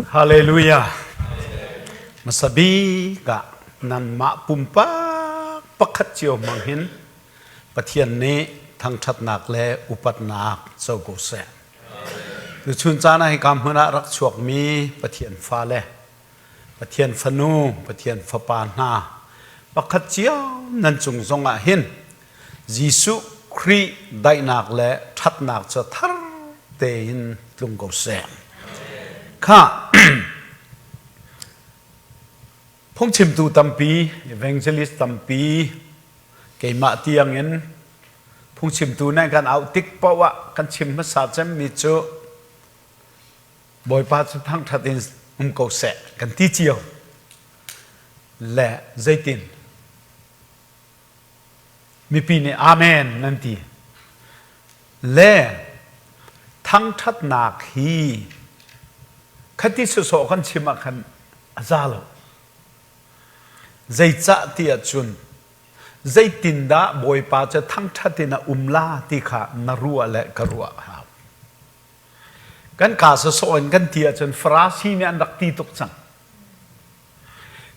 Hallelujah. Hmasa bik ah nanmah pumpak pakhat cio hmang hin Pathian nih thangṭhatnak le upatnak co ko seh. Tuchun caan ah hika hmun ah rak chuakmi Pathian fale, Pathian fanu, Pathian fapa hna pakhat cio nan cung zong ah hin Jesuh Khrih daihnak le ṭhatnak cu thar tein tlung ko seh. Kha phungchimtu tampi, evangelist tampi, keimah tiangin phungchimtu nih kan auh tik paoh ah kan chim hmasa cemmi cu Bawipa cu thangṭhat in um ko seh kan ti cio. Le zeitin? Mipi nih Amen nan ti. Le thangṭhatnak hi khati sawsawh kan chim ah khan a za lo. Zeicah ti ahcun zeitindah Bawipa cu thangṭhat in a um la ti kha na ruah le ka ruah a hau. Kan kaa sawsawh in kan ti ahcun Farasi nih an rak ti tuk cang.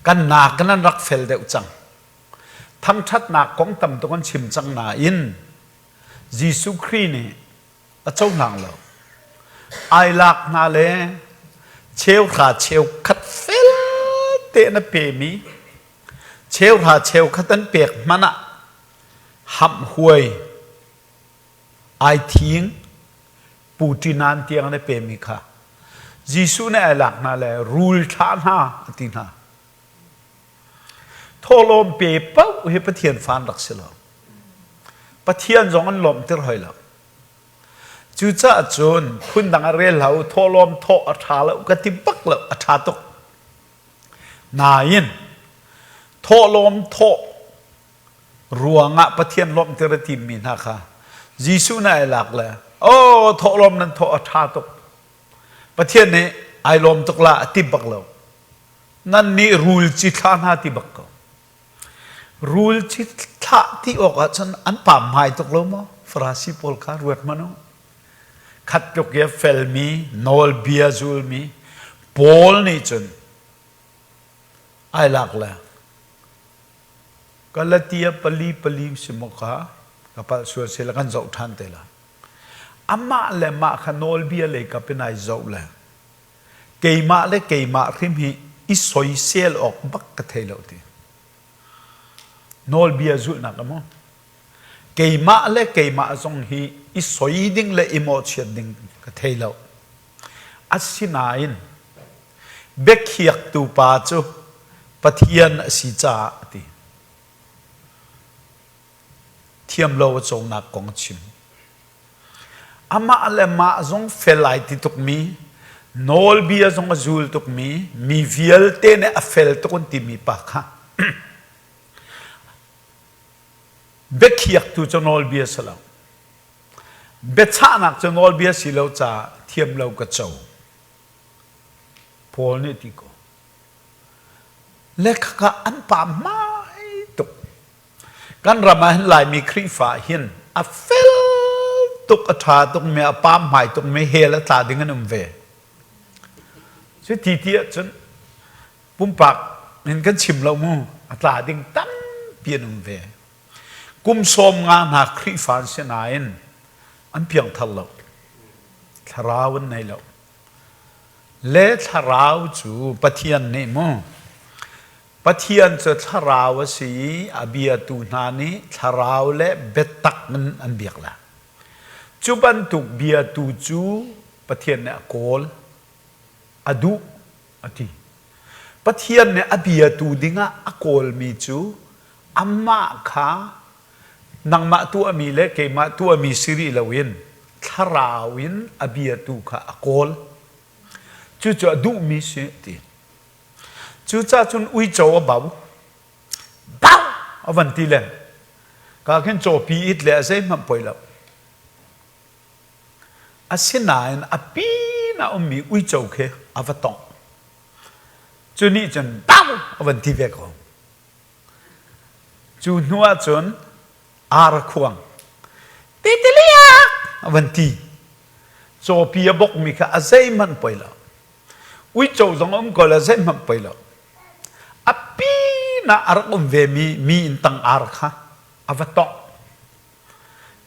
Kan nak in an rak fel deuh cang. Thangṭhatnak kong tam tuk an chim cang nain Jesuh Khrih nih a cohlang lo. Ai lak hna le cheuhra cheukhat fel tein a pemi cheuhra cheukhat an pek hmanh ah hamh huai ai thing puṭinan tiang an i pemi kha Jesuh nih ai lak hna le rul thlah hna a ti hna. Thawhlawm pe paoh hi Pathian fa an rak si lo. Pathian zong an lawmhter hoi lo. Cucaah cun phundang a rel hlah u, thawhlawm thawh a ṭha lo ka ti bak lo, a ṭha tuk. Nain thawhlawm thawh ruangah Pathian lawmhter a timmi hna kha Jesuh nih ai lak le oh thawhlawm nan thawh a ṭha tuk. Pathian nih ai lawm tuk la a ti bak lo. Nan nih rul ci thlah hna ti bak ko. Rul ci thlah ti awk ahcun an pam hmai tuk lo maw? Farasi pawl kha ruat hmanh u. Khat tluk i a felmi, nawlbia zulmi Paul nih cun ai lak le Galatia pali pali si maw kha ka palh sual si la kan zoh ṭhan te la. Amah le mah kha nawlbia lei kap in ai zoh le keimah le keimah hrim hi i soisel awk bak ka thei lo ti. Nawlbia zulhnak a maw? Keimah le keimah zong hi i soi ding le i mawhchiat ding ka thei lo. Asinain biakhiaktu pa cu Pathian a si caah a ti. Thiamlo a conak kong a chim. Amah le mah zong fel ai ti tukmi, nawlbia zong a zul tukmi, mi vialte nih a fel tuk an timi pa kha biakhiaktu cu nawlbia si lo. Biachahnak cu nawlbia si lo caah thiam lo ka co. Paul nih ti ko. Le khaka an pa hmai tuk. Kan ram ah hin Laimi Khrihfa hin a fel tuk, a ṭha tuk mi, a pam hmai tuk mi hell a tla ding an um ve. Cu ti ti ahcun pumpak in kan chim lo mu, a tla ding tampi an um ve. Kum 50 hna Khrihfa an si nain an piangthar lo. Thlarau an nei lo. Le thlarau cu Pathian nih mu Pathian cu thlarau a si i a biatu hna nih thlarau le biatak in an biak lai. Cu bantuk biatu cu Pathian nih a kawl, a duh, a ti. Pathian nih a biatu dingah a kawlmi cu amah kha nangmah tuahmi le keimah tuahmi si rih loin thlarau in a biatu kha a kawl. Cucu a duhmi si ti. Cucaah cun uico a bau. Bau a van ti le ka khin cawpi it le a zeihmanh poi lo. Asinain a pin ah ummi uico khi a va tongh. Cu nih cun bau a van ti ve ko. Cu hnu ah cun ar a khuang. Titiliak a van ti. Cawpi a bokmi kha a zeihmanh poi lo. Uico zong a um ko le zeihmanh poi lo. A pinah a rak um vemi mi inn tang ar kha a va tongh.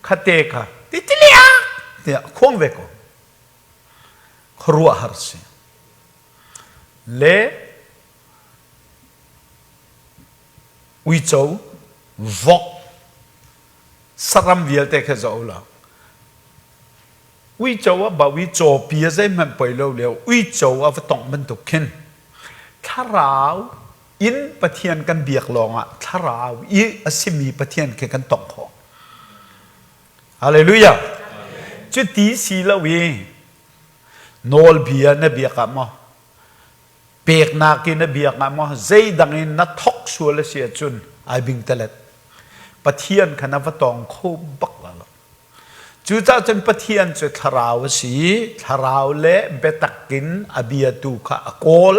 Khate kha titiliak tiah khuang ve ko. Khuaruahhar si. Le uico, vok, saram vialte kha zoh lo. Uico a bau i cawpi a zeihmanh poi lo lio uico a va tongh bantuk khin thlarau in Pathian kan biak lawngah thlarau i a simi Pathian khi kan tongh khawh. Hallelujah. Cuti si lo i nawlbia na biak ah maw peknak in na biak ah maw zeidang in na thok sual a si ahcun ai bing talet. Pathian kha na va tong kho bak la lo. Cucaah cun Pathian cu thlarau a si i thlarau le biatak in a biatu kha a kawl.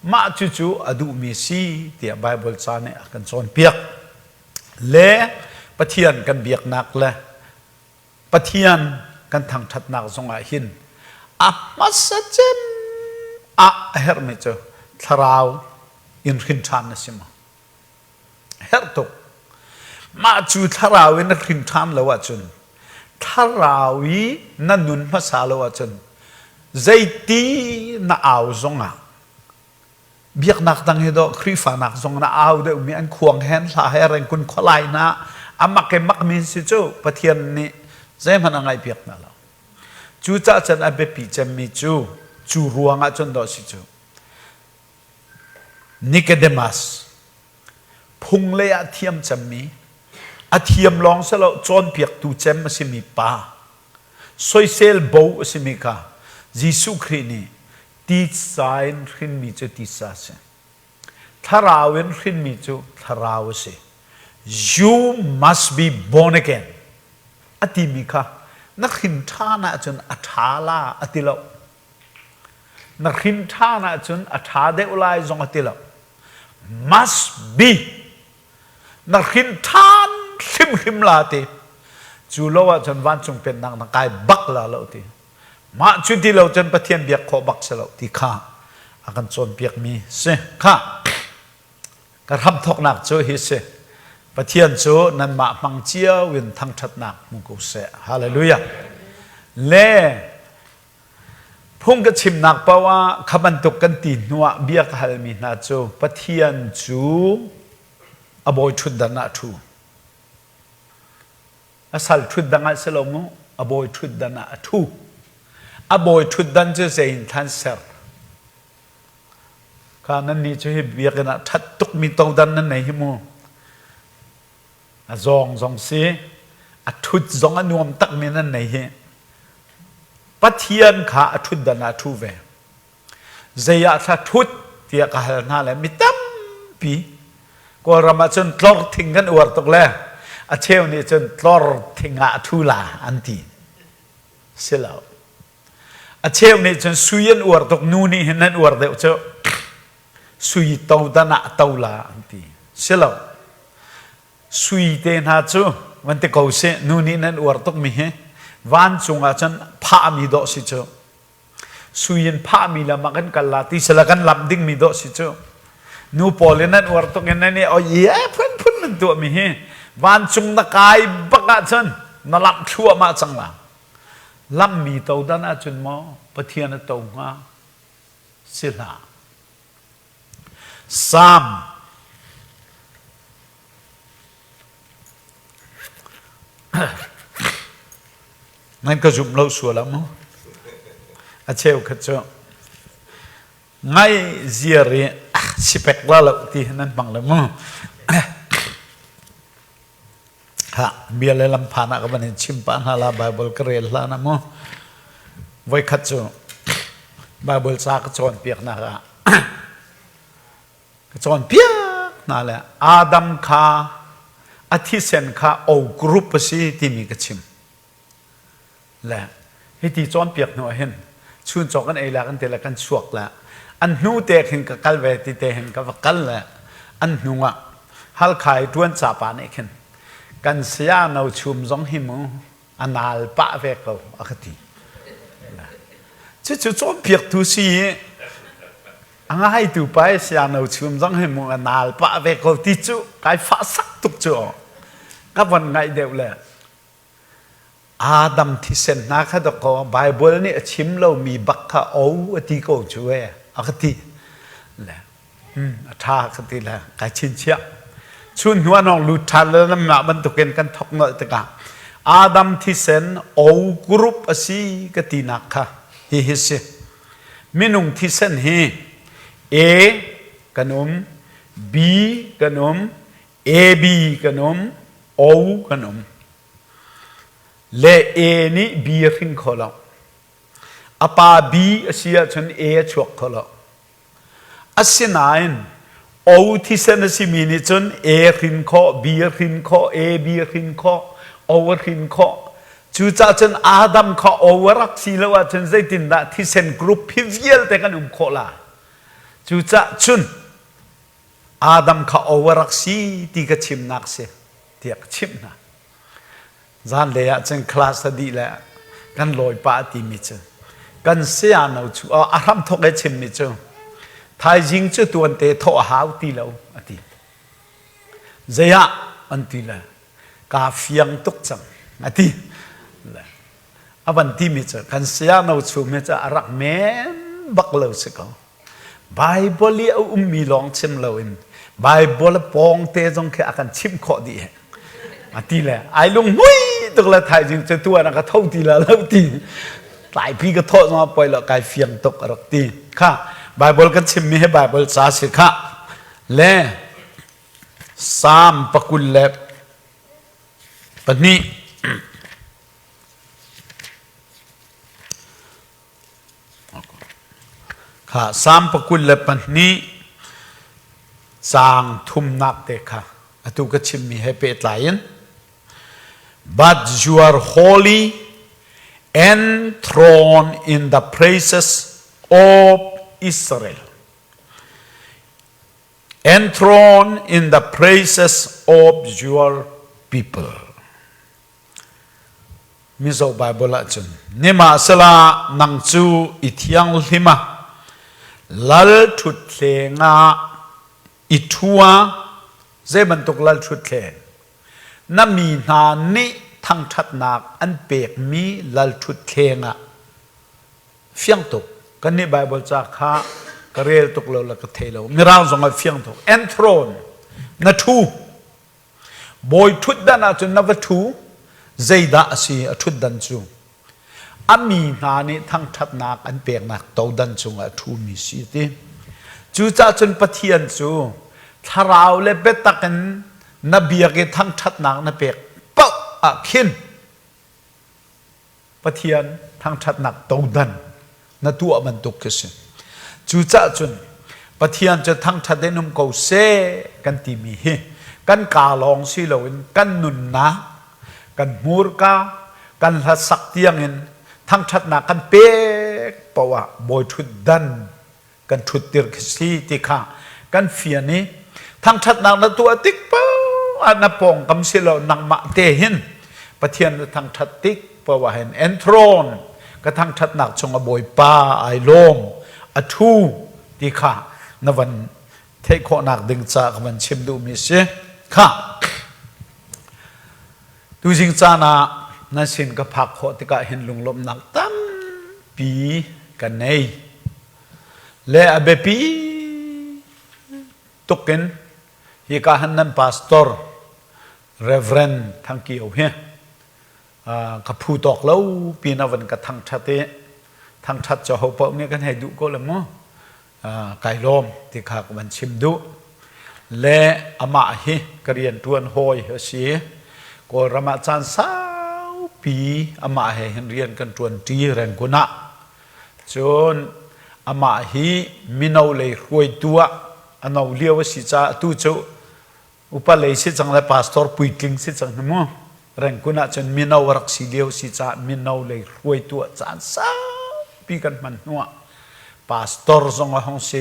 Mah cucu a duhmi si tiah Baibal ca nih a kan cawnpiak. Le Pathian kan biaknak le Pathian kan thangṭhatnak zongah hin a hmasa cem ah a herhmi cu thlarau in hrin ṭhan a si maw? Herh tuk. Mah cu thlarau in na hrin ṭhan lo ahcun thlarau i na nun hmasa lo ahcun zeiti na au zongah biaknak dang hi dawh Khrihfa nak zong na au deuhmi an khuang hen hla he rengkun khualai hna a mak i makmi si cu Pathian nih zeihmanh a ngaihpiak hna lo. Cucaah cun a biapi cemmi cu cu ruangah cun dawh si cu Nicodemus phung lei ah thiam cemmi a thiam lawng si lo cawnpiaktu cem a simi pa soisel bo a simi kha Jesuh Khrih nih titsa in hrinmi cu titsa a si thlarau in hrinmi cu thlarau a si you must be born again a timi kha na hrin ṭhan ahcun a ṭha la a ti lo Na hrin ṭhan ahcun a ṭha deuh lai zong a ti lo. Must be. Na hrin ṭhan hrimhrim la ti. Cu lo ahcun vancung pennak na kai bak la lo ti. Mah cu ti lo cun Pathian biak khawh bak si lo ti kha a kan cawnpiakmi si. Kha ka hramthawknak cu hi si. Pathian cu nanmah hmang cio in thangṭhatnak hmu ko seh. Hallelujah. Le Phung ka chimnak paoh ah kha bantuk kan ti hnuah bia ka halmi hna cu Pathian cu a bawi ṭhutdan ah a ṭhu. A sal ṭhutdan ah si lo mu, a bawi ṭhutdan ah a ṭhu. A bawi ṭhutdan cu zei in thlan ser. Kha nannih cu hi biakinn ah ṭhat tukmi todan nan nei hi mu. A zawng zong si, a ṭhut zong a nuam takmi nan nei hi. Pathian kha a ṭhutdan ah a ṭhu ve. Zei ah thla ṭhut tiah ka hal hna le mi tampi Kawlram ah cun tlor thing kan uar tuk le a cheu nih cun tlor thing ah a ṭhu la an ti. Si lo. A cheu nih cun sui an uar tuk nu nih hin an uar deuh cu sui todan ah to la an ti. Si lo. Sui te hna cu van ti ko sih nu nih nan uar tukmi hi vancung ah cun phahmi dawh si cu sui in phahmi lam ah kan kal la ti sila kan lamh dingmi dawh si cu nu pawl in nan uar tuk in nan i oi e phunphun nan tuahmi hi vancung na kai bak ahcun na lamh thluahmah cang la lamhmi todan ahcun maw Pathian a to hnga si hlah Salm nan ka zumh lo sual ah mu a cheukhat cu ngai ziar i sipek la lo ti nan hmang le mu Ha bia le lam phan ah ka van in chim pah hna la Bible ka rel hlan ah mu voikhat cu Bible ca ka cawnpiaknak ah ka cawnpiak hna le Adam kha a thisen kha O group a si timi ka chim Le hiti cawnpiak hnu ah hin chuncaw kan ei la kan ti le kan chuak le an hnu te khin ka kal ve ti te hin ka va kal le an hnu ah Halkha i ṭuan ca pa nih khin kan saya no chum zong hi mu a nal pah ve ko a ka ti. Cucu cawnpiaktu si i a ngaitu pa i siangno chum zong hi mu a naal pah ve ko ti cu kai fah sak tuk cu ka von ngaih deuh le Adam thisen hna kha dawkaw Baibal nih a chim lomi bak kha o a ti ko cu e a ka ti. Le a ṭha ka ti le kai chinchiah. Chun hnu an hong lut ṭhan le nanmah bantukin kan thok nolh tikah Adam thisen o group a si ka tinak kha hihi si. Minung thisen hi A kan um, B kan um, AB kan um, O kan um. Le A nih B a hring kho lo. A pa B a si ahcun A a chuak kho lo. Asinain O thisen a simi nih cun A hrin khawh, B a hrin khawh, A B a hrin khawh, O a hrin khawh. Cucaah cun Adam kha O a rak si lo ahcun zeitindah thisen group hi vialte kan um khawh lai? Cucaah cun Adam kha O a rak si ti ka chimnak si tiah ka chimh hna. Zanlei ah cun class a dih le kan lawi pah timi cu kan saya no cu a hram thok e chimmi cu thaizing cu tuante thawh a hau ti lo a ti. Zei ah an ti le kaa fiang tuk cang a ti. Le a van timi cu kan saya no chum hi cu a rak men bak lo si ko. Baibal i a ummi lawng chim loin Baibal a pawngte zong khi a kan chimh khawh dih. A ti le ai lunghmui tuk le thaizing cu tuan a ka tho ti la lo ti. Tlaipi ka thawh zong a poi lo kai fiang tuk a rak ti. Kha Baibal kan chimmi hi Baibal ca si kha. Le Psalm 22 Kha Salm 22 caang thumnak te kha atu ka chimmi he pehtlai in But you are holy enthroned in the praises of Israel. Enthroned in the praises of your people. Mizo Baibal ahcun Nimahsela nang cu i thianghlim ah lal ṭhutthleng ah i ṭhu ah zei bantuk lal ṭhutthleng na mi hna nih thangṭhatnak an pekmi lal ṭhutthleng ah fiang tuk kannih Baibal ca kha ka rel tuk lo le ka thei lo mirang zong ah fiang tuk enthrone na ṭhu Bawi ṭhutdan ahcun na va ṭhu, zeidah a si a ṭhutdan cu? A mi hna nih thangṭhatnak an peknak todan cungah a ṭhumi si ti. Cucaah cun Pathian cu thlarau le biatak in na biak i thangṭhatnak na pek paoh ah khin Pathian thangṭhatnak todan na tuah bantuk khi si. Cucaah cun Pathian cu thangṭhat in um ko seh kan timi hi kan kaa lawng si loin kan nunnak, kan hmurka, kan hlasak tiangin thangṭhatnak kan pek paoh ah bawi ṭhutdan kan ṭhuttir khi si ti kha kan fian i thangṭhatnak na tuah tik paoh ah na pawngkam si lo nangmah te hin Pathian na thangṭhat tik paoh ah hin enthrone ka thangṭhatnak chung a Bawipa ai lawm a ṭhu ti kha na van theih khawhnak ding ca ka van chim duhmi si kha tuzing caan ah nan sin ka phak khawh tikah hin lunglawmhnak tampi ka nei Le a biapi tuk in hika han nan pastor Reverend Thang Kio hi ka phu tawk lo pin a van ka thangṭhat i thangṭhat cu ho paoh nih kan hei duh ko le mu kai lawm ti kha ka van chim duh le amah hi ka rianṭuan hawi a si Kawlram ah caan saupi amah he hin rian kan ṭuanṭi Rangoon ah Cun amah hi mino lei hruaitu ah a no lio a si caah atu cu upa lei si cang le pastor puitling si cang hi mu. Rengkun ah cun mino a rak si lio si caah mino lei hruaitu ah caan saupi kan hman hnuah pastor zong a hung si.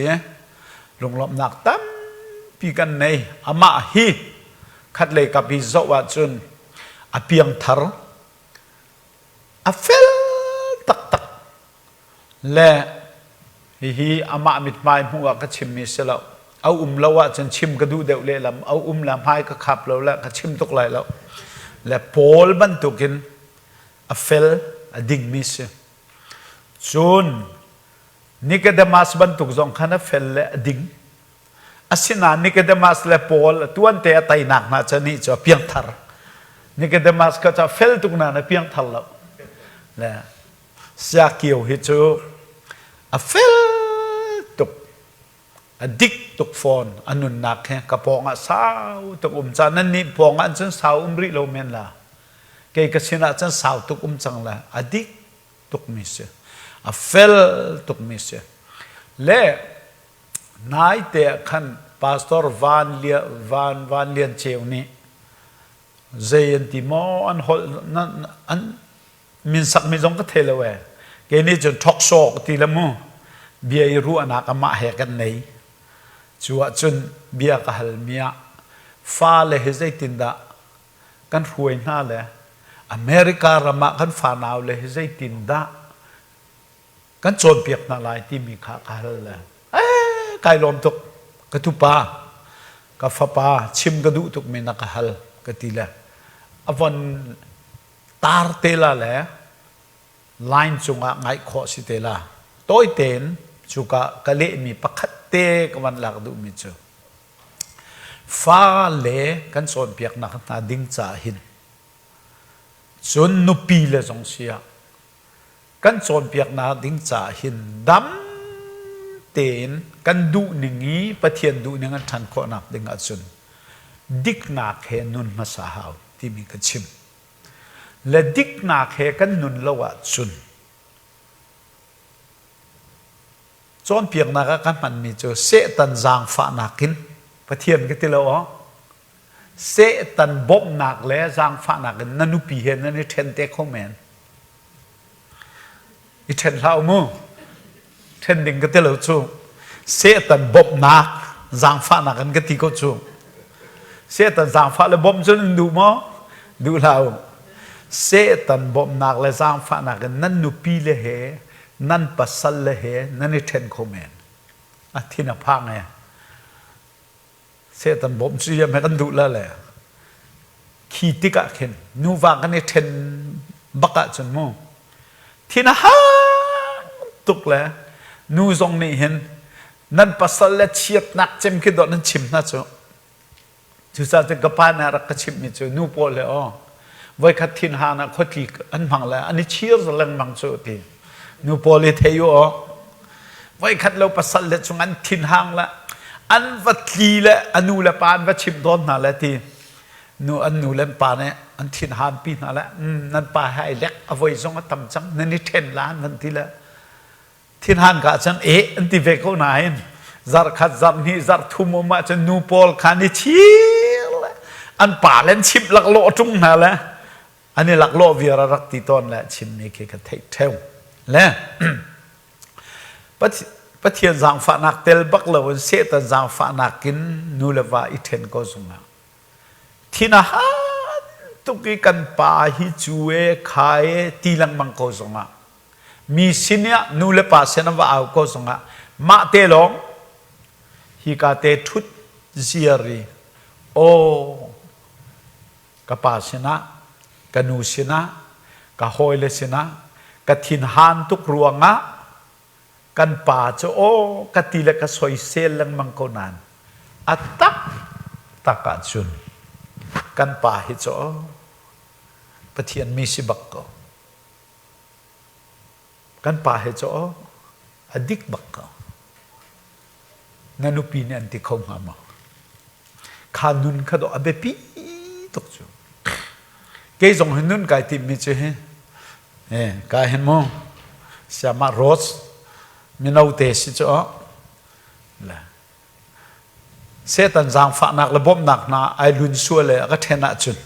Lunglawmhnak tampi kan nei. Amah hi khatlei kap hi zoh ahcun a piangthar a fel taktak. Le hihi amah mithmai hmuh ah ka chimmi si lo. A um lo ahcun chim ka duh deuh lehlam. A um le hmai ka khap lo le ka chim tuk lai lo. Le Paul bantukin a fel, a dingmi si. Cun Nicodemus bantuk zong khan a fel le a ding. Asinain Nicodemus le Paul tuante a teinak hna cu nih cu a piangthar. Nicodemus kha cu a fel tuk nain a piangthar lo. Le Siakio hi cu a fel tuk, a dik tuk fawn a nunnak hi ka pawng ah sau tuk um ca nan nih pawng ah cun sau um rih lo men la. Kei ka sin ah cun sau tuk um cang la. A dik tukmi si. A fel tukmi si. Le naite ah khan Pastor Van Van Van Lian Ceu nih zei an ti maw an holh an min sakmi zong ka thei lo ee. Kei nih cun talk show ka ti le mu. Bia i ruahnak amah he kan nei. Cu ahcun bia ka halmi ah fale hi zeitindah kan hruai hna le America ram ah kan fanau le hi zeitindah kan cawnpiak hna lai timi kha ka hal le ee kai lawm tuk ka tupa ka fapa chim ka duh tuk mi na ka hal ka ti le a von tar te la le line cungah ngaih khawh si te la tawi tein cuka ka lehmi pakhat te ka van lak duhmi cu fale kan cawnpiaknak hna ding caah hin cun nupi le zong si ah kan cawnpiaknak ding caah hin dam tein kan duhning i Pathian duhning an ṭhan khawhnak ding ahcun diknak he nun hmasa hau timi ka chim. Le diknak he kan nun lo ahcun cawnpiaknak ah ka hmanmi cu Satan zaangfahnak in Pathian ka ti lo aw Satan bawmhnak le zaangfahnak in na nupi he nan i ṭhen te kho men. I ṭhen hlah u mu. Ṭhen ding ka ti lo cu. Satan bawmhnak zaangfahnak in ka ti ko cu. Satan zaangfah le bawmh cu nan duh maw? Duh hlah u. Satan bawmhnak le zaangfahnak in nan nupi le he nan pasal le he nan i ṭhen kho men. A thin a phang e. Satan bawmh cu yam he kan duh la le khi tikah khin nuva kan i ṭhen bak ahcun mu thin a hang tuk le nu zong nih hin nan pasal le chiatnak cem khi dawh nan chim hna cu cucaah cun ka pa nih a rak ka chimhmi cu nu pawl he aw voikhat thinhan ah khuatli an hmang le an i chir lengmang cu ti nu pawl i thei u aw voikhat lo pasal le chung an thinhang le an va tli le a nu le pa an va chimh dawn hna le ti nu an nu le an pa nih an thinhan pi hna le nan pa he ai lek a voi zong a tam cang nan i ṭhen la an van ti le thinhan ka cun e an ti ve ko nain zarh khat zarh hnih zarh thum um ahcun nu pawl kha ni chir le an pa le an chimh laklawh ṭung hna le an i laklawh viar a rak ti tawn le chimmi khi ka theih ṭheu le Pathian zaangfahnak tel bak loin Satan zaangfahnak in nu le va i ṭhen ko zungah thin a han tuk i kan pa hi cu e kha e ti lengmang ko zongah mi sin ah nu le pa sin ah va au ko zongah mah te lawng hika te ṭhut ziar i aw ka pa sinah ka nu sinah ka hawile sinah ka thinhan tuk ruangah kan pa cu aw ka ti le ka soisel lengmang ko nain a tak tak ahcun kan pa hi cu aw Pathian mi si bak ko Kan pa he cu a dik bak ko. Na nupi nih an ti kho hnga maw? Kha nun kha dawh a biapi tuk cu. Kei zong hi nun kai timmi cu hi eh ka hin mu siamah Rose mino te si cu le Satan zaangfahnak le bawmhnak hna ai lun sual le a ka ṭhen ahcun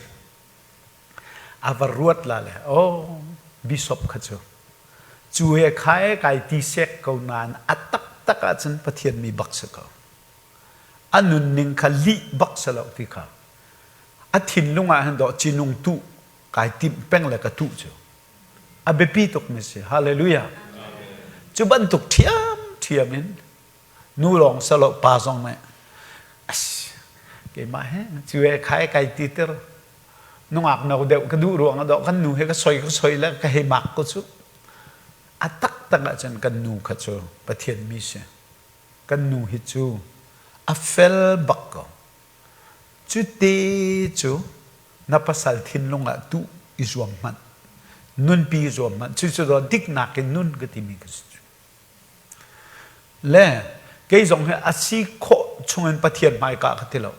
A va ruat la le oh bishop kha cu cu he kha e kai ti sek ko nain a taktak ahcun Pathian mi bak si ko. A nunning kha lih bak si lo ti kha a thinlung ah hin dawh cinung tuh kai timh peng le ka tuh cu a biapi tuk mi si hallelujah. Cu bantuk ṭhiamṭhiam in nu lawng silo pa zong nih as keimah he cu he khai kai ti tir nungak no deuh ka duh ruang ah dawh kan nu he ka soi ka soi le ka hei mak ko cu. A taktak ahcun kan nu kha cu Pathian mi si. Kan nu hi cu a fel bak ko. Cu te cu na pasal thinlung ah tuh i zuam hmanh. Nunpi i zuam hmanh. Cucu daw diknak in nun ka timi ka si. Le kei zong hi a si khawh chungin Pathian hmaika ka ti lo.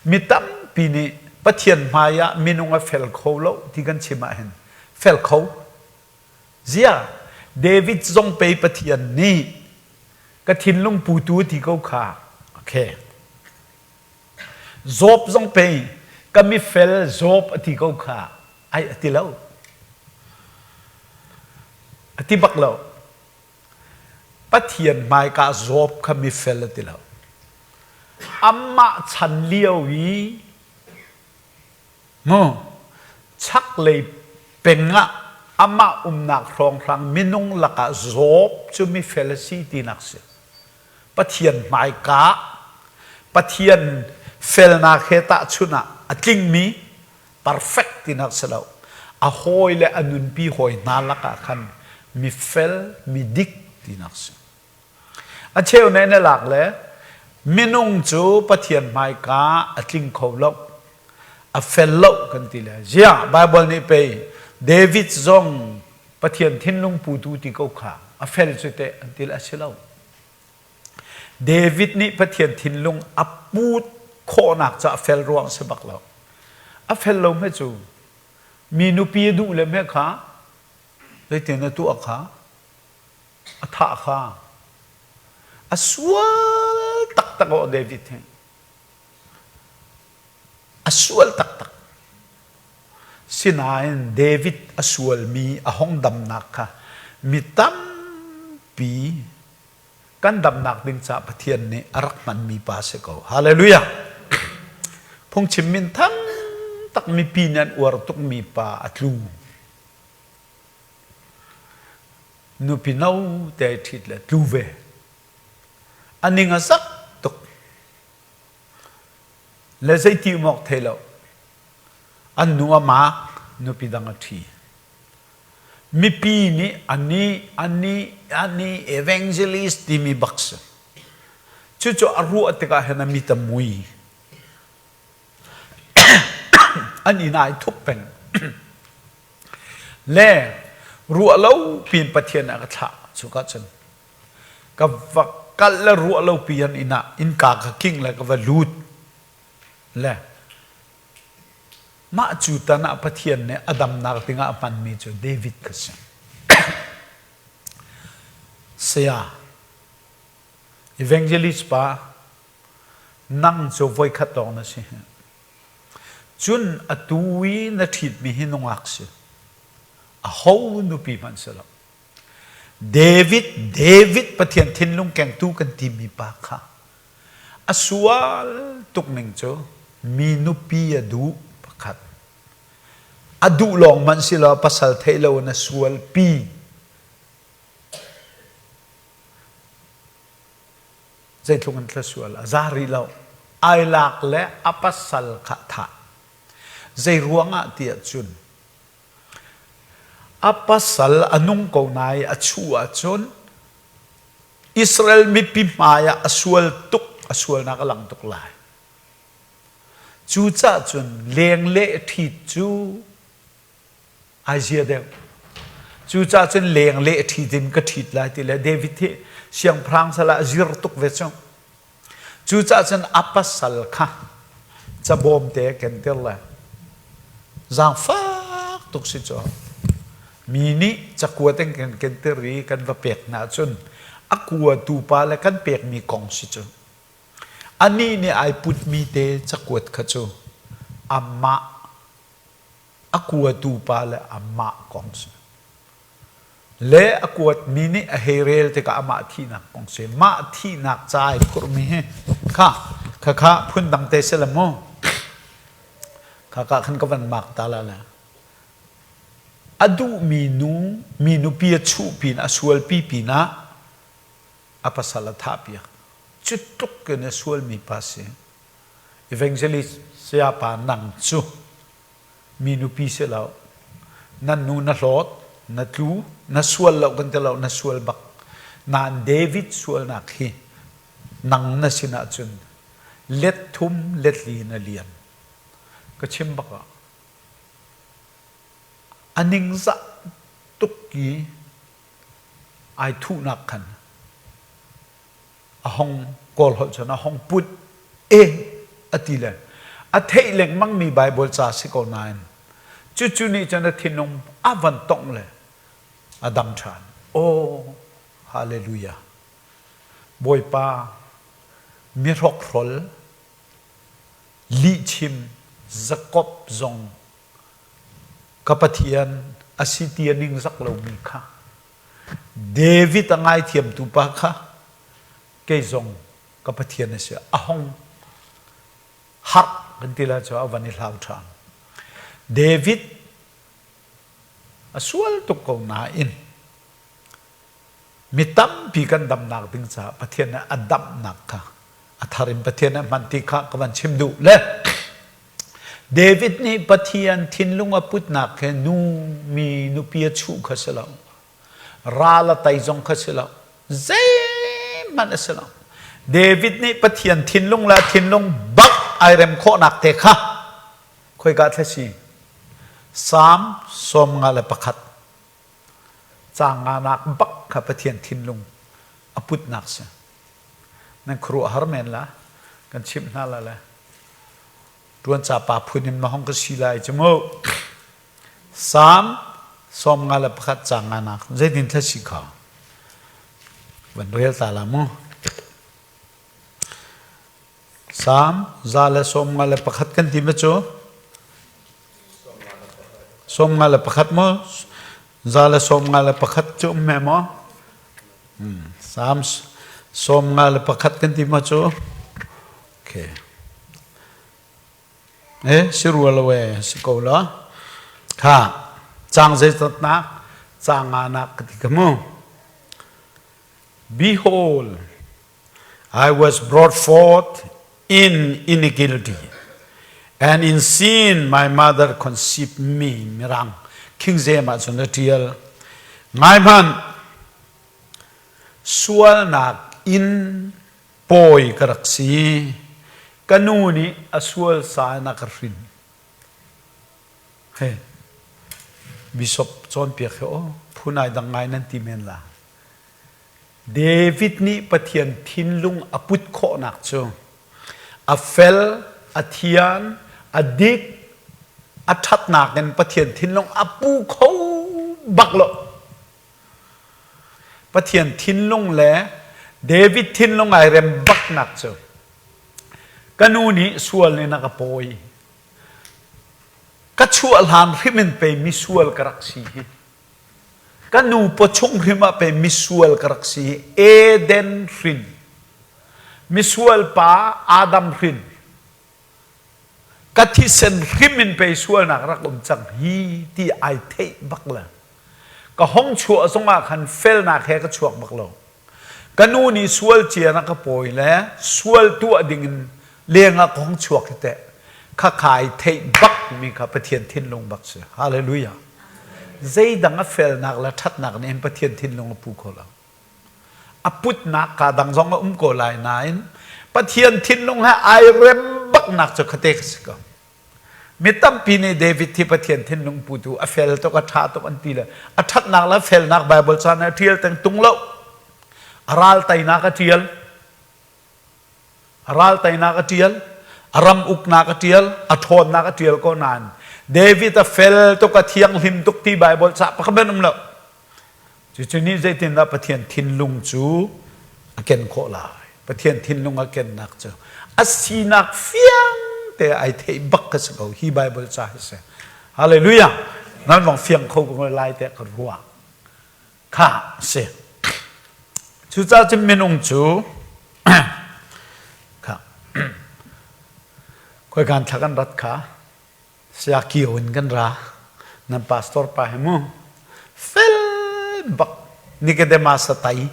Mi tampi nih Pathian hmai ah minung a fel kho lo ti kan chim ahhin fel kho. Ziah David zong pei Pathian nih ka thinlung putu ti ko kha. Okay. Job zong pei ka mifel Job a ti ko kha. Ai a ti lo. A ti bak lo. Pathian hmaika Job kha mifel a ti lo. Amah chan lio i mu chaklei peng ah amah umnak hrawnghrang minung lakah Job cu mifel a si tinak si. Pathian hmaika Pathian felnak he tahchunh ah a tlingmi perfect tinak si lo. A hawi le a nunpi hawi hna lakah khan mifel, midik tinak si. A cheu nih na lak le minung cu Pathian hmaika a tling kho lo, a fel lo kan ti le. Ziah Baibal nih pei David zong Pathian thinlung putu ti ko kha a fel cu teh an ti le a si lo. David nih Pathian thinlung a put khawhnak cu a fel ruang si bak lo. A fel lo hme cu mi nupi a duh le hme kha zeitin a tuah kha a thah kha a sual taktak aw David hi a sual taktak sinain David a sualmi a hong damnak kha mi tampi kan damnak ding caah Pathian nih a rak hmanmi pa si ko hallelujah phungchim min thang tak mipi nih an uar tukmi pa a tlu Nupi no te ai ṭhit le tlu ve. A ning a zak tuk. Le zeiti um awk thei lo. An nu a maak, nupi dang a ṭhi. Mipi nih ani, ani, ani evangelist timi bak si. Cucu a ruah tikah hin a mit a mui. An inn ah ai thup peng. Le ruah lo piin Pathian a ka thlah cuka cun ka va kal le ruah lo pi an inn ah innka ka king le ka va lut le mah cu tan ah Pathian nih a damnak dingah a hmanmi cu David ka si. Saya evangelist pa nang cu voikhat lawng na si. Cun atu i na ṭhitmi hi nungak si. Aho nupi hmanh si lo. David, David Pathian thinlung kengtu kan timi pa kha a sual tuk ning cu mi nupi a duh pakhat. A duh lawng hmanh si lo pasal theih lo in a sualpi. Zeitluk in thla sual a za rih lo. Ai lak le a pasal kha thah. Zei ruangah tiah cun a pasal a nung ko nai a chuh ahcun Israel mipi hmai ah a sual tuk a sualnak a lang tuk lai. Cucaah cun lengleh ṭhit cu ai zia deuh. Cucaah cun lengleh ṭhit in ka ṭhit lai ti le David hi siangpahrang sal ah a zir tuk ve cu. Cucaah cun a pasal kha cabawm te a kenter le zaangfak tuk si cu. Mi nih cakuat an kan kenter i kan va pek hna cun a kuatu pa le kan pekmi kong si cu. Anih nih ai putmi te cakuat kha cu amah a kuatu pa le amah kong si. Le a kuatmi nih a hei rel tikah amah thihnak kong si. Mah thihnak ca ai phurhmi hi kha khakha phundang te si le mu. Khaka khan ka van mak ta la le. A duhmi nu, mi nupi a chuh pin a sualpi pinah a pasal a thahpiak. Cu tluk in a sualmi pa si. Evangelist sayapa nang cu mi nupi si lo. Nan nu na hlawt, na tlu, na sual lo kan ti lo, na sual bak. Nain David sualnak hi nang na sin ahcun let thum let li in a lian. Ka chim bak ah a ningzah tuk i ai thuhnak khan a hong kawl holh cun a hong put e a ti le a theih lengmangmi Baibal ca si ko nain cucu nih cun a thinlung a van tongh le a dam ṭhan. Aw, hallelujah. Bawipa, mi hrokhrol, lihchim Jakob zong ka Pathian a si ti a ningzak lomi kha David a ngaithiamtu pa kha kei zong ka Pathian a si a hong harh kan ti lai cu a van i hlau ṭhan. David a sual tuk ko nain mi tampi kan damnak ding caah Pathian nih a damhnak kha a thar in Pathian nih a hman ti kha ka van chim duh le David nih Pathian thinlung a putnak he nu mi nupi a chuh kha si lo ral a tei zong kha si lo zeihmanh a si lo David nih Pathian thinlung le thinlung bak ai rem khawhnak te kha khoika thla si Psalm 51 Caang nganak bak kha Pathian thinlung a putnak si. Nan khuaruahhar men la, kan chimh hna la le. Tuan ca pa phun in ma hong ka si lai cu mu. Salm 51 caang nganak zeitin thla si kha? Van rel ta la mu. Salm 151 kan ti ma cu? 51 maw? 151 cu um hme maw? Psalm 151 kan ti maw cu? Okay. Eh, si rua lo e, si ko lo. Kha, cang zeizatnak, cang nganak ka ti ka mu. Behold, I was brought forth in iniquity, and in sin my mother conceived me. Mirang King James ah cun a ṭial. Ngai hmanh, sualnak in pawi ka rak si. Ka nu nih a sual sa in a ka hrin. He, bishop cawnpiak hi aw, phun ai dang ngai nan ti men la. David nih Pathian thinlung a put khawhnak cu a fel, a thian, a dik, a ṭhatnak in Pathian thinlung a pu kho bak lo. Pathian thinlung le David thinlung ai rem baknak cu ka nu nih sual in a ka pawi. Ka chuah hlan hrim in pei misual ka rak si hi. Ka nu pawchung hrim ah pei misual ka rak si hi Eden hrin misual pa Adam hrin ka thisen hrim in pei sualnak rak um cang hi ti ai theih bak le ka hong chuah zongah khan felnak he ka chuak bak lo Ka nu nih sual cia na ka pawi le sual tuah dingin lengah ka hung chuak hi teh khakha i theih bak mi kha Pathian thinlung bak si. Hallelujah. Zeidang a felnak le ṭhatnak nih hin Pathian thinlung a pu kho lo. A putnak ka dang zong a um ko lai nain Pathian thinlung he ai rem baknak cu khate ka si ko. Mi tampi nih David hi Pathian thinlung putu a fel tuk a ṭha tuk an ti le a ṭhatnak le felnak Baibal ca nih a ṭial teng tung lo. A ral teinak a ṭial. A ral teinak a ṭial. A ram uknak a ṭial. A ṭhawnnak a ṭial ko nain David a fel tuk a thianghlim tuk ti Baibal ca pakhat um lo. Cucu nih zeitindah Pathian thinlung cu a ken khawh lai? Pathian thinlung a kennak cu a sinak fiang te ai theih bak ka si ko hi Bible ca hi si. Hallelujah! Nan vong fiang kho ko lai te ka ruah. Kha si. Cucaah cun minung cu kha khoi kan thla kan rat kha Saya kio in kan ra. Nan pastor pa hi mu fel bak Nicodemus a tai.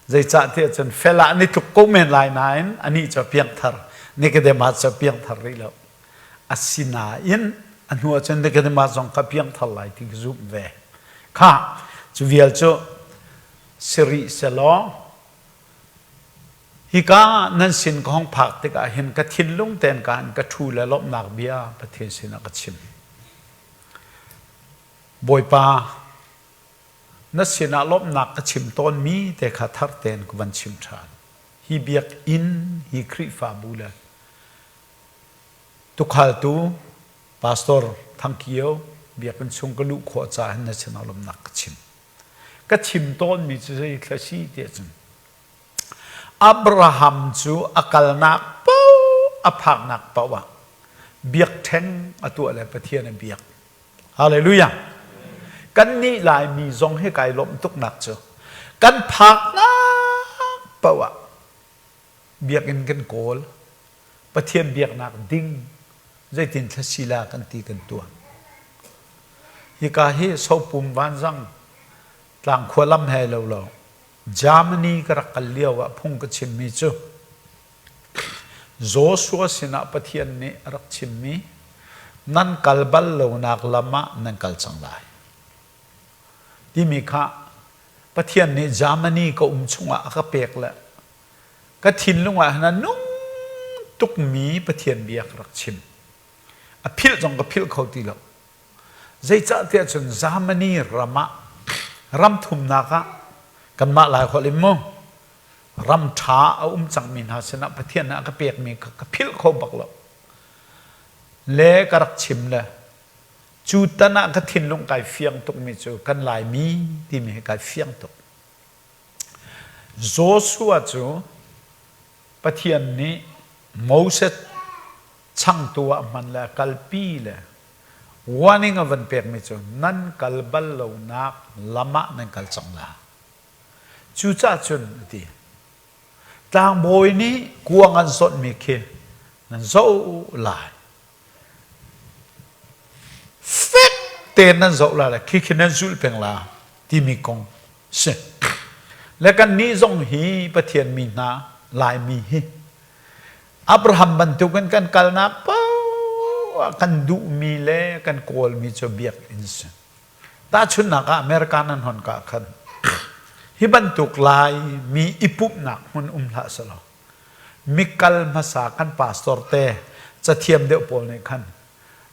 Zeicah tiah cun fel ah an i tluk ko men lai nain anih cu a piangthar. Nicodemus cu a piangthar rih lo. Asinain a hnu ahcun Nicodemus zong kha piangthar lai ti ka zumh ve. Kha cu vial cu si rih selaw hika nan sin ka hong phak tikah hin ka thinlung tein ka in ka ṭhu le lawmhnak bia Pathian sinah ka chim. Bawipa, na sinah lawmhnak ka chim tawnmi te kha thar tein ka van chim ṭhan. Hi biakinn, hi Khrihfabu le Tukhaltu Pastor Thang Kio biakinn chung ka luh khawh caah hin na sinah lawmhnak ka chim. Ka chim tawnmi cu zei thla si tiah cun Abraham cu a kalnak paoh a phaknak paoh ah biakṭheng a tuah le Pathian a biak. Hallelujah. Kannih Laimi zong hi kai lawmh tuknak cu kan phaknak paoh ah biakinn kan kawl. Pathian biaknak ding zeitin thlasila kan ti kan tuah. Hika hi Sopum Vanzang tlangkhua lam he lo lo Germany ka rak kal lio ah phung ka chimmi cu Joshua sinah Pathian nih a rak chimmi nan kal bal lonak lam ah nan kal cang lai timi kha Pathian nih Germany ka um chungah a ka pek le Ka thinlung ah hin a nung tukmi Pathian bia ka rak chim. A philh zong ka philh kho ti lo. Zeicahtiah cun Germany ram ah ram thumnak ah kanmah Lai holh in mu ram ṭha a um cangmi hna sinah Pathian nih a ka pekmi kha ka philh kho bak lo. Le ka rak chim le cu tan ah ka thinlung kai fiang tukmi cu kan Laimi timi hi kai fiang tuk. Joshua cu Pathian nih Moses changtu ah hman le a kalpi le warning a van pekmi cu nan kal bal lonak lam ah nan kal cang la. Cucaah cun a ti. Tlangbawi nih kuang an zawnhmi khi nan zoh lai. Fek tein nan zoh lai le khi khi nan zulh peng la timi kong si. Le kannih zong hi Pathian mi hna Laimi hi Abraham bantukin kan kalnak paoh ah kan duhmi le kan kawlmi cu biakinn si. Tahchunhnak ah America nan hon ka khan hi bantuk Lai mi i pumhnak hmun um hlah selaw mikal hmasa kan pastor te cathiam deuh pawl nih khan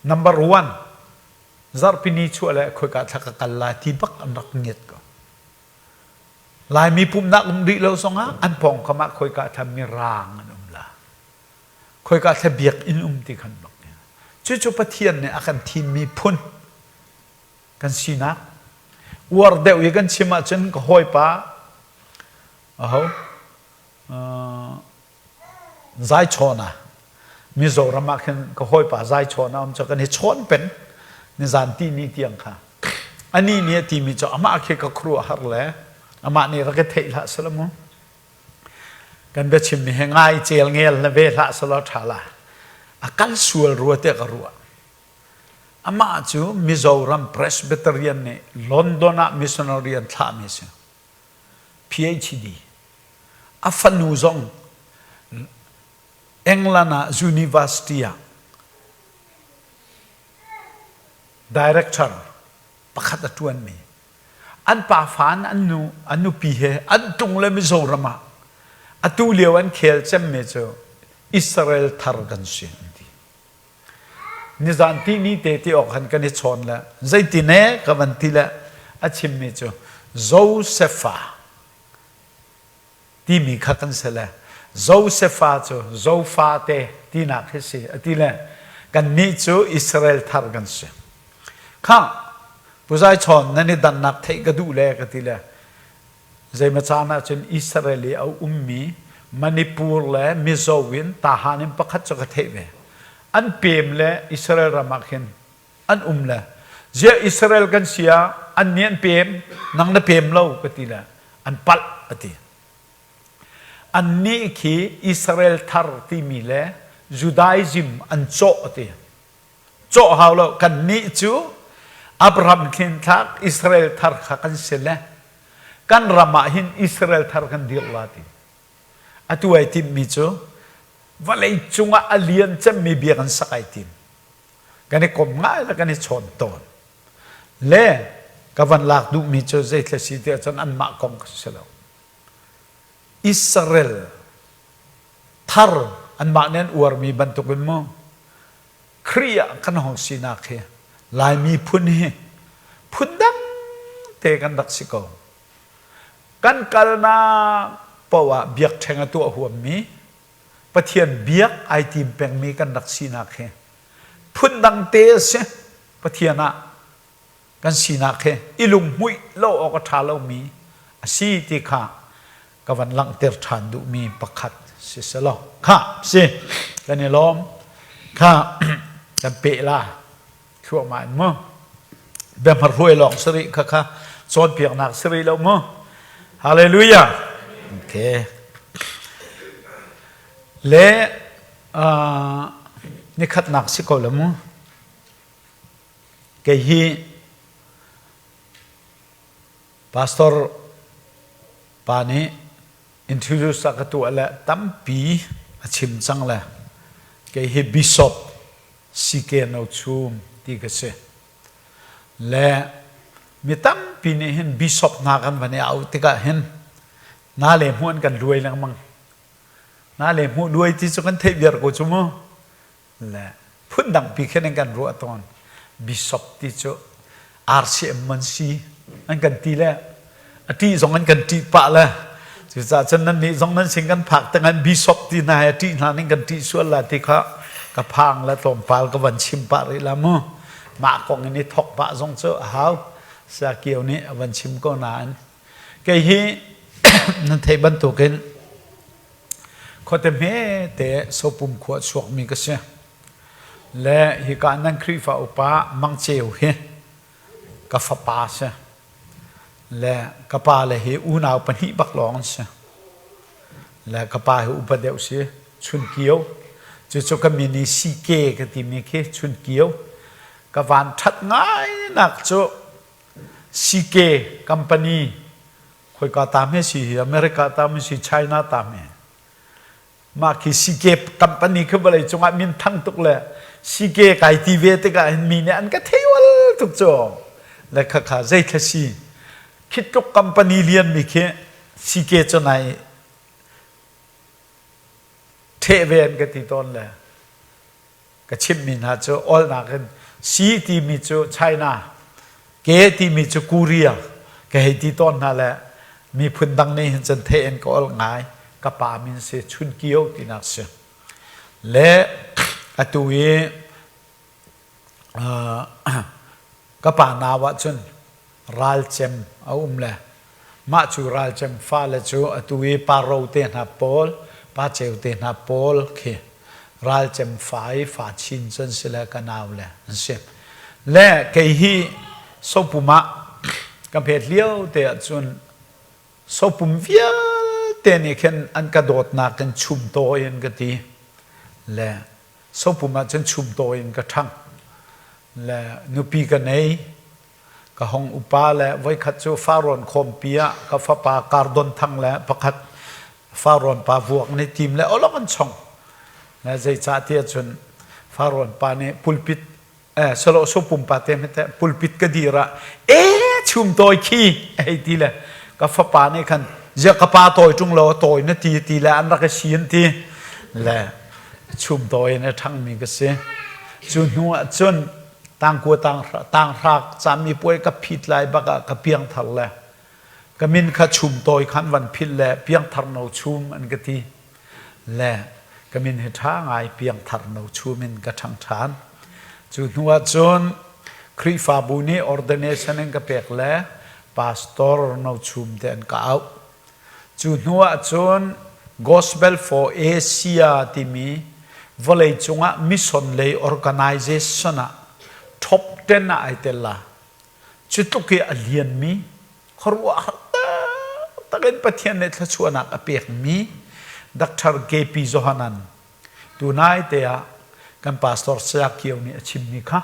number one zarhpini chuah le khoika thla ka kal lai ti bak an rak ngiat ko. Laimi pumhnak um rih lo zongah an pawngkam ah khoika thla mirang an um la. Khoika thla biakinn um ti khan bak. Cucu Pathian nih a kan thimmi phun kan sinak uar deuh i kan chim ahcun ka hawipa aho Zaichawn ah Mizoram ah khin ka hawipa Zaichawn a um cu kan i chawn peng nizan ti ni tiang kha anih nih a timi cu amah khi ka khuaruahhar le amah nih rak i theih hlah selaw mu kan biachimmi he ngai cel ngel na ve hlah selaw ṭha la a kal sual rua tiah ka ruah amah cu Mizoram Presbyterian nih London ah missionary an thlahmi a si PhD A fanu zong England ah university ah director pakhat a ṭuanmi. An pafa in an nu an nupi he an tung le Mizoram ah atu lio an khel cemmi cu Israel thar kan si an ti. Nizan tihni te ti awk han kan i chawn le zeitin e ka van ti le a chimmi cu Josepha timi kha kan si le Josepha cu Zofa te tinak hi si a ti le kannih cu Israel thar kan si. Kha Puzai chawn nan i dannak theih ka duh le ka ti le zeimaw caan ahcun Israel i a ummi Manipur le Mizo in Tahan in pakhat cu ka theih ve. An pem le Israel ram ah khin an um le ziah Israel kan si ah an nih an pem nang na pem lo ka ti le an palh a ti. Annih khi Israel thar timi le Judaism an cawh a ti. Cawh hau lo kannih cu Abraham thlinthlak Israel thar kha kan si le kan ram ah hin Israel thar kan dirh la ti. Atu ai timhmi cu vawlei cungah a lian cemmi bia kan sak ai tim. Kan i kom ngai le kan i chawn tawn. Le ka van lak duhmi cu zeithla si tiah cun anmah kong ka si lo. Israel thar anmah nih an uarmi bantukin mu Khrih ah kan hong sinak hi Laimi phun hi phundang te kan rak si ko. Kan kalnak paoh ah biakṭheng a tuah huammi, Pathian biak ai tim pengmi kan rak sinak hi phundang te a si. Pathian ah kan sinak hi i lunghmuih lo awk a ṭha lomi a si ti kha ka van langhter ṭhan duhmi pakhat si selaw kha si kan i lawm kha kan peh la thluahmah in mu biahmarhuai lawng si rih kha kha cawnpiaknak si rih lo mu hallelujah okay le uh, nikhatnak si ko la mu kei hi Pastor pa nih introduce a ka tuah le tampi a chim cang le kei hi bishop CK No Chum ti ka si. Le mi tampi nih hin bishop hna kan van i auh tikah hin na le hmuh an kan luai lengmang. Na le hmuh luai ti cu kan theih viar ko cu mu. Le phundangpi khin an kan ruah tawn. Bishop ti cu RCM man si an kan ti le a ṭih zong an kan ṭih pah le cucaah cun nan nih zong nan sin kan phak te ngan bishop ti hna he a ṭih hna ning kan ṭih sual la ti kha ka phang le tlawmpal ka van chim pah rih la mu mah kong in i thok pah zong cu a hau Sakio nih a van chim ko nain kei hi nan theih bantukin Khuate hmete Sopum khua chuakmi ka si. Le hika nan Khrihfa upa Mang Ceu hi ka fapa si. Le ka pa le hi unau pahnih bak lawng an si. Le ka pa hi upa deuh si, Chun Kio. Cucu ka min i CK ka timi khi Chun Kio. Ka van ṭhat ngai nak cu CK company Khoika ta hme si hi America ta hme si China ta hme mah khi CK company khi vawlei cungah min thang tuk le CK kai ti ve tikah hin mi nih an ka thei wal tuk cu le kha kha zei thla si khi tluk company lian mi khi CK cu nai theh ve an ka ti tawn le Ka chimhmi hna cu awlnak in C timi cu China, K timi cu Korea ka hei ti tawn hna le miphun dang nih hin cun theih in ka ol ngai. Ka pa min si Chun Kio tinak si. Le atu i ka pa nau ah cun ralcem a um le mah cu ralcem fale cu atu i pa ro te hna pawl pa ceu te hna pawl khi ralcem fa i fa chin cu an si le ka nau le an si le kei hi sopum ah ka phet lio te ah cun sopum vialte nih khin an ka dawtnak in chum tawi an ka ti le sopum ah cun chum tawi in ka ṭhang le nupi ka nei Ka hong upa le voikhat cu Farrawn khawmpi ah ka fapa Kardon Thang le pakhat Farrawn pa vuak nih tim le olok an chong. Le zeicah ti ahcun Farrawn pa nih pulpit eh salo so pumpa te hmete pulpit ka dir ah e chum tawi khi hei ti le ka fapa nih khan zia ka pa tawi ṭung lo tawi na ti ti le an rak i si an ti le chum tawi in a ṭhangmi ka si. Cu hnu ah cun tangkua tanghra cami puai ka phit lai bak ah ka piangthar le ka min kha chum tawi khan van philh le piangthar no chum an ka ti le ka min hi ṭha ngai piangthar no chum in ka ṭhang ṭhan cu hnu ah cun Khrihfabu nih ordination in ka pek le pastor no chum te an ka auh Cu hnu ahcun Gospel for Asia timi vawleicung ah mission lei organization ah top 10 ah ai tel la. Cu tluk i a lianmi khuaruahhar taktak in Pathian nih thluachuahnak a pekmi Dr. KP Johanan tunai te ah kan pastor Saya Kio nih a chimmi kha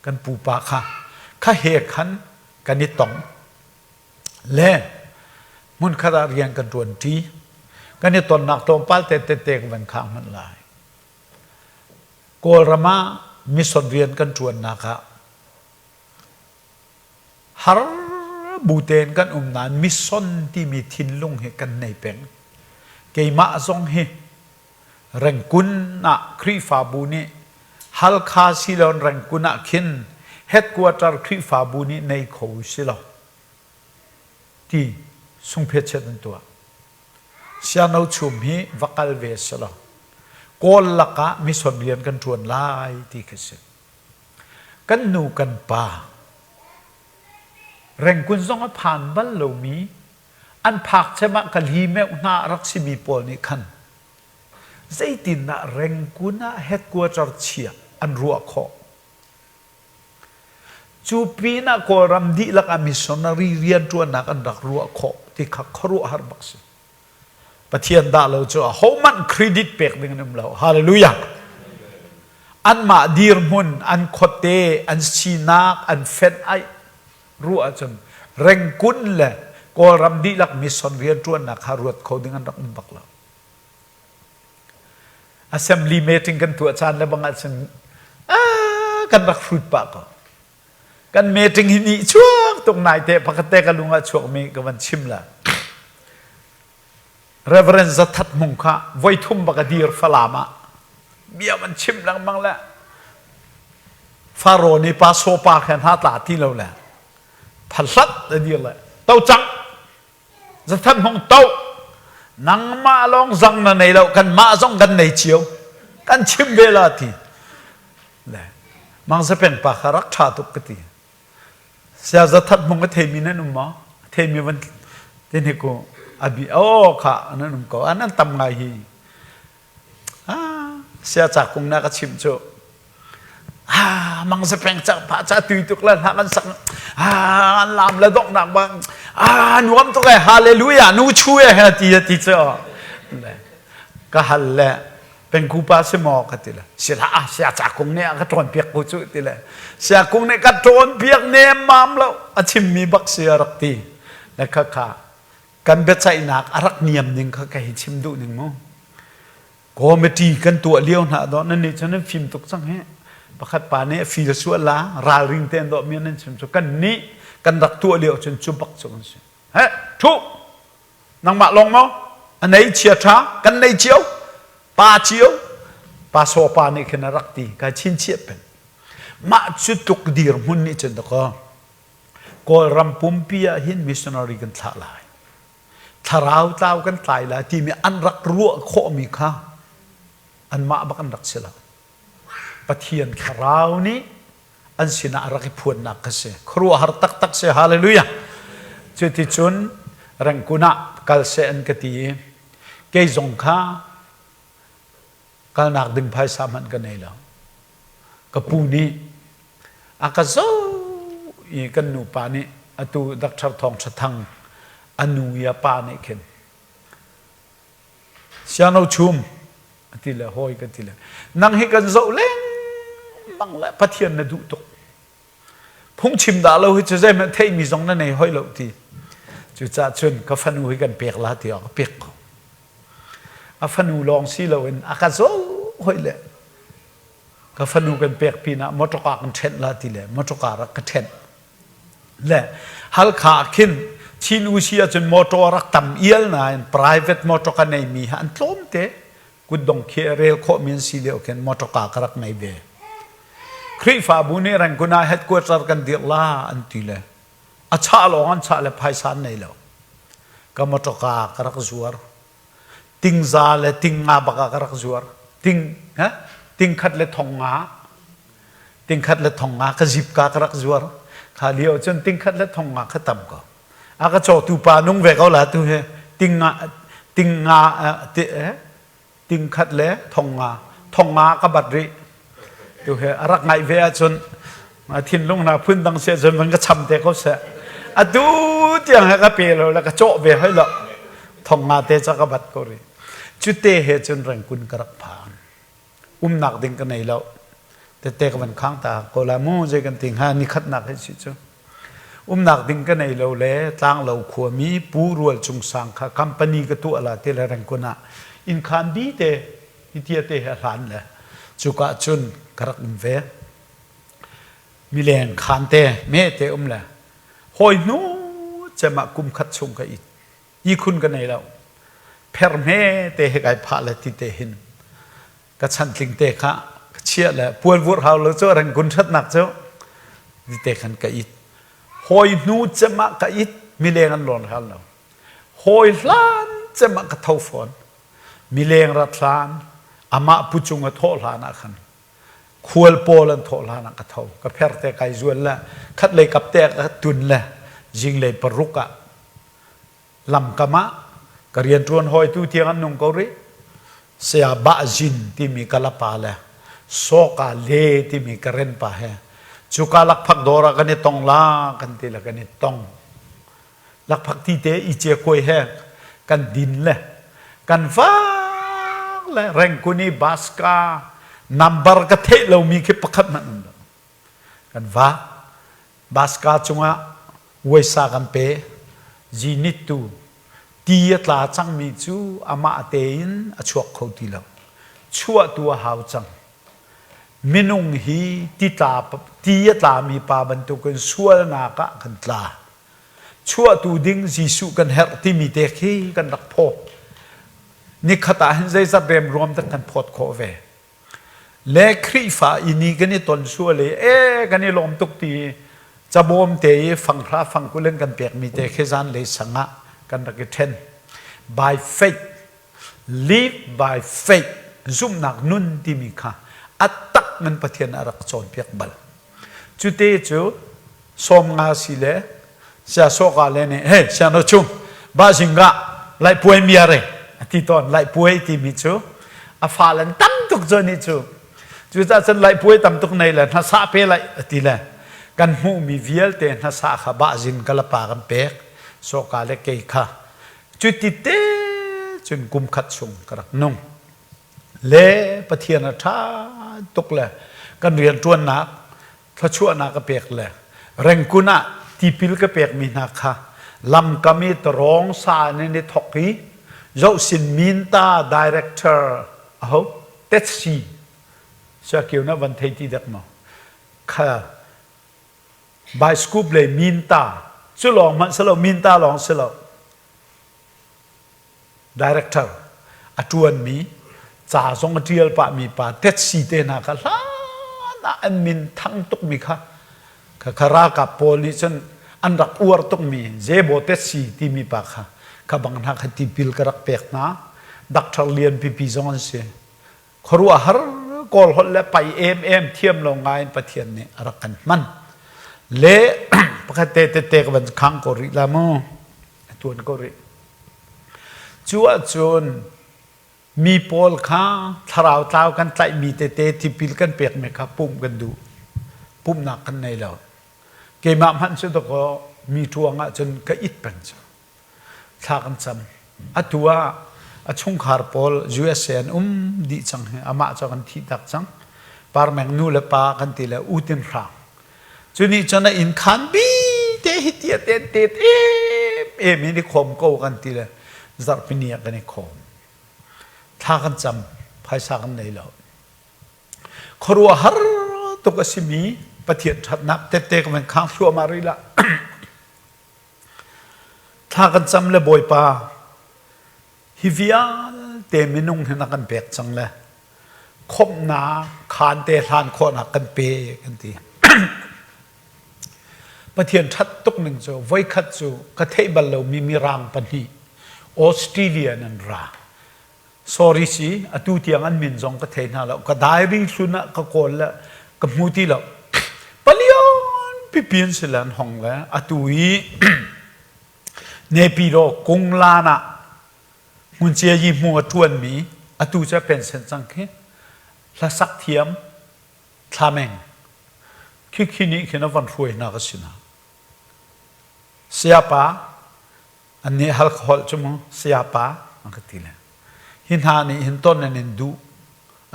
kan pupa kha kha. Kha he khan kan i tong. Le hmunkhat ah rian kan ṭuanṭi. Kan i tonnak tlawmpal te tete ka van khang hmanh lai. Kawlram ah mission rian kan ṭuannak ah har bu tein kan um nain mission timi thinlung hi kan nei peng. Keimah zong hi Rengkun ah Khrihfabu nih Halkha siloin Rengkun ah khin headquarter Khrihfabu nih nei kho si lo ti sungphetchet an tuah. Siano chum hi va kal ve si lo. Kawl lakah mission rian kan ṭuan lai ti khi si. Kan nu kan pa Rengkun zong a phan bal lomi an phak cem ah ka li meuh hna a rak simi pawl nih khan zeitindah Rengkun ah headquarter chia an ruah khawh. Cu pinah Kawlram dihlak ah missionary rianṭuannak an rak ruah khawh ti kha khuaruahhar bak si. Pathian dah lo cu ahohmanh credit pek ding an um lo. Hallelujah. Anmah dirhmun, an khuate, an sinak, an fenh aih ruah ahcun Rengkun le Kawlram dihlak mission rianṭuannak kha ruat kho ding an rak um bak lo. Assembly meeting kan tuah caan le bang ahcun kan rak hrut pah ko. Kan meeting hi nih chuak tuk nai te pakhat te ka lung ah chuakmi ka van chim la. Reverend Zathat Hmung kha voithum bak a dir Falam ah bia van chim lengmang le Faro nih pa sopa khe hna tla ti lo le phahlat a dir le to cang Zathat Hmung to nangmah lawng zang na nei lo kan mah zong kan nei cio kan chim ve la ti le Mang Zapeng pa kha rak ṭha tuk ka ti Saya Zathat Hmung a theimi nan um maw? A theimi van tin hi ku abi oh kha nan um ko an tam ngai hi. Ah sia ca kung na ka chim cu. Ah mang sa peng ca pa ca tui tuk la hla kan sak. Ah an lam le dok nak bang. Ah nuam tuk e hallelujah nu chu e he ti ti cu. Ka hal le pengku pa si maw ka ti le si hlah sia ca kung nih a ka ṭawn piak ko cu ti le sia kung nih ka ṭawn piak nemmam lo a chimmi bak si a rak ti le kha kha kan biaceihnak a rak niam ning kha ka hi chim duh ning mu committee kan tuah lio hna dawh nan nih cun nan fim tuk cang hi pakhat pa nih a fil sual la ralring tein dawh mi nan chim cu kan nih kan rak tuah lio cun cu bak cu kan si he thu Nangmah lawng maw? A nei chia ṭha, kan nei cio, pa cio, pa saw pa nih khin a rak ti, kai chinchiah peng. Mah cu tluk dirhmun nih cun dakaw Kawlram pumpi ah hin missionary kan thlah lai. Thlarau tlau kan tlai lai timi an rak ruah khawhmi kha anmah bak an rak si lo. Pathian thlarau nih an sinah a rak i phuannak kha si. Khuaruahhar taktak si. Hallelujah. Cuticun Rengkun ah kal seh an ka ti i kei zong kha kalnak ding phaisa hmanh ka nei lo. Ka pu nih a ka zoh i kan nupa nih atu Dr. Thawng Tha Thang a nu i a pa nih khin Siano chum a ti le hawi ka ti le nang hi kan zoh lengmang le Pathian na duh tuk phungchim dah lo hi cu zeihmanh theihmi zong na nei hoi lo ti cucaah cun ka fanu hi kan pek la tiah ka pek ko a fanu lawng si loin a ka zoh hoi le ka fanu kan pek pinah motor kan ṭhenh la ti le motor rak ka ṭhenh Le Halkha ah khin Chin usi ahcun motor rak tam ial nain private motor ka neimi hi an tlawm te. Kutdong khi a rel khawhmi an si lio khin motor ka ka rak nei ve. Khrihfabu nih Rangoon ah headquarter kan dirh la an ti le a chah lawng an chah le phaisa an nei lo. Ka motor ka ka rak zuar. Tingza le tingnga bak ah ka rak zuar. Ting, ha? Ting khat le thong nga. Tingkhat le thong nga ka zip ka ka rak zuar. Kha lio cun tingkhat le thong nga kha tam ko. A ka cawtu pa nung ve ko la tu he ting nga ting nga tingkhat le thong nga thong nga ka bat rih. Tu he a rak ngaih ve ahcun thinlung hna phun dang se cun van ka cham te ko seh. Atu tiang he ka pe lo le ka cawh ve hoi lo. Thong nga te ca ka bat ko rih. Cu te he cun Rengkun ka rak phan. Umnak ding ka nei lo. Tette ka van khang ta ko la mu zei kan ti hnga ni khatnak hi si cu. Umnak ding ka nei lo le tlanglo khuami Pu Rual Cung Sang kha company ka tuah la ti le Rangoon ah inn khaan bi te hi tia te he hlan le cuka cun ka rak um ve. Mileng khaan te me te um le hawi hnu cem ah kum khat chung ka it. Ihkhun ka nei lo. Pher hme te he kai phah le ti te hin ka chantling te kha ka chiah le puan vurh hau lo cu Rangoon ṭhatnak cu ti te khan ka it. Hawi hnu cem ah ka it mileng an lawn hal lo. Hawi hlan cem ah ka tho fawn. Mileng rat hlan amah pu cung a thawh hlan ah khan khual pawl an thawh hlan ah ka tho. Ka pher te kai zual le khat lei kap te ka tun le zinglei paruk ah lamkam ah ka rianṭuan hawitu tiang an nung ko rih. Saya Bah Zin timi kalapa le Sawka Le timi Karen pa he cuka lakphak dawr ah kan i tong la kan ti le kan i tong. Lakphak ti te i ce kuai he kan din le kan vak le Rengkuni Baska number ka theih lomi khi pakhat hmanh um lo. Kan vak. Baska cungah uaisa kan pe. Zinit tu ti a tla cangmi cu amah tein a chuak kho ti lo. Chuahtu a hau cang. Minung hi ti, tla, ti a tlami pa bantukin sualnak ah kan tla. Chuahtu ding Jesuh kan herh timi te khi kan rak phaw. Nikhat ah hin zeizat remruam dah kan phawt khawh ve. Le Khrihfa i ni kan i ton sual i e kan i lawm tuk ti cabawm te i fanghra fangkul in kan pekmi te khi zanlei sang ah kan rak i ṭhen. By faith, live by faith, zumhnak nun timi kha a tak in Pathian a rak cawnpiak bal. Cute cu 50 si le sia sawka le nih hey siano chung ba zingah lai puai miare a ti tawn lai puai timi cu a fa lan tam tuk cu ni cu cucaah cun lai puai tam tuk nei le hnasa pe lai a ti le kan hmuhmi vialte hnasa kha ba zin ka lapa kan pek sawka le kei kha cu ti te cun kum khat chung ka rak nung le Pathian a ṭha tuk le kan rianṭuannak thluachuahnak ka pek le Rengkun ah tipil ka pekmi hna kha lamkam i tarawng sa in i thok i zohsin minta director aho tetsi siakio na van thei ti dek maw kha bioscope le minta cu lawng hmanh si lo minta lawng si lo Director a ṭuanmi ca zong a ṭial pahmi pa tetsi te hna kha hlan ah an min thang tukmi kha kha ralkap pawl nih cun an rak uar tukmi Zebo tetsi timi pa kha kha bang hna kha tipil ka rak pek hna. Doctor lian pipi zong an si. Khuaruahhar Kawl holh le pai emem thiam lo ngai in Pathian nih a rak kan hman. Le pakhat te tete ka van khang ko rih la mu. A tuan ko rih. Cu ahcun mi pawl kha thlarau tlau kan tlaihmi tete tipil kan pekmi kha pumh kan duh. Pumhnak kan nei lo. Keimah hmanh cu dakaw mi ṭuang ahcun ka it peng cu. Thla kan cam. Atu ah a chungkhar pawl USA an um dih cang hi amah cu kan thih tak cang. Parmeng nu le pa kan ti le utin hrang. Cu nih cun a inn khan bi te hi tia te te em em in i khawm ko kan ti le zarhpini ah kan i khawm. Thla kan cam, phaisa kan nei lo. Khuaruahhar tuk a simi Pathian ṭhatnak tette ka van khang thluahmah rih lah. Thla kan cam le Bawipa, hi vialte minung hi na kan pek cang le khawmhnak khaan te hlan khawhnak kan pe kan ti. Pathian ṭhat tuk ning cu voikhat cu ka theih bal lomi mirang pahnih Australia in an ra. Sorry si, atu tiang an min zong ka thei hna lo. Ka diary hlun ah ka kawl le ka hmu ti lo. Palian pipi an si le an hong le atu i Nepilo Kunglan ah hmuncia yi hmu a ṭuanmi atu cu a pension cang khi hlasak thiam thlameng khikhi nih khin a van hruai hna ka sinah. Sayapa Annih Halkha holh cu mu sayapa an ka ti le hi hna nih hin ton an in duh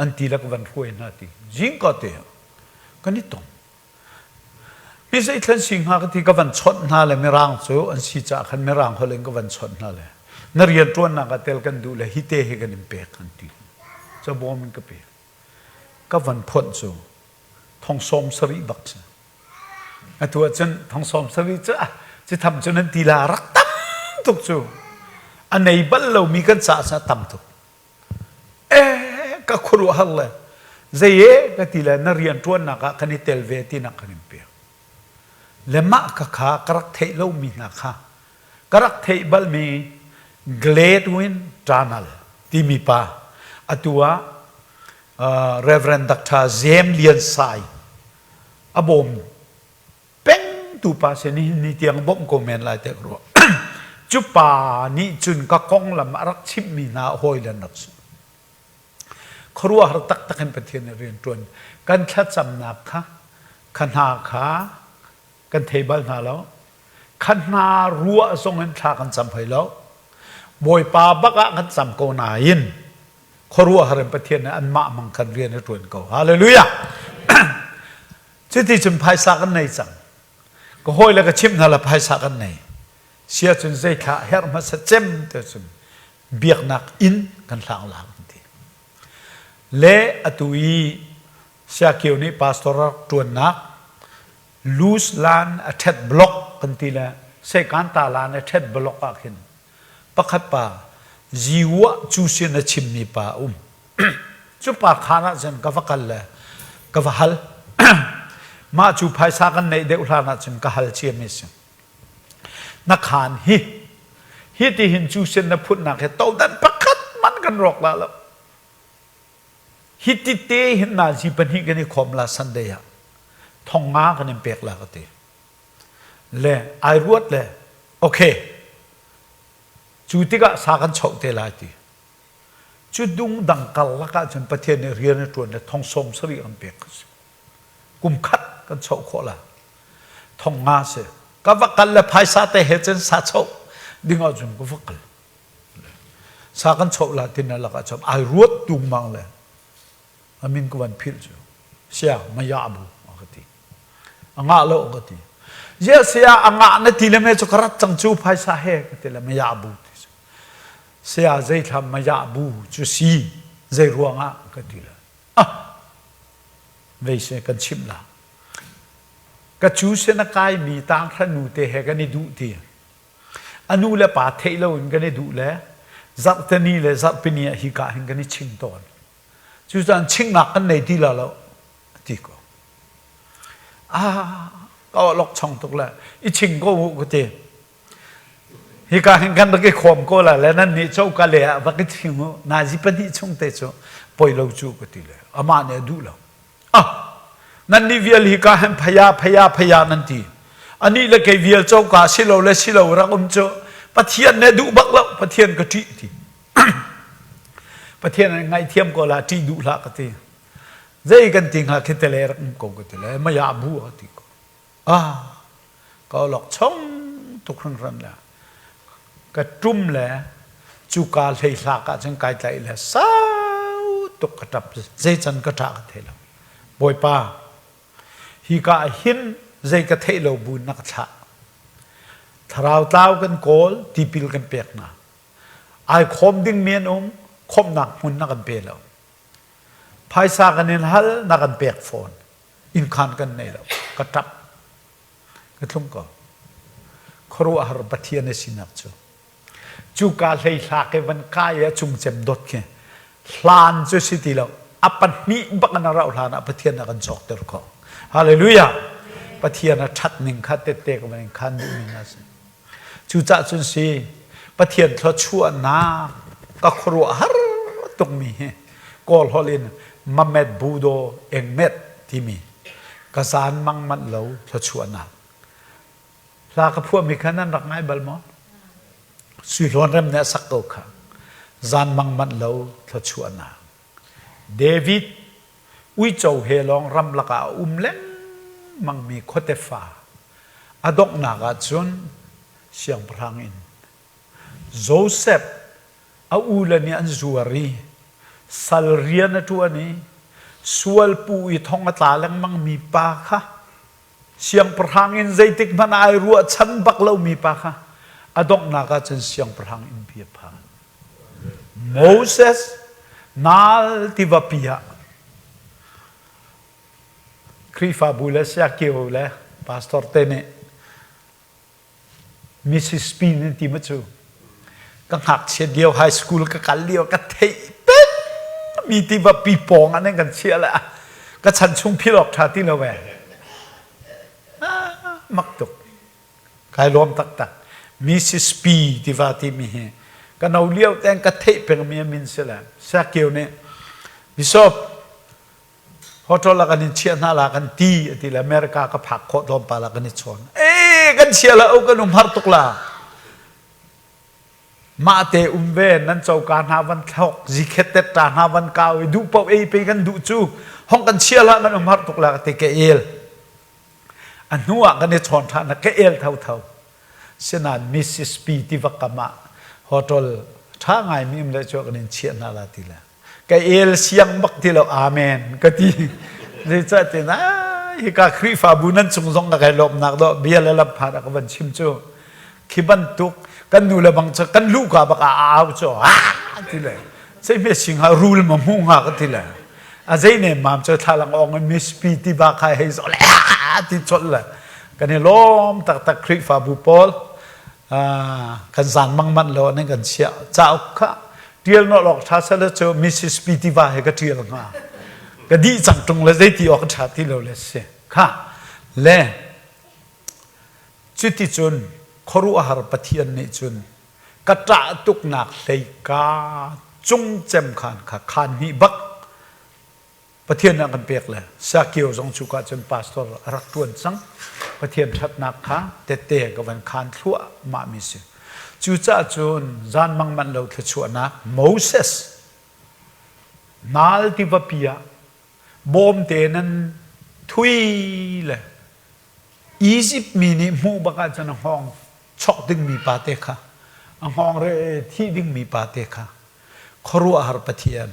an ti le ka van hruai hna ti zingka te. Kan i tong. Mi zeithlan si hnga ka ti ka van chawnh hna le Mirang cu an si caah khan Mirang holh in ka van chawnh hna le na rianṭuannak ah tel kan duh le hi te hi kan in pek an ti. Cabawm in ka pek. Ka van phonh cu thong 70 bak si. Atu ahcun thong 70 cu ah ci tham cu nan ti la rak tam tuk cu. A nei bal lomi kan caah cun a tam tuk. Eh ka khuaruahhar le zei e ka ti le na rianṭuannak ah kan i tel ve tinak kan in pek. Le mah ka kha ka rak theih lomi hna kha ka rak theih balmi Gladwin Tunnel timi pa atu ah uh, Reverend Dr. Zem Lian Sai a bawm peng tu pa sin nihin ni tiang bawmh ko men lai te ka ruah. Cu pa nih cun ka konglam a rak chimhmi hna hawi le an rak si. Khuaruahhar taktak in Pathian nih rian ṭuan. Kan thlacamnak kha kha hna kha kan thei bal hna lo. Kha hna ruah zong in thla kan cam hoi lo. Bawipa bak ah kan cam ko nain khuaruahhar in Pathian nih anmah mang khan rian a ṭuan ko. Hallelujah! Cuti cun phaisa kan nei cang. Ka hawi le ka chimh hna le phaisa kan nei. Sia cun zeithla herh hmasa cem te cun biaknak inn kan hlang la kan ti. Le atu i Siakio nih pastor rak ṭuannak Luz lan a ṭhet block kan ti le Sekanta lan a ṭhet block ah khin pakhat pa Ziwa cu sin a chimmi pa a um. Cu pa khaan ah cun ka va kal le ka va hal. Mah cu phaisa kan neih deuh hlan ah cun ka hal ciami a si. Na khaan hi hi ti hin cu sin na phutnak hi todan pakhat man kan rawk la lo. Hi ti te hin nazi pahnih kan i khawm la Sunday ah thong nga kan in pek la ka ti. Le ai ruat le okay cu tikah sa kan choh te lai ti. Cu dungdang karlak ahcun Pathian nih rian a ṭuan le thong 70 an pek ka si. Kum khat kan choh khawh la. Thong nga si. Ka va kal le phaisa te he cun sa choh ding ahcun ka va kal. Sa kan choh la tin lak ahcun ai ruat tungmang le a min ka van philh cu. Sia maya bu a ka ti. A ngah lo ka ti. Zia sia a ngah na ti le me cu ka rat cang cu phaisa he ka ti le maya bu ti cu. Saya zeithlam mayah bu cu si zei ruangah ka ti le ah vei se kan chimh la ka cu se na kai mi tanghra nu te he kan i duh ti a nu le pa theih lo in kan i duh le zarhteni le zarhpini ah hi ka hin kan i ching tawn cucaan chingnak kan nei ti la lo ti ko ah ka lok chong tuk le i ching ko u ka ti Hika hin kan rak i khawm ko la le nan nih coka le ah va ka chim u nazi pahnih chung te cu poi lo cu ka ti le amah nih a duh lo. Ah nan nih vial hika hin phaya phaya phaya nan ti. Anih le kei vial coka si lo le si lo rak um cu Pathian nih duh bak lo Pathian ka ṭih ti. Pathian an ngaihthiam ko la ṭih duh hlah ka ti. Zei kan ti hnga khi tele rak um ko ka ti le maya bu a ti ko. Ah, ka awlokchong tuk hringhran le ka ṭum le cuka hleihlak ah cun kai tlaih le sau tuk ka ṭap zei can ka ṭah ka thei lo. Bawipa, hika ah hin zei ka theih lo bu na ka thlah. Thlarau tlau kan kawl, tipil kan pek hna. Ai khawm dingmi an um, khawmhnak hmun na kan pe lo. Phaisa kan in hal, na kan pek fawn. Innkhaan kan nei lo. Ka ṭap. Ka tlung ko. Khuaruahhar Pathian a sinak cu. Cuka hleihlak i van kai a cungcem dot khi hlan cu si ti lo. A pahnih bak in a rauh hlan ah Pathian a kan cawkter khawh. Hallelujah! Pathian a ṭhat ning kha tette ka van in khan duhmi hna si. Cucah cun si Pathian thluachuahnak ka khuaruahhar tukmi hi Kawl holh in Mamet Budo Engmet timi ka zan mang manh lo thluachuahnak. Hla ka phuahmi kha nan rak ngai bal maw? Sui Hlawn Rem nih a sak ko kha. Zan mang manh lo thluachuahnak. David uico he lawng ramlak ah a um lengmangmi khuatefa a donghnak ah cun siangpahrang in Joseph a ule nih an zuar i sal rian a ṭuan i. Sualpu i thong a tla lengmang mi pa kha siangpahrang in zeitik hmanh ah ai ruahchan bak lomi pa kha a donghnak ah cun siangpahrang innpi a phan. Moses nal tivapi ah Khrihfabu le siakio le pastor te nih Mrs. P nan ti ma cu ka ngakchiat lio high school ka kal lio ka theih peng mi tiva pi pawng ah nan kan chiah le ka chan chung phil awk ṭha ti lo ve mak tuk kai lawm taktak Mrs. P tiva timi hi ka no lio ten ka theih peng mi a min si le Sakio nih Bishop Hotel ah kan in chiah hna la kan ti a ti le America ka phak khawh tlawmpal ah kan i chawn. Ee kan chia la o kan um har tuk la. Mah te um ve nan coka hna van thlok zikhet tet ta hna van kau i duh paoh ei pe kan duh cu hong kan chia la kan um har tuk la ka ti ka el. A hnu ah kan i chawn ṭhan ka el thotho. Sinain Mrs. P tiva kam ah hotel ṭha ngai mi um le cu kan in chiah hna la ti le. Ka el siang bak ti lo amen ka ti. Zeicahtiah hika Khrihfabu nan cung zong ka kai lawmnak dawh bia le lam phan ah ka van chim cu khi bantuk kan nu le bang cu kan luhka bak ah a au cu ah ti le zei me sing ha rul ma hmu hnga ka ti le a zei ne mam cu thlalang ong in mispi ti ba kha hei zo le ti chol le kan i lawm taktak Khrihfabu pawl kan zan mang manh lo nan kan chiah cauk kha tial nawlh awk ṭha seh cu Mrs. P tiva he ka ṭial hnga ka dih cang ṭung le zeiti awk ṭha ti lo le si kha le cuticun khuaruahhar Pathian nih cun ka ṭah tuknak hleika cungcem khan kha khaan hnih bak Pathian nih a kan pek le Sakio zong cu ka cun pastor a rak ṭuan cang. Pathian ṭhatnak kha tette ka van khaan thluahmah mi si. Cucaah cun zan mang manh lo thluachuahnak Moses nal tivapi ah bawmte nan thui le Egypt mi nih hmuh bak ahcun a hngawng chok dingmi pa te kha a hngawng re thih dingmi pa te kha khuaruahhar Pathian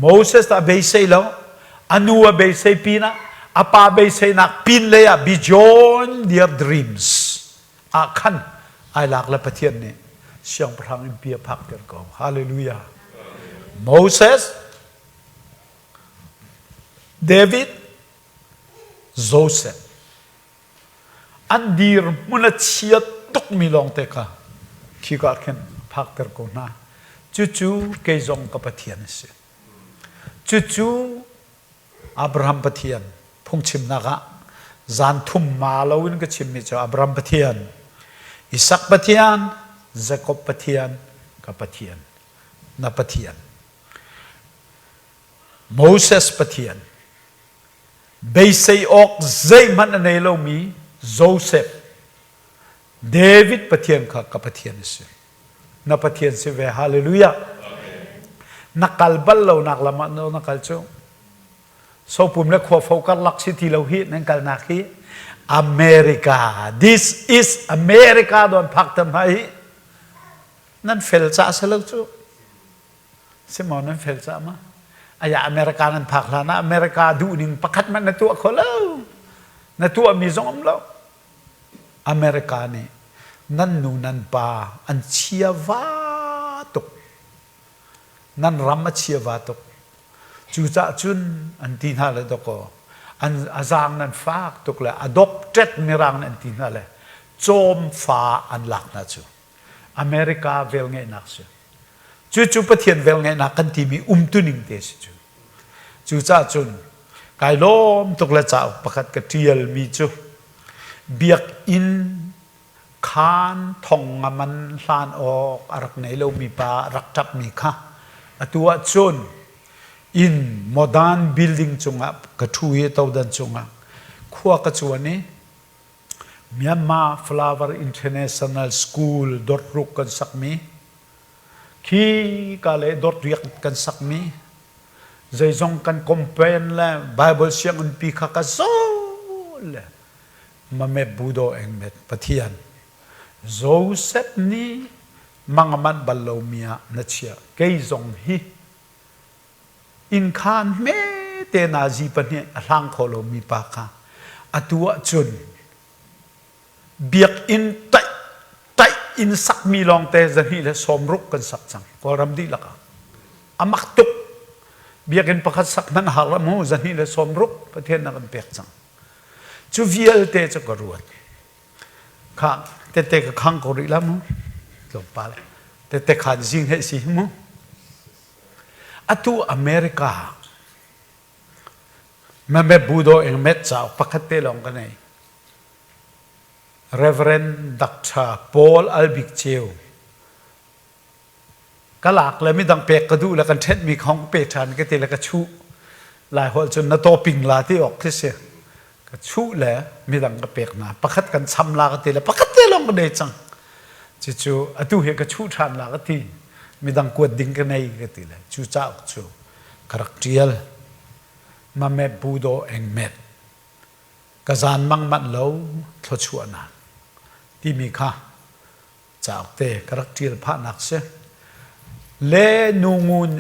Moses a beisei lo a nu a beisei pinah a pa beiseinak pin lei ah beyond their dreams ah khan ai lak le Pathian nih siangpahrang in bia phakter ko hallelujah Moses David Joseph An dirhmun a chia tukmi lawngte kha khika ah khin phakter ko hna. Cucu kei zong ka Pathian a si. Cucu Abraham Pathian phungchimnak ah zan thum ma loin ka chimmi cu Abraham Pathian, Isak Pathian, Jakob Pathian, ka Pathian, na Pathian. Moses Pathian, Beisei awk zeihmanh a nei lomi Josef, David Pathian kha ka Pathian a si. Na Pathian si ve. Hallelujah. Na kal bal lonak lam ah na kal cu. Sopum le khuafo karlak si ti lo hi nan kalnak hi America. This is America don phak tam hna hi. Nan fel ca si lo cu. Simon nan fel cah ma? Aya America nan phak hlan ah America duhning pakhat hmanh na tuah kho lo. Na tuahmi zong um lo. America nih nan nu nan pa an chia va tuk. Nan ram a chia va tuk. Cucaah cun an ti hna le dawkaw an a zaang nan fak tuk le adopted mirang an ti hna le cawm fa an lak hna cu. America velngeihnak si. Cucu Pathian velngeihnak kan timi umtuning te si cu. Cucaah cun kai lawm tuk le cauk pakhat ka ṭialmi cu biakinn khaan thong nga man hlan awk a rak nei lomi pa a rak ṭapmi kha atu ah cun inn modern building cungah ka ṭhu i todan cungah khua ka cuan i Myanmar Flower International School dot ruk kan sakmi khi ka le dot riak kan sakmi zeizong kan complain le Bible sianginn pi kha ka zawl le mamet budo engmet Pathian Joseph nih mang a manh bal lomi ah na chiah kei zong hi Innkhaan hme te nazi pahnih a hlang kho lomi pa kha atu ahcun biakinn taih taih in sakmi lawngte 260 kan sak cang Kawlram dihlak ah. A mak tuk. Biakinn pakhat sak hmanh har a mu 260 Pathian na kan pek cang. Cu vialte cu ka ruat. Kha tette ka khang ko rih la mu. Tlawmpal. Tette khan zing he si mu. Atu America mame budo eng met cauk pakhat te lawng ka nei. Reverend Dr. Paul Albik Ceu ka lak le midang pek ka duh le kan ṭhenhmi khong pe ṭhan ka ti le ka chuh lai holh cun na tawping la ti awk khi si ka chuh le midang ka pek hna pakhat kan cham la ka ti le pakhat te lawng ka nei cang cucu atu hi ka chuh ṭhan la ka ti midang kuat ding ka nei ka ti le cu cauk cu ka rak ṭial mame budo engmet ka zan mang manh lo thluachuahnak timi kha cauk te ka rak ṭial phahnak si. Le nu ngun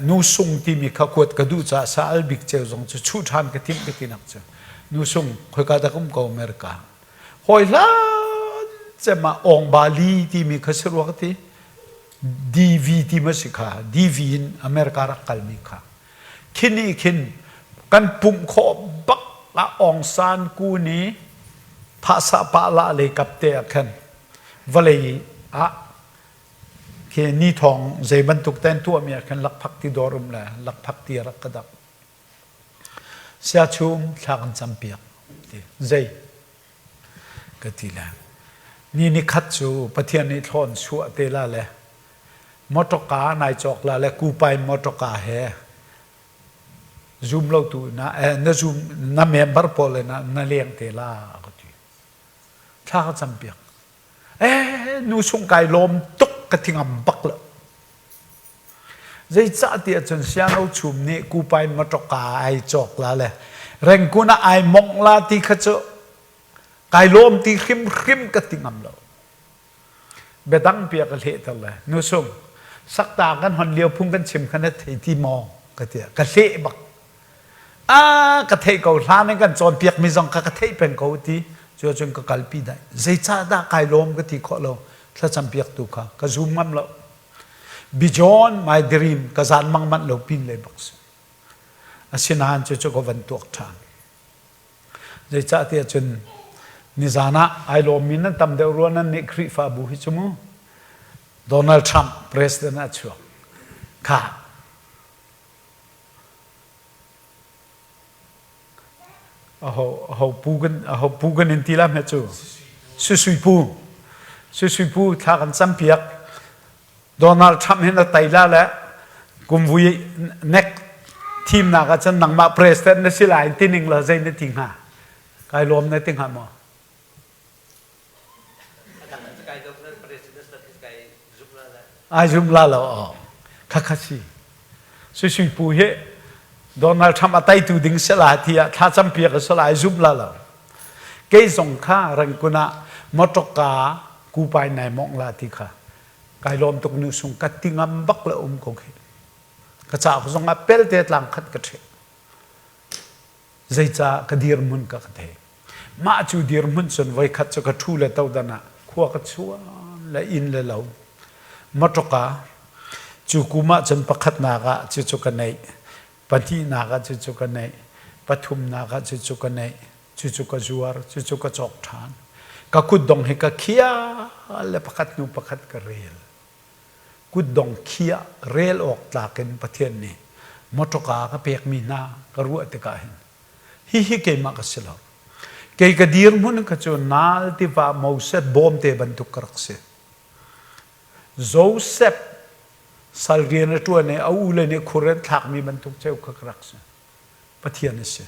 nu sung timi kha kuat ka duh caah sa al bik ceu zong cu chuh ṭhan ka timh ka tinak cu nu sung khoika dak um ko America hawi hlan cem ah ong ba li timi kha si rua ka ti DV ti ma si kha DV in America rak kalmi kha khini khin kan pumh khawh bak ah Aung San Ku nih phahsah pah lah lei kap te ah khan vawlei ah khi ni thawng zei bantuk ten tuahmi ah khan lakphak ti dawr um le lakphak ti rak ka dak sia chum thla kan campiak ti zei ka ti le ni ni khat cu Pathian nih thlawn chuah te la le motorka nai cawk la le kupai motorka he zum lo tu na eh, na zum na member pawl le na na leng te la ka ti thla ka cam piak eh nu sung kai lawm tuk ka thingam bak lo zeicah ti ahcun siano chum nih kupai motorka ai cawk la le rengkun ah ai mongh la ti kha cu kai lawm ti hrimhrim ka ti ngam lo biadang pia ka hlehter le nusung sakta kan hon lio phung kan chim kha na thei ti maw ka ti ka hleh bak a ka theih ko hlan in kan cawnpiak mi zong kha ka theih peng ko ti cu cun ka kalpi dai zeicah dah kai lawm ka ti khawh lo thlacam piak tu kha ka zoom ngam lo beyond my dream ka zan mang manh lo pin le bak si asinain cu cu ka van tuak ṭhan Zeicahtiah cun nizan ah ai lawmmi nan tam deuh rua nan nih Khrihfabu hi cu mu Donald Trump president ah chuak kha aho aho pu kan aho pu kan in ti la hme cu Susui pu Susui pu thla kan campiak Donald Trump hin a tei la le kumvui nek thimnak ah cun nangmah president na si lai ti ning la zei na ti hnga kai lawm na ti hnga maw ai zum la lo kha kha si sui sui pu hi Donald Trump a teitu ding si la ti ah thla campiak a si lai zum la lo kei zong kha rangkun ah motorka kupai nai mong la ti kha kai lawm tuk nu sung ka ti ngam bak le um ko khi ka cauk zong ah pelte tlang khat ka ṭhe zeica ka dirhmun ka ka thei mah cu dirhmun cun voikhat cu ka ṭhu le todan ah khua ka chuan le inn le lo motorka cu kum ah cun pakhatnak ah cucu ka neih pahnihnak ah cucu ka neih pathumnak ah cucu ka neih cucu ka zuar cucu ka cawk ṭhan ka kutdong hi ka khiah le pakhat hnu pakhat ka rel kutdong khiah rel awk tlak in Pathian nih motorka ka pekmi hna ka ruah tikah hin hihi keimah ka si lo kei ka dirhmun kha cu nal tiva Moses bawmte bantuk ka rak si Joseph sal rian a ṭuan i a ule nih khur an thlakmi bantuk ceu kha ka rak si Pathian a si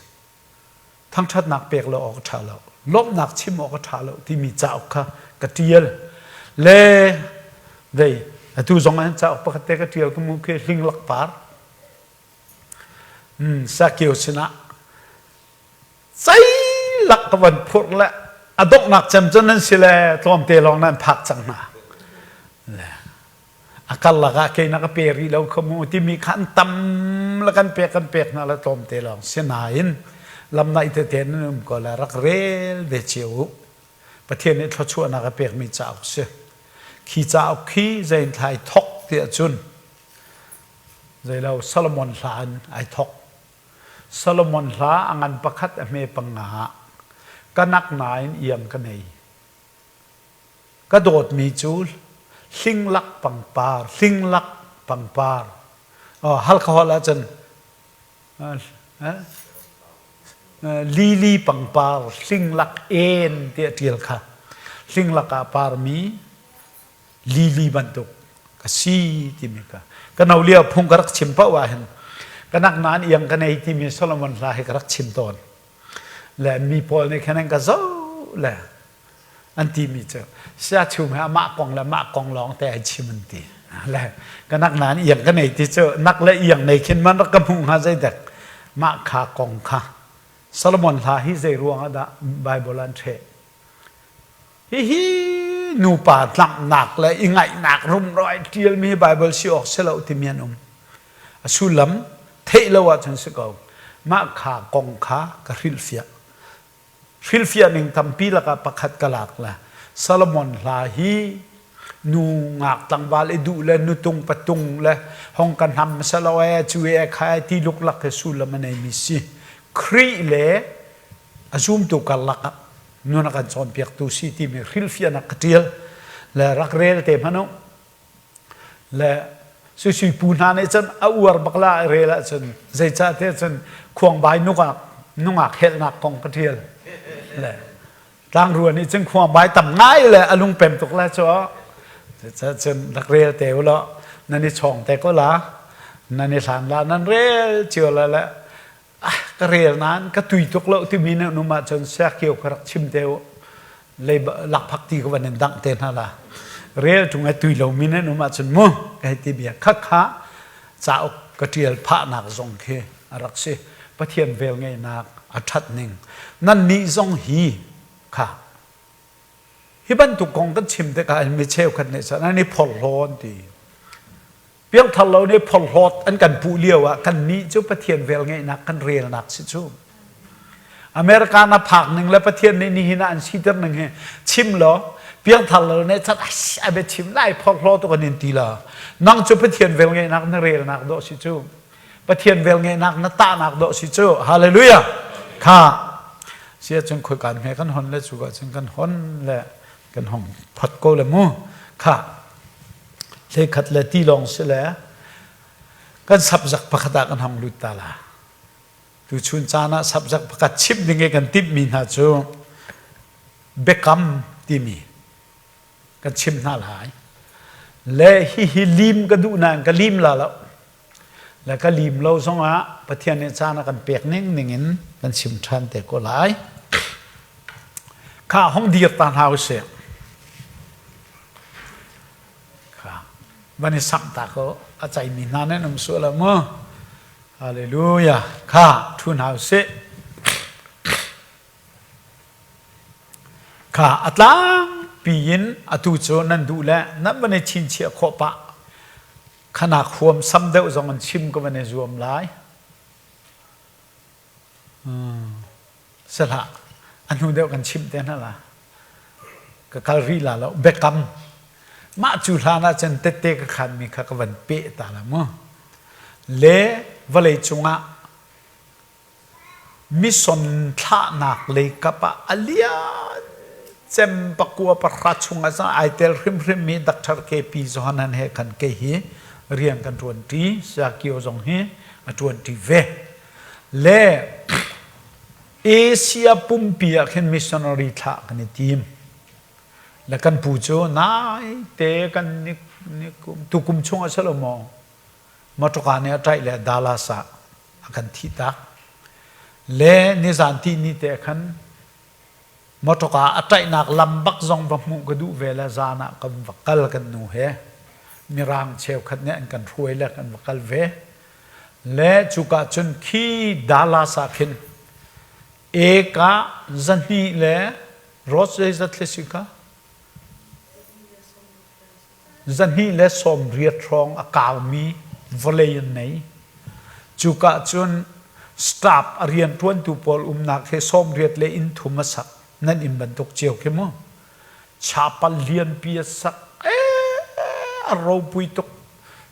thangṭhatnak pek lo awk a ṭha lo lawmhnak chim awk a ṭha lo timi cauk kha ka ṭial le dei atu zong ah cauk pakhat te ka ṭial ka mu khi hlinglak par sakio sinah ceilak ka van phurh le a donghnak cem cu nan si le tlawmte lawng nan phak cang hna le a karlak ah kei na ka pe rih lo kha mu timi kha an tam. le kan pek kan pek hna le tlawmte lawng si nain lamnaih tete nan um ko le rak rel ve cio u. Pathian nih thluachuahnak a pekmi cauk si. Khi cauk khi zein thla ai thok tiah cun zeilo Solomon hla in ai thok. Solomon hla a ngan pakhat a hme panga ah ka nak nain iang ka nei. Ka dawtmi cu hlinglak pangpar, hlinglak pangpar. Oh, Halkha holh ahcun lili pangpar hlinglak en tiah ṭial kha. Hlinglak ah parmi lili bantuk ka si timi kha. Ka no lio phung ka rak chim paoh ah hin ka nak nain iang ka nei timi Solomon hla hi ka rak chim tawn. Le mi pawl nih khan an ka zoh le an timi cu siachum he amah kong le mah kong lawng te ai chim an ti le ka nak nain iang ka nei ti cu nak le iang nei khin man rak ka hmuh hnga zeidek mah kha kong kha Solomon hla hi zei ruang ah dah Bible an ṭheh hihi nupa tlanghnak le i ngaihnak rumro ai ṭialmi hi Bible si awk si lo timi an um a sullam theih lo ahcun si ko mah kha kong kha ka hrilhfiah Hrilhfiah ning tampi lakah pakhat ka lak le Solomon hla hi nu ngak tlangval i duh le nutung patung le hong ka hnam selo e cu e kha e ti luklak he sullam a neimi si. Khrih le a zumtu karlak ah nun a kan cawnpiaktu si timi hrilhfiahnak ka ṭial le rak rel te hmanh u. Le Suisui pu hna nih cun a uar bak la rel ahcun zeicahtiah cun khuangbai nungak nungak helhnak kong ka ṭial. Le tlangrua nih cun khuangbai tam ngai le a lungpem tuk la cu cun rak rel te u law nan i chawng te ko la nan i hlan la nan rel cio la le ah ka rel nain ka tui tuk lo timi nih num ahcun siakio ka rak chim te u lei lakphak ti ka van in dangh te hna la rel ṭung ai tui lomi nan um ahcun mu ka hei ti bia khakha cauk ka ṭial phahnak zong khi a rak si Pathian vel ngeihnak a ṭhat ning nan nih zong hi kha hi bantuk kong kan chim tikah mi cheukhat nih cun an i phorhlaw an ti Piangthar lo nih phorhlawt an kan puh lio ah kannih cu Pathian velngeihnak kan relnak si cu. America na phak ning le Pathian nih nihin ah an siter ning hi chim law piangthar lo nih chan a bia chim lai phorhlaw tu kan in ti la. Nang cu Pathian velngeihnak na relnak dawh si cu. Pathian velngeihnak na tahnak dawh si cu. Hallelujah. Kha sia cun khoi kan he kan hon le cu ka cun kan hon le kan hong phot ko le mu. Kha Hleikhat le ti lawng si le kan sapzak pakhat ah kan hong lut ta la. Tuchun caan ah sapzak pakhat chimh ding i kan timhmi hna cu biakam timi kan chim hna lai. Le hihi lim ka duh nain ka lim la lo. Le ka lim lo zongah Pathian nih caan a kan pek ning ning in kan chim ṭhan te ko lai. Kha hong dir ta hna usih. Kha van i samh ta ko a caimi hna nan um sual ah mu. Hallelujah. Kha ṭhu hna usih. Kha a tlangpi in atu cu nan duh le nan van i chinchiah khawh pah. Khanak huam sam deuh zong in chim ka van i zuam lai. Si hlah. A hnu deuh kan chimh te hna la. Ka kal rih la lo. Biakam. Mah cu hlan ah cun tette ka khanmi kha ka van peh ta la mu. Le vawlei cungah mission thlahnak lei kap ah a lian cem pakua pahra chung ah cun ai tel hrimhrim mi Dr. KP Johanan he khan kei hi rian kan ṭuanṭi. Saya zong hi a ṭuanṭi ve. Le Asia pumpi ah khin missionary thlah kan i tim. Le kan pu cu naite kan ni, ni kum, tukum chung ah si lo maw motorka nih a ṭaih le Dallas ah a kan thih tak. Le nizan ti ni te khan motorka a ṭaihnak lam bak zong va hmuh ka duh ve le zan ah kan va kal kan nu he mirang cheukhat nih an kan hruai le kan va kal ve. Le cuka cun khi Dallas ah khin eka zahnih le road zeizat le si kha 230 hrawng a kaumi vawlei an nei. Cuka cun staff a rianṭuantu pawl umnak he sawmriat le inn thum a sak. Nan inn bantuk cio khi mu. Chapal lianpi a sak. Ee, a ropui tuk.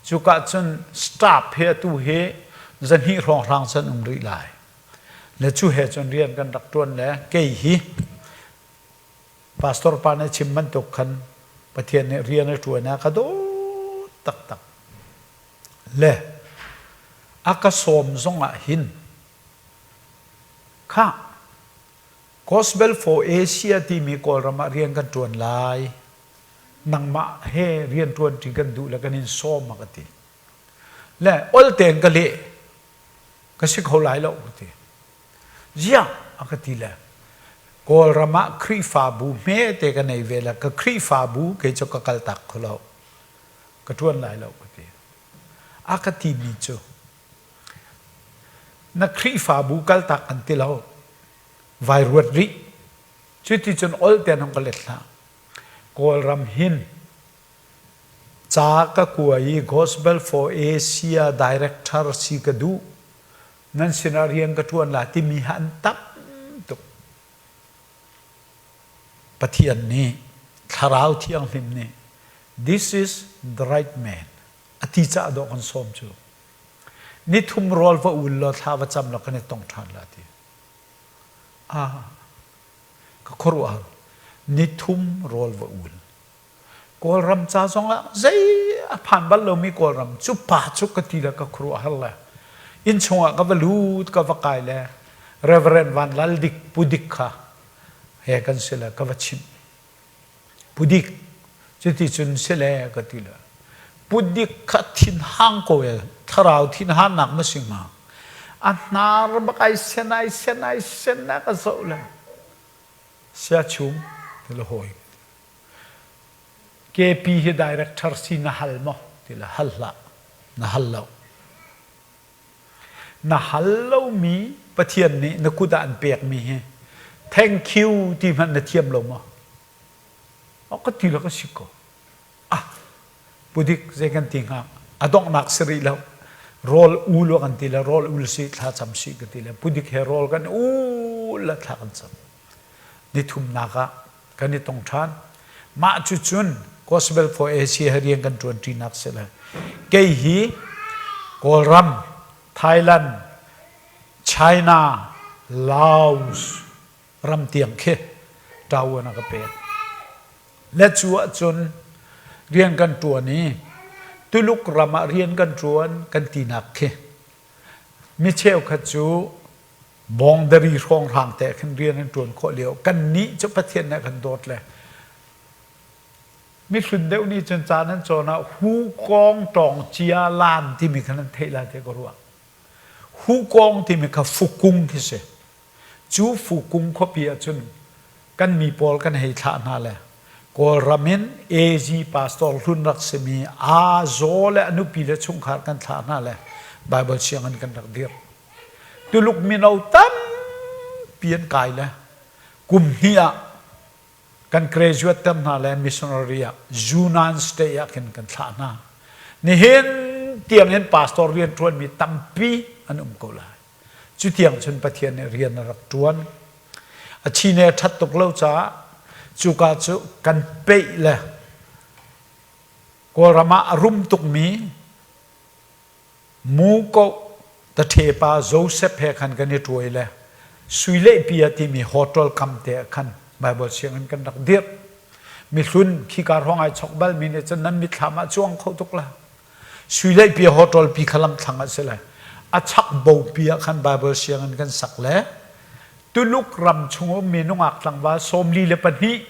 Cuka cun staff he atu hi zahnih hrawnghrang can um rih lai. Le cu he cun rian kan rak ṭuan le kei hi Pastor pa nih chim bantuk khan Pathian nih rian a ṭuan ah ka dawt taktak. Le a ka sawm zongah hin khah Gospel for Asia timi Kawlram ah rian kan ṭuan lai. Nangmah he rian ṭuanṭi kan duh le kan in sawm a ka ti. Le ol tein ka leh. Ka si kho lai lo ka ti. Ziah a ka ti le Kawlram ah Khrihfabu hmete ka nei ve le ka Khrihfabu kei cu ka kaltak kho lo. Ka ṭuan lai lo ka ti. A ka timi cu na Khrihfabu kaltak kan ti lo. Vai ruat rih. Cuticun ol tein hong ka let hlah. Kawlram hin ca ka kua i Gospel for Asia director si ka duh. Nan sinah rian ka ṭuan la timi hi an tam tuk. Pathian nih Thlarau Thianghlim nih this is the right man a ti caah dawh kan sawm cu. Nithum rawl va ul law thla va cam law kan i tong ṭhan la ti. Ah, ka khuaruahhar. Nithum rawl va ul. Kawlram ca zongah zei a phan bal lomi Kawlram cu pa cu ka ti le ka khuaruahhar le innchung ah ka va lut ka va kai le Reverend Van Lal Dik Pu Dik kha he kan si le ka va chimh. Pu Dik cuti cun si le ka ti le Pu Dik kha thinhang ko e thlarau thinhannak ma si hnga a hnar bak ai sen ai sen ai sen na ka zoh le sia chum ti le hawi KP hi director si na hal maw ti le hal hlah na hal lo na hal lomi Pathian nih na kut ah an pekmi hi thank you ti hmanh na thiam lo maw ka ti le ka si ko ah pudik zei kan ti hnga a donghnak si rih lo rawl ul kan ti le rawl ul si thla cam si ka ti le pudik he rawl kan ul le thla kan cam nithumnak ah kan i tong ṭhan. Mah cucun Gospel for Asia he rian kan ṭuanṭinak si le kei hi Kawlram, Thailand, China, Laos ram tiang khi ṭavuan a ka pek. Le cu ahcun rian kan ṭuan i Tuluk ram ah rian kan ṭuan kan tinak khi mi cheukhat cu bawngdari hrawnghrang te khin rian an ṭuan khawh lio kannih cu Pathian nih a kan dawt le mihlun deuh nih cun ca nan cawn ah hu kawng tawng cia lan timi kha nan theih lai te ka ruah hu kawng timi kha fukung khi si cu fukung khuapi ahcun kan mi pawl kan hei thlah hna le Kawlram in AG pastor hlun rak simi aa zaw le a nupi le chungkhar kan thlah hna le Bible sianginn kan rak dirh Tuluk mino tampi an kai le kum hnih ah kan graduate ter hna le missionary ah Yunnan state ah khin kan thlah hna. Nihin tiang in pastor rian ṭuanmi tampi an um ko lai. Cu tiang cun Pathian nih rian a rak ṭuan. A chine a ṭhat tuk lo caah cuka cu kan peih le Kawlram ah a rum tukmi Muko taṭhepa Joseph he khan kan i ṭuai le sui lehpi ah timi hotel kam te ah khan Baibal sianginn kan rak dirh. Mihlun khika hrawng ai chok balmi nih cun nan mitthlam ah cuang kho tuk la. Sui lehpi hotel pi kha lamthlang ah si le a chak bopi ah khan Baibal sianginn kan sak le Tuluk ram chung ummi nungak tlangval 42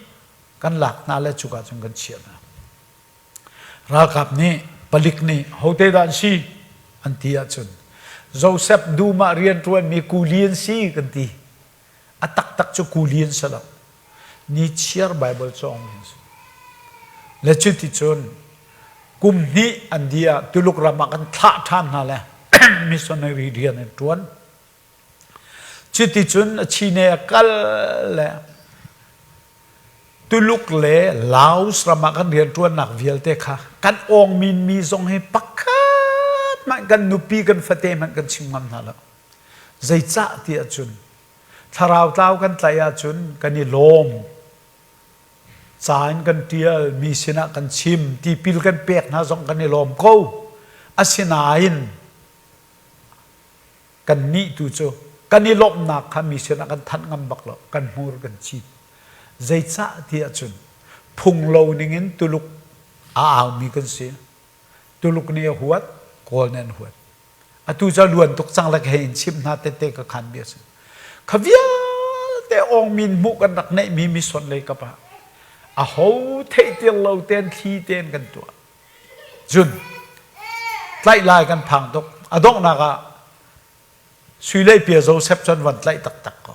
kan lak hna le cuka cun kan chiah hna. Ralkap nih palik nih hote dah an si an ti ahcun Joseph dum ah rianṭuanmi kuli an si kan ti. A taktak cu kuli an si lo. Nichiar Baibal cawngmi an si. Le cuticun kum hnih an dih ah Tuluk ram ah kan thlah ṭhan hna le missionary rian an ṭuan. Cuticun a chine a kal le Tuluk le Laos ram ah kan rianṭuannak vialte kha kan awngminmi zong hi pakhat. hmanh kan nupi kan fate hmanh kan chim ngam hna lo. Zeicah ti ahcun thlarau tlau kan tlaih ahcun kan i lawm. Ca in kan ṭial, mi sinah kan chim, tipil kan pek hna zong kan i lawm ko. Asinain Kannih tu cu kan i lawmhnak kha mi sinah kan thanh ngam bak lo, kan hmur kan cit. Zeicah ti ahcun phunglo ningin Tuluk a aumi kan si. Tuluk nih a huat, Kawl nih an huat. Atu cu a luan tuk cang le ka hei in chimh hna tette ka khan bia si. Kha vialte awngmin hmuh kan rak neihmi mission lei kap ah aho theihtir lo tein thli tein kan tuah. Cun tlaih lai kan phang tuk. A donghnak ah Sui le Pia Joseph cu an van tlaih taktak ko.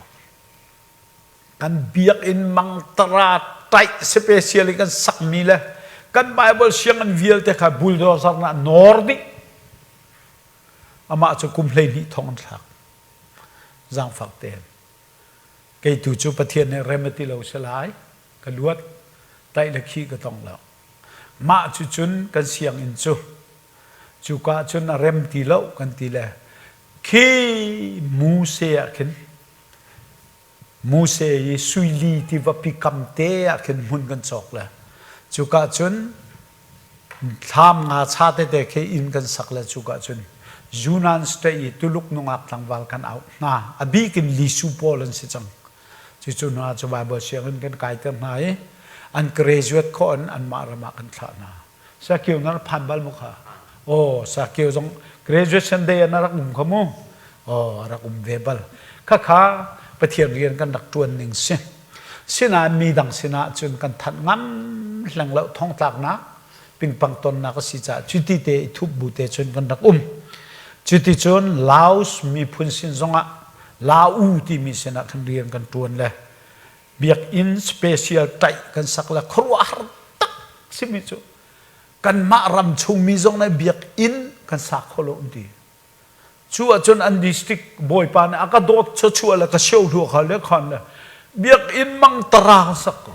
Kan biakinn mangtara taih special in kan sakmi le kan Bible sianginn vialte kha bulldozer na nawr dih. Amah cu kum 12 thong an thlak. Zaangfak tein. Kei tu cu Pathian nih rem a ti lo si lai. Ka luat. Tlaih le khih ka tong lo. Mah cucun kan sianginn cu cuka cun a rem ti lo kan ti le khi Muse ah khin Muse i suili tivapi kam te ah khin hmun kan cawk le cuka cun thlam nga cha tete khi inn kan sak le cuka cun Yunnan state i Tuluk nungak tlangval kan auh hna a bik in Lisu pawl an si cang Cucu hna cu Baibal sianginn kan kaiter hna i an graduate khawh in anmah ram ah kan thlah hna. Sakio na rak phan bal maw kha? Aw, Sakio zong graduation day ah na rak um kha mu? Aw, a rak um ve bal. Khakha Pathian rian kan rak ṭuan ning si. Sinain mi dang sinah cun kan thanh ngam hleng lo thongtlaknak pingpang tonnak a si caah cuti te i thup bu te cun kan rak um. Cuti cun Laos miphun sin zongah Lau timi sinah khan rian kan ṭuan le biakinn special ṭaih kan sak le khuaruahhar tak simi cu kanmah ram chungmi zong nih biakinn kan sa kho lo an ti. Cu ahcun an district bawipa nih a ka dawt chuachuah le ka sio hlua kha le khan le biakinn mangtara kan sak ko.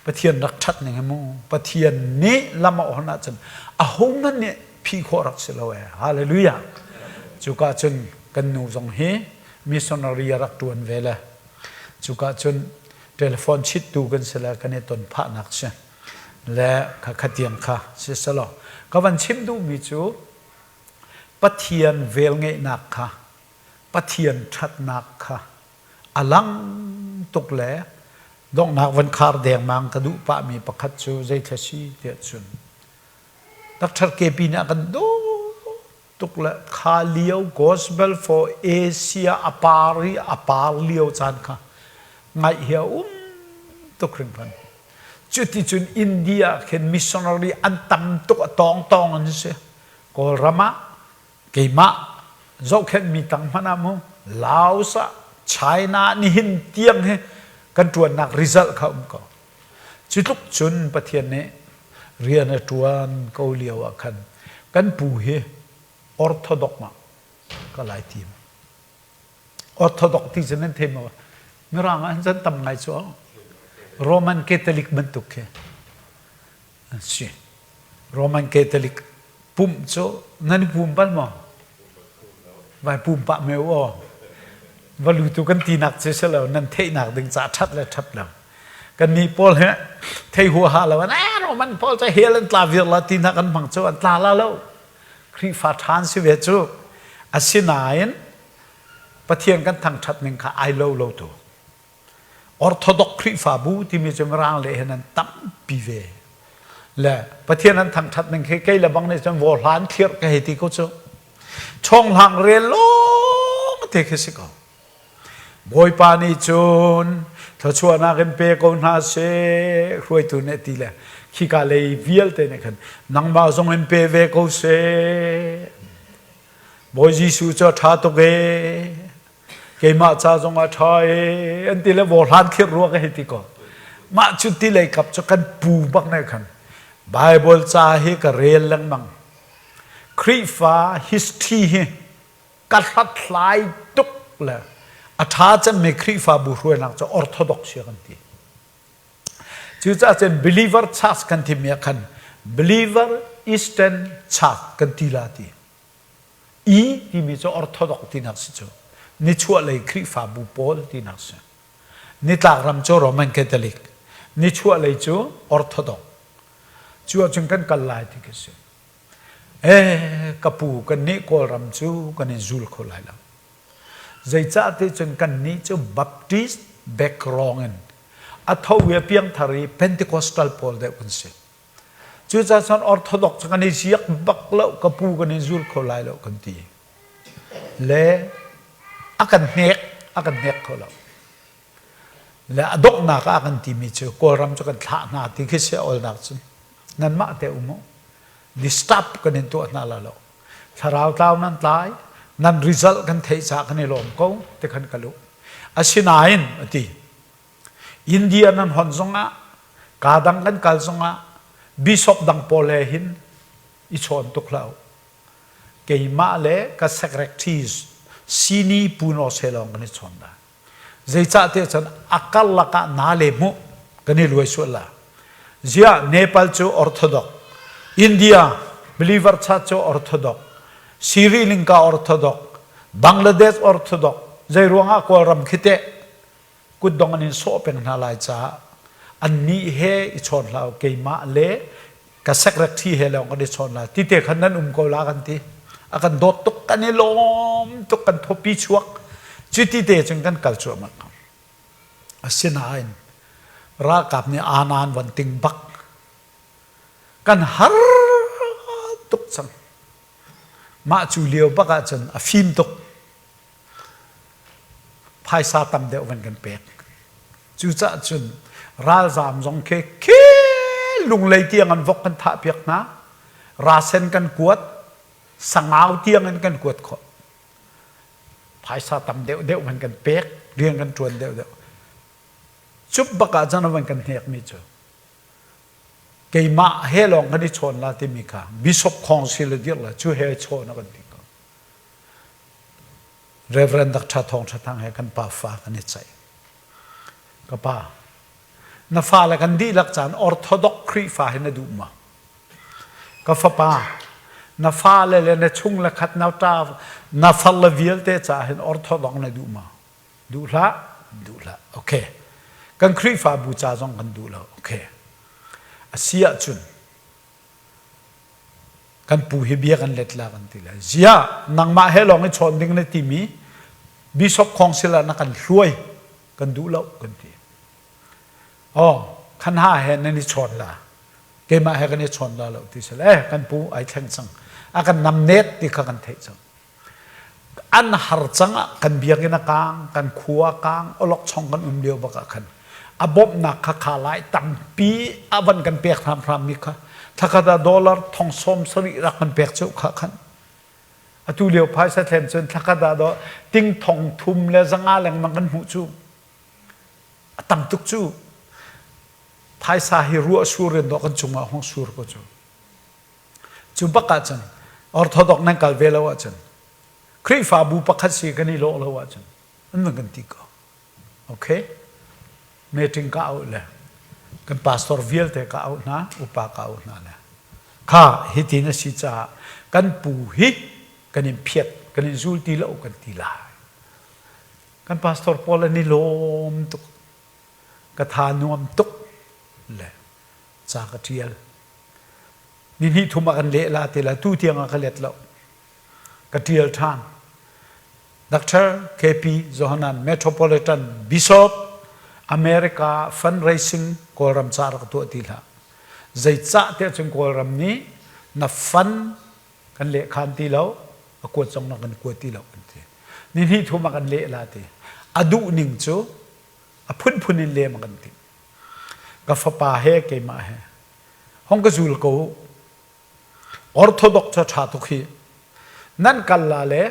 Pathian rak ṭhat ning hi mu. Pathian nih lam a on ahcun ahohmanh nih phih khawh rak si lo ee. Hallelujah. Cuka cun kan nu zong hi missionary a rak ṭuan ve le cuka cun telephone chittu kan si le kan i ton phahnak si le kha khatiang kha si selaw ka van chim duhmi cu Pathian velngeihnak kha Pathian ṭhatnak kha a lang tuk le donghnak van khar dengmang ka duh pahmi pakhat cu zeithla si tiah cun Dr. KP nih a kan duh tuk le kha lio Gospel for Asia a par i a par lio caan kha ngaih hi a um tuk hringhran. Cuticun India khin missionary an tam tuk a tawng tawng an si. Kawlram ah keimah zohkhenhmi tang hmanh ah mu Laos ah China nihin tiang hi kan ṭuannak result kha um ko. Cu tluk cun Pathian nih rian a ṭuan ko lio ah khan kan pu hi Orthodox ah ka lai tim. Orthodox ti cu nan thei maw? Mirang ah cun tam ngai cu Roman Catholic bantuk khi an si. Roman Catholic pumh cu nan i pum bal maw? Vai pum pah me u aw. Va lutu kan tinak cu si lo nan theihnak ding ca ṭhat le ṭhat lo. Kannih pawl he thei huaha lo an eh Roman pawl cu hell an tla vir la ti hna kan hmang cu an tla la lo. Khrihfa ṭhan si ve cu. Asinain Pathian kan thangṭhat ning kha ai lo lo tu. Orthodox Khrihfabu timi cu Mirang le hin an tampi ve. Le Pathian an thangṭhat ning khi kei le bang nih cun vawhlan thirh ka hei ti ko cu. Chawnghlang rel lawng te khi si ko. Bawipa nih cun thluachuahnak in pe ko hna seh hruaitu nih ti le khika lei vialte nih khan nangmah zong in pe ve ko seh. Bawi Jesuh cu a ṭha tuk ee. Keimah ca zong ah ṭha ee an ti le vawhlan khirh rua ka hei ti ko. Mah cu ti lei kap cu kan pu bak ne khan Bible ca hi ka rel lengmang. Khrihfa history hi ka hlathlai tuk le a ṭha cemmi Khrihfabu hruainak cu Orthodox hi kan ti. Cucaah cun believer church kan timi ah khan believer Eastern Church kan ti la ti. E timi cu Orthodox tinak si cu. Nichuahlei Khrihfabu pawl tinak si. Nitlak ram cu Roman Catholic. Nichuahlei cu Orthodox. Cu ahcun kan kal lai ti khi si. Eh, ka pu kan nih Kawlram cu kan in zul kho lai lo. Zeicah ti cun kan nih cu Baptist background in a tho i a piangthar i Pentecostal pawl deuh kan si. Cucaah cun Orthodox cu kan i ziak bak lo, ka pu kan in zul kho lai lo kan ti. Le a kan hnek, a kan hnek kho lo. Le a donghnak ah a kan timi cu Kawlram cu kan thlah hna ti khi si olnak cun nanmah te um u. Disturb kan in tuah hna la lo. Thlarau tlau nan tlai, nan result kan theih caah kan i lawm ko ti khan ka luh. Asinain a ti, India nan hon zongah, kaa dang kan kal zongah bishop dang pawl he hin i chawn tuk hlah u. Keimah le ka secretaries sini puno se lawng kan i chawn la. Zeicahtiah cun a karlak ah na le hmuh kan i luai sual la. Ziah Nepal cu Orthodox, India believer church cu Orthodox, Sri Lanka Orthodox, Bangladesh Orthodox, zei ruangah Kawlram khi teh kutdong an in sawh peng hna lai caah annih he i chawn hlah u keimah le ka secretary he lawng kan i chawn lai ti te khan nan um ko la kan ti a kan dawt tuk kan i lawm tuk kan thawpi chuak cu ti te cun kan kal cuahmah ko asinain ralkap nih aanan van ting bak kan har tuk cang mah cu lio bak ah cun a fim tuk Phaisa tam deuh van kan pek. Cucaah cun ralzaam zong khi khi lunglei tiang an vok kan thah piak hna. Rasen kan kuat, sangau tiang in kan kuat khawh. Phaisa tam deuh deuh van kan pek, rian kan ṭuan deuh deuh. Cup bak ah cun van kan hnekmi cu keimah he lawng kan i chawn la timi kha bishop khong si le dir la cu he chawn a kan ti ko. Reverend Dr. Thawng Tha Thang he kan pa fa kan i ceih. Ka pa, na fale kan dihlak caan Orthodox Khrihfa hi na duh maw? Ka fapa, na fale le na chung le khat na ṭa na farle vialte caah hin Orthodox na duh maw? Duh hlah, duh hlah. Okay. Kan Khrihfabu ca zong kan duh lo. Okay. A si ahcun Kan pu hi bia kan let la kan ti lai. Ziah nangmah he lawng i chawn ding na timi bishop council ah na kan hluai kan duh lo kan ti. Oh, khan ha he nan i chawn la. Keimah he kan i chawn la lo ti sel eh kan pu ai thleng cang. A kan namnet ti kha kan theih cang. An har cang ah kan biakinn a kaang, kan khua a kaang, awlokchong kan um lio bak ah khan a bawmhnak kha kha lai tampi a van kan pek hramhram mi kha thlakhat ah dollar thong sawm sarih rak kan pek ceu kha khan atu lio phaisa thlen cun thlakhat ah do ting thong thum le zanga lengmang kan hmuh cu a tam tuk cu phaisa hi ruah sur in dawh kan cungah hong sur ko cu Cu bak ahcun Orthodox nan kal ve lo ahcun Khrihfabu pakhat si kan i lawh lo ahcun an van kan ti ko. Okay? Meeting ka auh le kan pastor vialte ka auh hna, upa ka auh hna le kha hitin a si caah kan pu hi kan in phiat, kan in zul ti lo kan ti lai. Kan pastor pawl an i lawm tuk. Ka tha nuam tuk le ca ka ṭial. Ni hnih thum ah kan leh la ti la tu tiang ah ka let lo. Ka ṭial ṭhan. Dr. KP Johanan Metropolitan Bishop America fundraising Kawlram ca rak tuah ti hlah. Zeicah tiah cun Kawlram nih na fund kan leh khan ti lo, a kuat zong na kan kuat ti lo kan ti. Ni hnih thum ah kan leh la ti. A duh ning cu a phunphun in lem a kan timh. Ka fapa he keimah he hong ka zul ko u. Orthodox cu ṭha tuk hi. Nan kal la le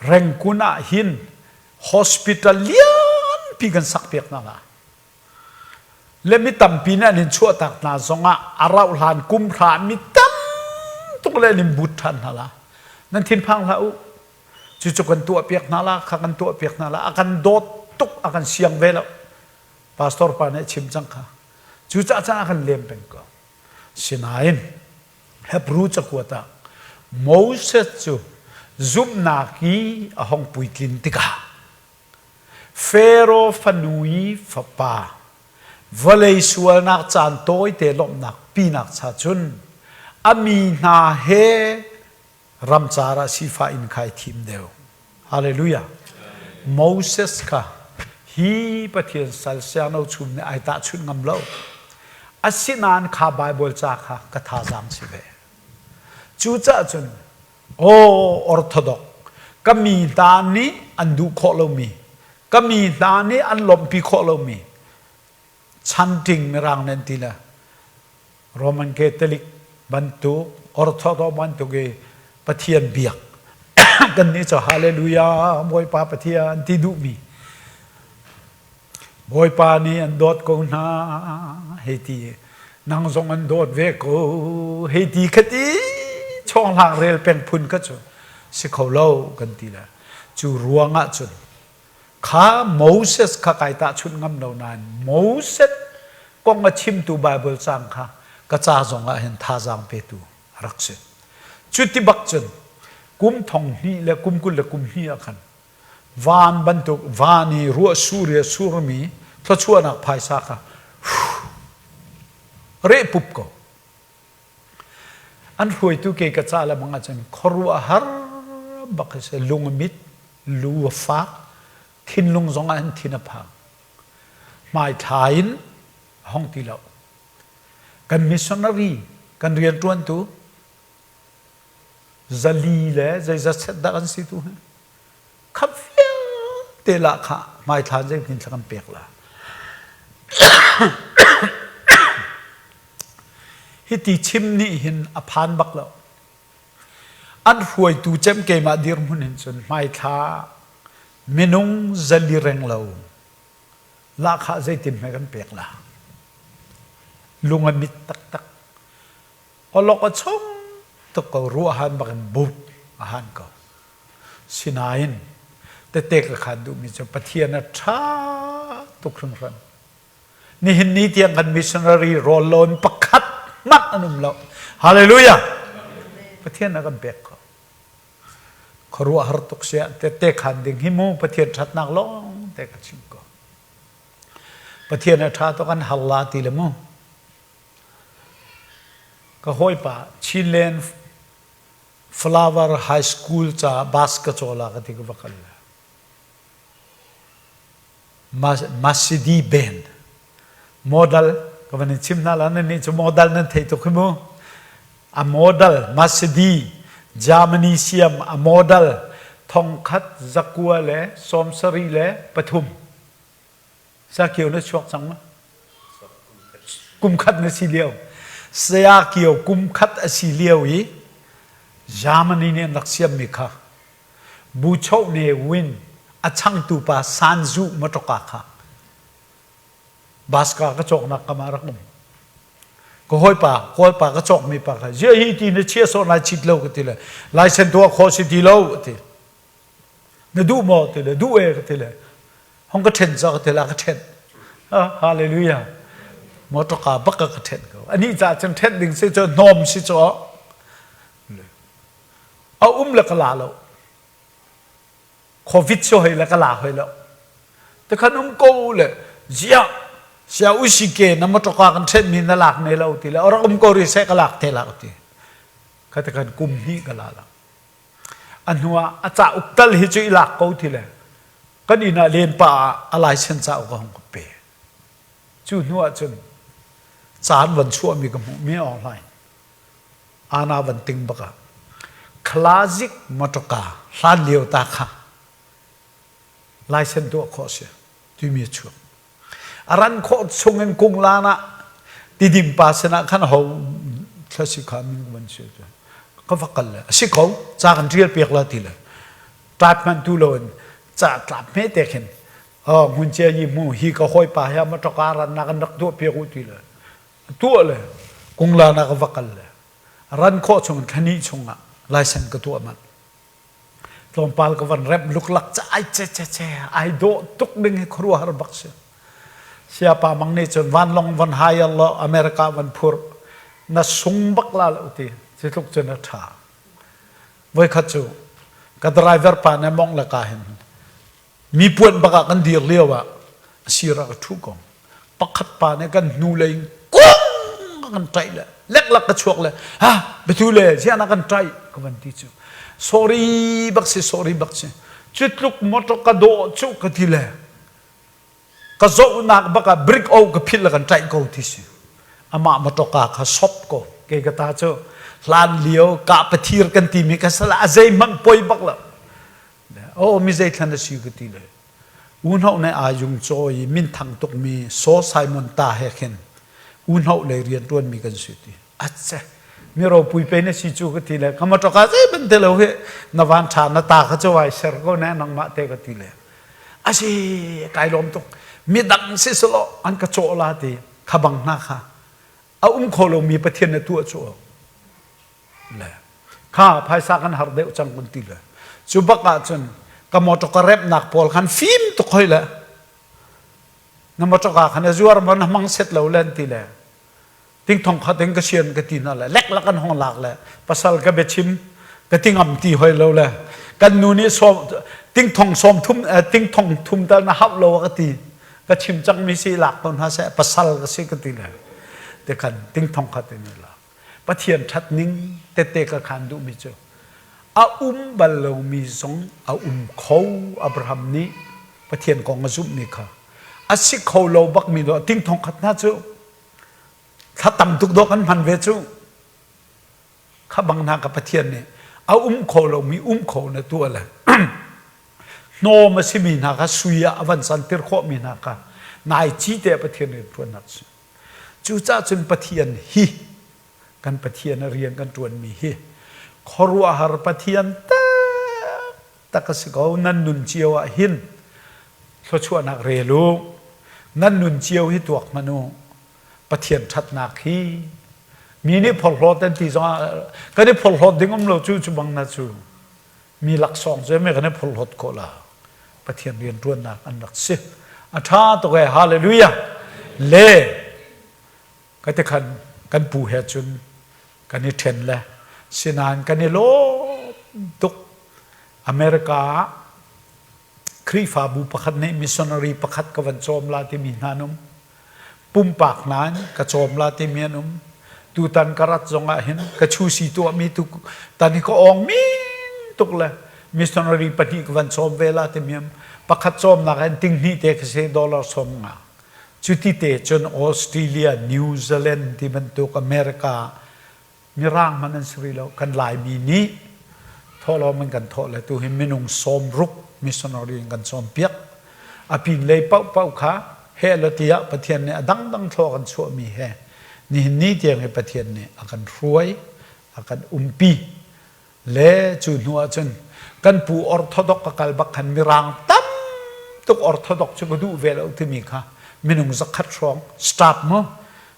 Rengkun ah hin hospital lianpi kan sak piak hna la. Le mi tampi nih an in chuahtak hna zongah a rauh hlan kum hra mi tam tuk le an in but ṭhan hna la. Nan thinphang hlah u. Cucu kan tuah piak hna la, kha kan tuah piak hna la. A kan dawt tuk, a kan siang ve lo. Pastor pa nih a chim cang kha. Cucaah cun a kan lem peng ko. Sinain Hebrew cakuat ah Moses cu Zumhnak i a hong puitlin tikah Faro fanu i fapa vawlei sualnak caan tawite lawmhnak pinak cha cun a mi hna he ramcar ah sifah inn kha ai thim deuh. Hallelujah. Moses kha hi Pathian sal siangno chum nih ai tahchunh ngam lo. Asinain kha Baibal ca kha ka thazaang si ve. Cucaah cun aw Orthodox ka mi hna nih an duh khawh lomi, ka mi hna nih an lawmhpi khawh lomi chanting mirang nan ti le Roman Catholic bantuk Orthodox bantuk i Pathian biak kan nih cu hallelujah Bawipa Pathian ti duhmi Bawipa nih an dawt ko hna hei ti nang zong an dawt ve ko hei ti kha ti chawnghlang rel peng phun kha cu si kho lo kan ti le cu ruangah cun kha Moses kha kai tahchunh ngam lo nain Moses kong a chimtu Baibal cang kha ka ca zong ah hin thazaang petu a rak si. Cu ti bak cun kum thong hnih le kum 20 le kum hnih ah khan van bantuk van i ruah sur i a surmi thluachuahnak phaisa kha reh pup ko. An hruaitu ke ka ca le bang ahcun khuaruahhar bak a si. Lung a mit, lu a fak, thinlung zong ah hin thin a phang. Hmaithla in a hong ti lo. Kan missionary, kan rianṭuantu 400 le zeizat set dah kan si tu hi? Kha vialte lah kha hmaithla in zeitin thla kan pek la. Hiti chim nih hin a phan bak lo. An hruaitu cem keimah dirhmun hin cun hmaithla minung 400 reng lo lahkhah zeitin hme kan pek la. Lung a mit taktak. Awlok a chung tuk ko ruahan bak in bup a han ko. Sinain tete ka khan duhmi cu Pathian a ṭha tuk hringhran. Nihin ni tiang kan missionary rawl loin pakhat hmanh an um lo. Hallelujah! Pathian a kan pek ko. Khuaruahhar tuk siah tette khan ding hi mu Pathian ṭhatnak lawng te ka chim ko. Pathian a ṭha tuk an har la ti le mu. Ka hawipa Chinland Flower High School ca bus ka caw la ka ti ka va kal. Mercedes Benz model ka van in chim hna la nan nih cu model nan thei tuk hi mu. A model Mercedes Germany siam a model 1973. Sakio na chuak cang ma? Kum khat na si lio. Saya Kio kum khat a si lio i Germany nih an rak siammi kha Buchoh Ne Win a changtu pa Sanzu mawṭawka kha Baska ka cawknak kam ah rak um. Ka hawipa, kawlpa ka cawkmi pa kha ziah hi ti na chia sawh nai chit lo ka ti le laisen tuah khawh si ti lo ti. Na duh maw ti le duh e ka ti le hong ka ṭhen ca ka ti la ka ṭhen. Hallelujah. Motorka bak ka ṭhen ko. Anih ca cun ṭhen ding si cu hnawm si cu a um le ka la lo. Covid si hoi le ka la hoi lo. Tikhan um ko le ziah sia usi ke na motorka kan ṭhen mi na lak ne lo ti le rak um ko ri seh ka lak te la ti. Kha tikhan kum hnih ka la lo. A hnu ah a cauk tal hi cu i lak ko ti le kan inn ah len pah ah a license cauk a hung ka pe. Cu hnu ah cun caan van chuahmi ka hmuh mi online ana van ting bak ah classic motorka hlan lio ta kha license tuah khawh si timi a chuak. A ran khawh chung in kunglan ah tidim pa sinah khan ho thlasi kha min van si ka va kal le a si ko ca kan ṭial piak la ti le ṭat hmanh tu lo in ca tlap hme te khin oh hmun cia yi mu hi ka hawi pa hi ma ṭoka ran na kan rak tuah piak u ti le tuah le kunglan ah ka va kal le ran khawh chung thlani chungah license ka tuah manh Tlawmpal ka van remh luklak ca ai ce ce ce ai dawh tuk ding hi khuaruahhar bak si. Siapa mang nih cun vanlawng van hire law America van phur na sung bak la lo ti ci tluk cun a ṭha. Voikhat cu Ka driver pa nih mong le ka hin mi puan bak ah kan dir lio ah a sir ah ka ṭhu ko. Pakhat pa nih kan hnu lei in kung a kan ṭaih le leklak ka chuak le ha biatu le ziah na kan ṭaih ka van ti cu. Sorry bak si sorry bak si. Cu tluk motor ka dawh cu ka ti le ka zohnak bak ah brick o ka philh le kan ṭaih ko ti si. Amah motor ka kha sop ko. Kei ka ta cu hlan lio kah pathir kan timi ka sal a zeihmanh poi bak lo. Oh mi zeithlan a si ka ti le. Unho ne aa yung caw i minthang tukmi Saw Simon ta he khin unho lei rian ṭuanmi kan si ti. Ace mi ropui pe na si cu ka ti le ka motor ka zei ban te lo hi na van ṭha na ta kha cu vai ser ko ne nangmah te ka ti le. Asi kai lawm tuk. Midang si selaw an ka cawh la ti kha bang hna kha a um kho lomi Pathian na tuah cu le kha phaisa kan har deuh cang kun ti le cu bak ah cun ka motor ka remnak pawl khan fim tuk hoi le na motor ka khan a zuar ma na hmang set lo len ti le ting thong khat in ka sian ka ti na le lek lak an hong lak le pasal ka biachim ka ti ngam ti hoi lo le kan nu nih som ting thong som thum ting thong thum tal na hauh lo ka ti ka chim cang mi si lak ko hna seh pasal ka si ka ti le te khan ting thong khat in la Pathian ṭhat ning tette ka khan duhmi cu a um bal lomi zong a um kho Abraham nih Pathian kong a zumhmi kha a si kho lo bakmi do ting thong khat hna cu thla tam tuk dawh kan hman ve cu kha bang hna ka Pathian nih a um kho lomi um kho na tuah le hnawm a simi hna kha sui ah a van santir khawhmi hna kha nai ci te Pathian rianṭuannak si Cucaah cun Pathian hi kan Pathian a rian kan ṭuanmi hi khuaruahhar Pathian taktak a si ko. Nan nun cio ah hin thluachuahnak rel u. Nan nun cio hi tuak hmanh u. Pathian ṭhatnak hi mi nih phorhlawt an ti zongah kan i phorhlawt ding um lo cu cu bang na cu mi laksawng cu me kan i phorhlawt khawh la Pathian rianṭuannak an rak si. A ṭha tuk ee, hallelujah. Le ka ti khan kan pu he cun kan i ṭhen le sinain kan i lawm tuk. America ah Khrihfabu pakhat nih missionary pakhat ka van cawm la timi hna an um. Pumpak nain ka cawm la timi an um. Tutan ka rat zong ah hin ka chusi tuahmi tu tan hi ka awng min tuk le missionary pahnih ka van cawm ve la timi am pakhat cawmnak in ting hnih te ka si dollar sawm nga. Cuti te cun Australia, New Zealand ti bantuk America Mirang hmanh an si rih lo. Kan Laimi nih thawhlawm in kan thawh le tu hi minung 60 missionary in kan cawnpiak. A pinlei paohpaoh kha heh lo tiah Pathian nih a dangdang thlaw kan chuahmi he nihin ni tiang hi Pathian nih a kan hruai, a kan umpi. Le cu hnu ah cun kan pu Orthodox ka kal bak khan Mirang tam tuk Orthodox cu ka duh ve lo timi kha minung zakhat hrawng staff mu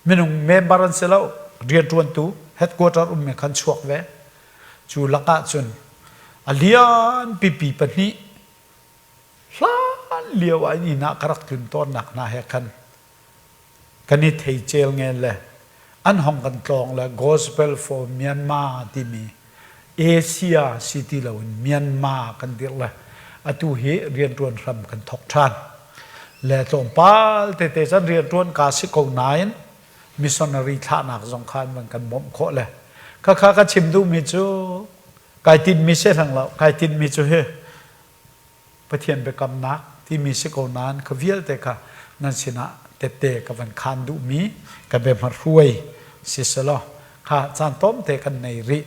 minung member an si lo rianṭuantu headquarter ummi khan chuak ve cu lakah cun a lian pipi pahnih hlan lio ah inn ah ka rak tlun tawnnak hna he khan kan i thei cel ngen le an hong kan tlawng le Gospel for Myanmar timi Asia si ti loin Myanmar kan dirh le atu hi rianṭuan hram kan thawk ṭhan. Le tlawmpal tete cun rianṭuan ka si ko nain missionary thlahnak zong kha an van kan bawmh khawh le khakha ka chim duhmi cu kai tinhmi si hleng lo kai tinhmi cu hi Pathian biakamnak timi si ko nain kha vialte kha nan sinah tette ka van khaan duhmi ka biahmahruai si selaw kha caan tlawmte kan nei rih.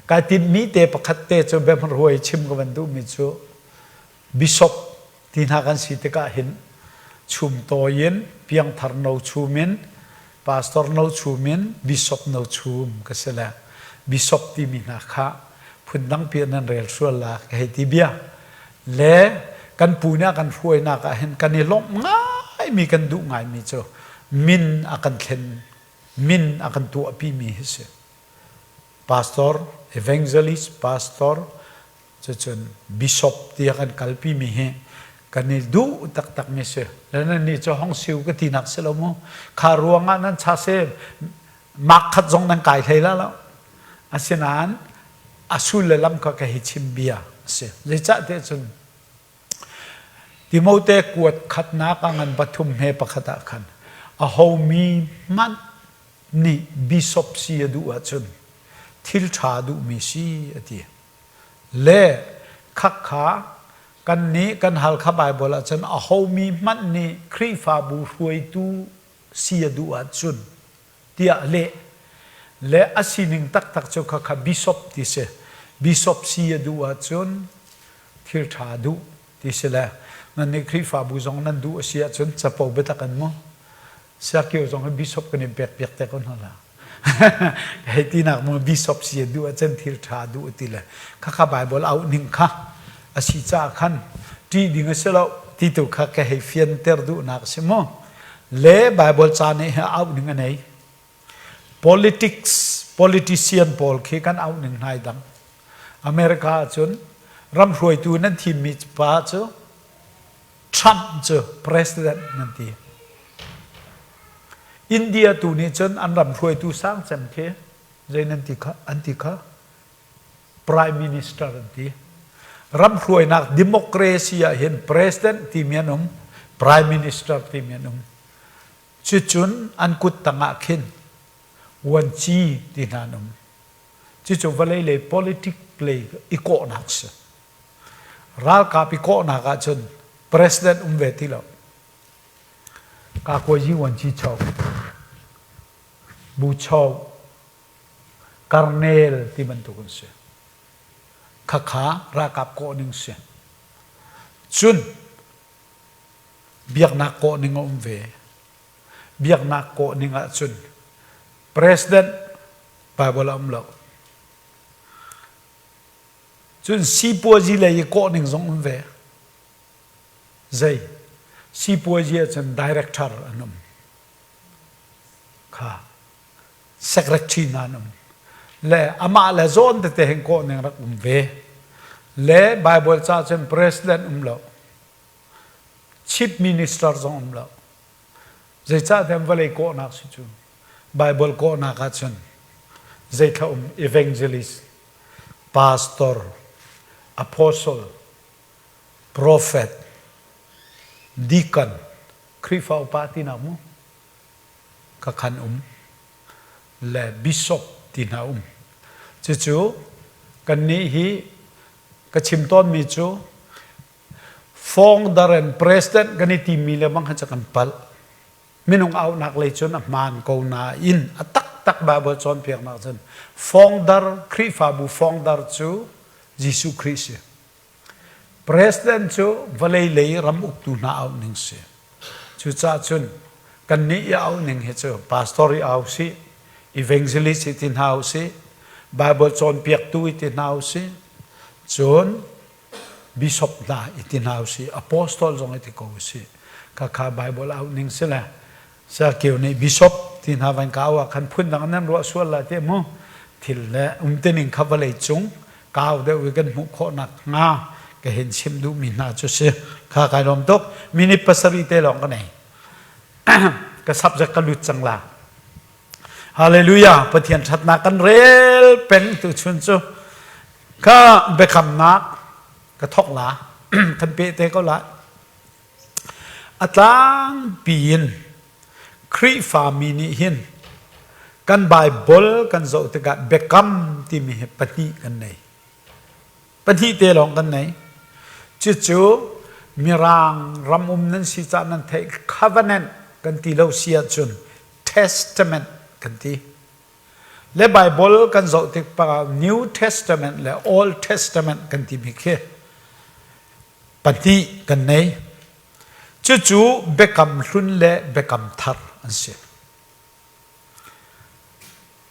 Kai tinhmi te pakhat te cu biahmahruai chim ka van duhmi cu bishop ti hna kan si tikah hin chum tawi in piangthar no chum in pastor no chum in bishop no chum ka si le bishop timi hna kha phundang pi nan rel sual la ka hei ti bia le kan pu nih a kan hruainak ah hin kan i lawmh ngaimi kan duh ngaimi cu min a kan thlen min a kan tuahpi mi hi si pastor evangelist pastor Cucun bishop tiah kan kalpi mi hi kan i duh taktak mi si. Le nan nih cu hong siu ka tinak si lo mu. Kha ruangah nan cha se mak khat zong nan kai hlei la lo. Asinain A sul le lam kha ka hei chim bia a si. Zeicah tiah cun Timote kuat khatnak a ngan pathum he pakhat ah khan ahomi hmanh nih bishop si a duh ahcun thil ṭha duhmi si a ti. Le khakha kannih kan Halkha Baibal ahcun ahomi hmanh nih Khrihfabu hruaitu si a duh ahcun tiah a leh. Le a sining taktak cu khakha bishop ti si. Bishop si a duh ahcun thil ṭha duh ti si le nan nih Khrihfabu zong nan duh a si ahcun capo biatak in mu Siakio zong hi bishop kan in pek piak te ko hna la. Hei tinak mu bishop si a duh ahcun thil ṭha duh ti le khakha Bible auh ning kha a si caah khan ṭih ding a si lo ti tu kha ka hei fianter duhnak a si mu. Le Bible ca nih hi auh ning a nei. Politics politician pawl khi kan auh ning hna i dang. America ahcun ram hruaitu nan thimmi pa cu Trump cu president nan ti. India tu nih cun an ram hruaitu sang cem khi zei nan ti kha an ti kha prime minister an ti. Ram hruainak democracy ah hin president timi an um, prime minister timi an um. Cucun an kut tangah khin vuanci ti hna an um. Cucu vawlei lei politic lei i kawhnak si. Ralkap i kawhnak ahcun president um ve ti lo. Kakuazi vuanci cho, bu cho, karnel ti bantuk an si. Khakha ralkap kawh ning si. Cun biaknak kawh ning a um ve. Biaknak kawh ning ahcun president Bible a um lo. Cun sipuazi lei i kawh ning zong um ve. Zei? Sipuazi ahcun director an um. Kha secretary hna an um. Le amah le zawn tete hin kawh ning rak um ve. Le Bible ca cun president um lo. Chief minister zong um lo. Zeicahtiah vawlei kawhnak si cu Bible kawhnak ahcun zeithla um evangelist, pastor, apostle, prophet, deacon, Khrihfa upa tinak mu ka khan um le bishop ti hna um. Cucu kannih hi ka chim tawnmi cu founder and president kan i timi le bang kha cu kan palh. Minung auhnak lei cun a hmaan ko nain a taktak Baibal cawnpiaknak cun founder Khrihfabu founder cu Jesuh Khrih si. President cu vawlei lei ram uktu hna auh ning si. Cucaah cun kannih i auh ning hi cu pastor i au sih, evangelist i ti hna u sih, Baibal cawnpiaktu i ti hna u sih, cun bishop hna i ti hna usih apostol zong i ti ko usih khakha bible auh ning si le Sakio nih bishop ti hna van ka au ah khan phun dang nan ruah sual la te mu thil le um tining kha vawlei cung kau deuh i kan hmuh khawh nak hnga ka hin chim duhmi hna cu si kha kai lawm tuk minute pasarih te lawng ka nei ka subject ka lut cang la Hallelujah Pathian ṭhatnak kan rel peng tu chun cu ka biakamnak ka thok la kan pe te ko la a tlangpi in Khrihfa mi nih hin kan Bible kan zoh tikah biakam timi hi pahnih kan nei pahnih te lawng kan nei cucu Mirang ram um nan si cah nan theih covenant kan ti lo si ahcun Testament kan ti. Le Bible kan zoh tik pa New Testament le Old Testament kan timi khi pahnih kan nei. Cucu biakam hlun le biakam thar an si.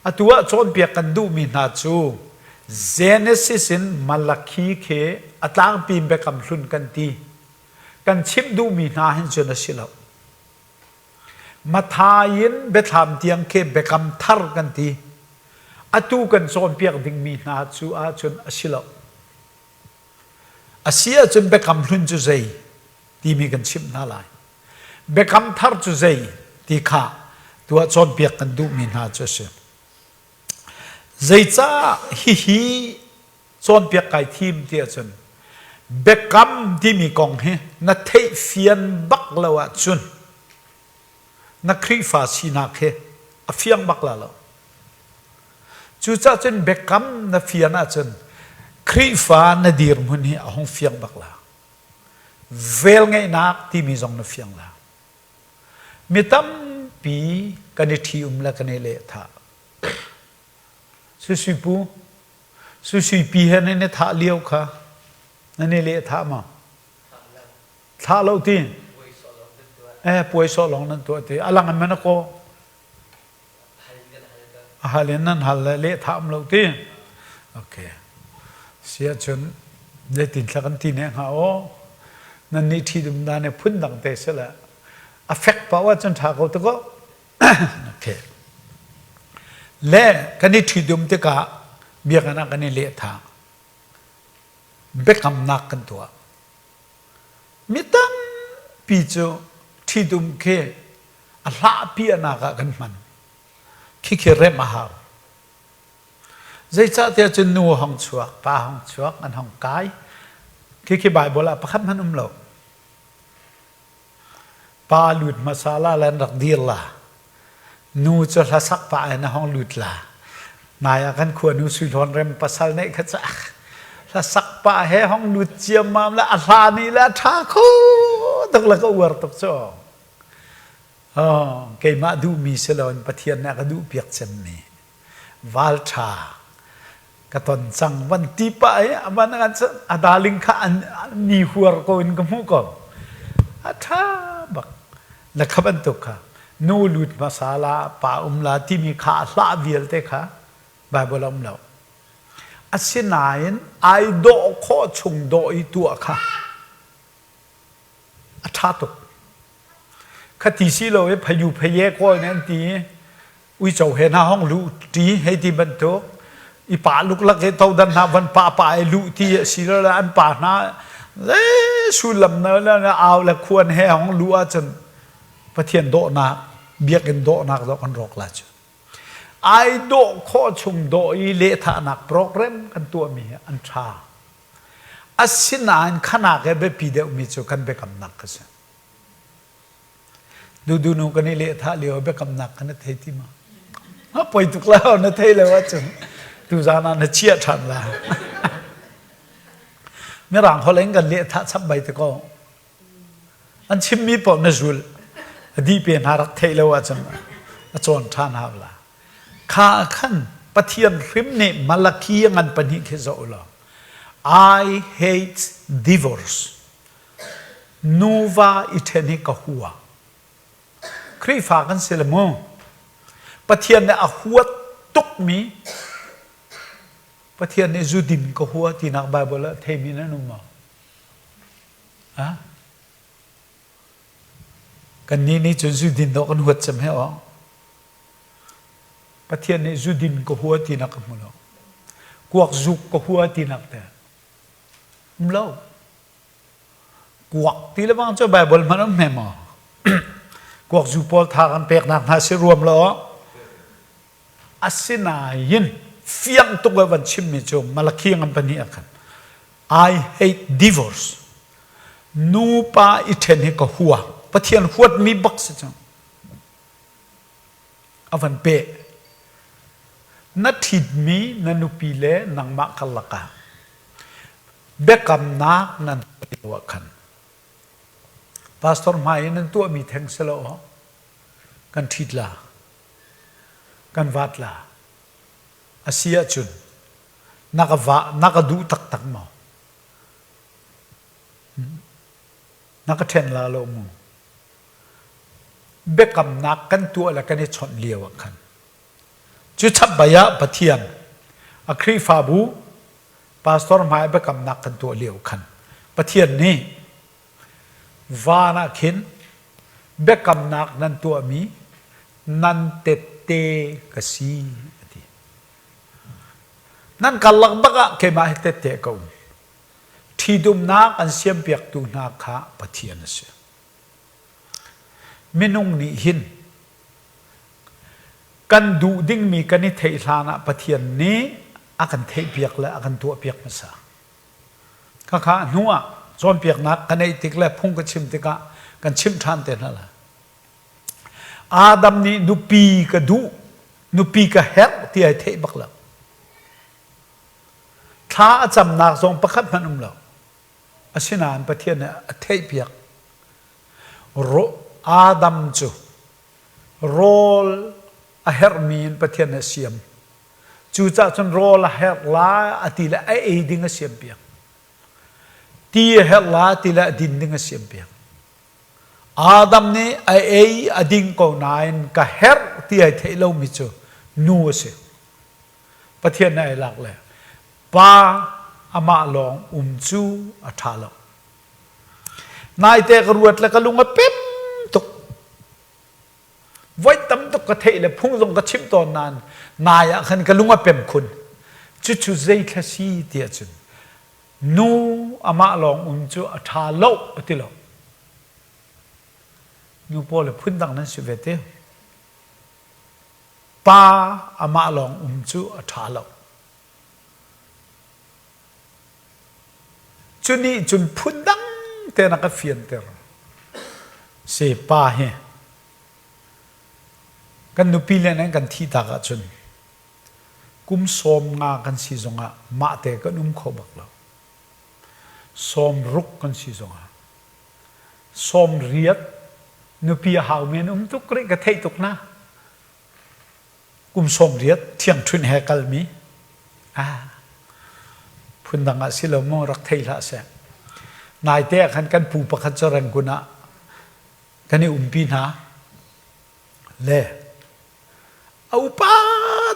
Atu ah cawnpiak kan duhmi hna cu Genesis in Malakhi khi a tlangpi biakam hlun kan ti. Kan chimh duhmi hna hin cun a si lo. Matthai in biathlam tiang khi biakam thar kan ti. Atu kan cawnpiak dingmi hna cu ahcun a si lo. A si ahcun biakam hlun cu zei timi kan chimh hna lai. Biakam thar cu zei ti kha tuah cawnpiak kan duhmi hna cu a si. Zeicah hihi Cawnpiak kai thim ti ahcun biakam timi kong hi na theihfian bak lo ahcun na Khrihfa sinak hi a fiang bak la lo. Cucaah cun biakam na fian ahcun Khrihfa na dirhmun hi a hung fiang bak la. Velngeihnak timi zong na fiang la. Mi tampi kan i ṭhi-um le kan i lehthah. Suisui pu, Suisui pi he nan i thah lio kha nan i lehthah maw? Thlah lo ti? Eh, puai sawh lawng nan tuah ti. A lang in man a kaw. A hal in nan hal le lehthah um lo ti. Okay. Si ahcun zeitin thla kan ti ne hnga aw. Nan nih ṭhi-dum dan he phun dang te si le a fek paoh ahcun ṭha ko te ko. Okay. Le kan i ṭhitum tikah biakinn ah kan i lehthah. Biakamnak kan tuah. Mi tampi cu ṭhitum khi a hlahpi anak ah kan hman. Khikhi remh a hau. Zeicahtiah cun nu hong chuak, pa hong chuak, an hong kai. Khikhi Baibal ah pakhat hmanh um lo. Pa lut hmasa la le an rak dir la. Nu cu hlasak pah in a hong lut la. Nai ah kan khua nu Sui Hlawn Rem pasal neih kha cu hlasak pah he hong lut ciammam le a hla nih le a ṭha kho tuk le ka uar tuk cu. Oh, keimah duhmi si loin Pathian nih a ka duhpiak cemmi. Val ṭha ka ton cang van ti pah i a van a darling kha an ni huar ko in ka hmuh ko. A ṭha bak. Na kha bantuk kha nu lut hmasa la pa um la timi kha a hlah vialte kha Bible a um lo. Asinain ai dawh khawh chung dawh i tuah kha a ṭha tuk. Khati si lo i phayu phaye kawl nih an ti i uico he hna hong luh ṭi hei ti bantuk i pa luklak i todan hna van pa pa i luh ti a si lo le an pa hna zei sullam na le au le khuan he hong luh ahcun Pathian dawhnak biakinn dawhnak dawh kan rawk la cu ai dawh khawh chung dawh i lehthahnak program kan tuahmi hi an ṭha Asinain khanak he biapi deuhmi cu kan biakamnak kha si. Dudunu kan i lehthah lio biakamnak kha na thei ti ma? Ha poi tuk la na thei lo ahcun tuzaan ah na chiah ṭhan la. Mirang holh in kan lehthah chap bai te ko. An chimmi paoh na zul. A dih pe hna rak theih lo ahcun a cawn ṭhan hau la. Kha khan Pathian hrim nih Malakhi a ngan pahnih khi zoh u law I hate divorce. Nuva i ṭhen hi ka hua. Khrihfa kan si le mu. Pathian nih a huat tukmi Pathian nih zu din ka hua tinak Bible ah theimi nan um maw? Ha? Kannih nih cun zu din dawh kan huat cem he aw. Pathian nih zu din ka hua tinak ka hmu lo. Kuak zuk ka hua tinak te. Um lo. Kuak ti le bang cu Bible hmanh um hme maw? Kuak zu pawl tha kan peknak hna si ruam lo. Asinain fiang tuk van chimmi cu Malakhi ngan pahnih ah khan I hate divorce. Nupa i ṭhen hi ka hua. Pathian huatmi bak si cu. A van peh. Na ṭhitmi na nupi le nangmah karlak ah biakamnak nan tuah ah khan pastor hmai i nan tuahmi theng si lo kan ṭhit la kan vat la a si ahcun na ka va na ka duh taktak maw na ka ṭhen la lo mu Biakamnak kan tuah le kan i chawnh lio ah khan cu chapbei ah Pathian a Khrihfabu pastor hmai biakamnak kan tuah lio khan Pathian nih van ah khin biakamnak nan tuahmi nan tette ka si a ti. Nan karlak bak ah keimah hi tette ka um. Ṭhitumnak an siampiaktu hna kha Pathian a si. Minung nih hin kan duh dingmi kan i theih hlan ah Pathian nih A kan theihpiak le a kan tuahpiak hmasa. Khakha a hnu ah cawnpiaknak ka neih tik le phung ka chim tikah kan chimh ṭhan te hna lai. Adam nih nupi ka duh, nupi ka herh ti ai theih bak lo. Thla a camnak zong pakhat hmanh um lo. Asinain Pathian nih a theihpiak. Adam cu rawl a herhmi in Pathian nih a siam. Cucaah cun rawl a herh la a ti le a ei ding a siampiak. Ti a herh la ti le a din ding a siampiak. Adam nih a ei a ding ko nain ka herh ti ai theih lomi cu nu a si. Pathian nih ai lak le pa amah lawng um cu a ṭha lo. Naite ka ruat le ka lung a pem tuk. Voi tam tuk ka theih le phung zong ka chimh tawn nain nai ah khan ka lung a pem khun. Cucu zei thla si ti ahcun nu amah lawng um cu a ṭha lo a ti lo. Nu pawl le phundang nan si ve te. Pa amah lawng um cu a ṭha lo. Cu nih cun phundang tein a ka fianter. Si pa hi kan nupi le nan kan thih tak ahcun kum 50 kan si zongah mah te kan um kho bak lo. 60 kan si zongah 80 nupi a hau men um tuk rih ka theih tuk na. Kum 80 thiangṭhunh he kalmi ah phundang ah si lo maw rak thei hlah seh. Naite ah khan kan pu pakhat cu Rangoon ah kan i umpi hna. Le a upa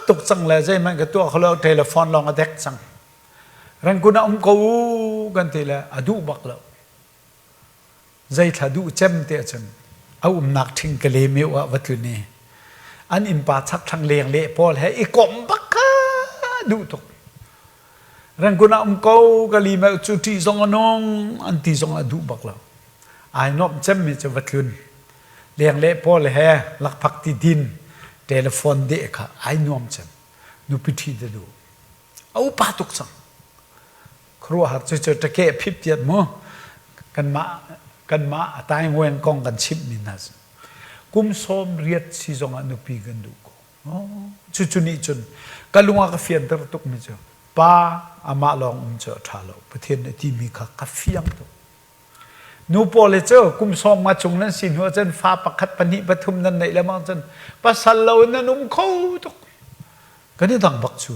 tuk cang le zeihmanh ka tuah kho lo telephone lawng a dek cang. Rangoon ah um ko u kan ti le a duh bak lo. Zeithla duh cem te ahcun a umnak ṭhing ka le meu ah va tlun i an innpa chakthlang leng le pawl he i komh bak kha duh tuk. Rangoon ah um ko ka li meuh cu ṭih zong a nung an ti zong a duh bak lo. Ai nuamh cemmi cu va tlun. Leng le pawl he lakphak ti din telephone deh kha ai nuam cem. Nupi ṭhi te duh. A upa tuk cang. Khuaruahhar cucu ṭakeh phip tiat mu kanmah kanmah a taingwen kong kan chimhmi hna cu kum 80 si zongah nupi kan duh ko. Cucu nih cun ka lung a ka fianter tukmi cu pa amah lawng um cu a ṭha lo. Pathian nih timi kha ka fiang tuk. Nu pawl hi cu kum 50 cung nan si hnu ahcun fa pakhat pahnih pathum nan neih lengmang cun pasal lo in nan um kho tuk. Kan i dang bak cu.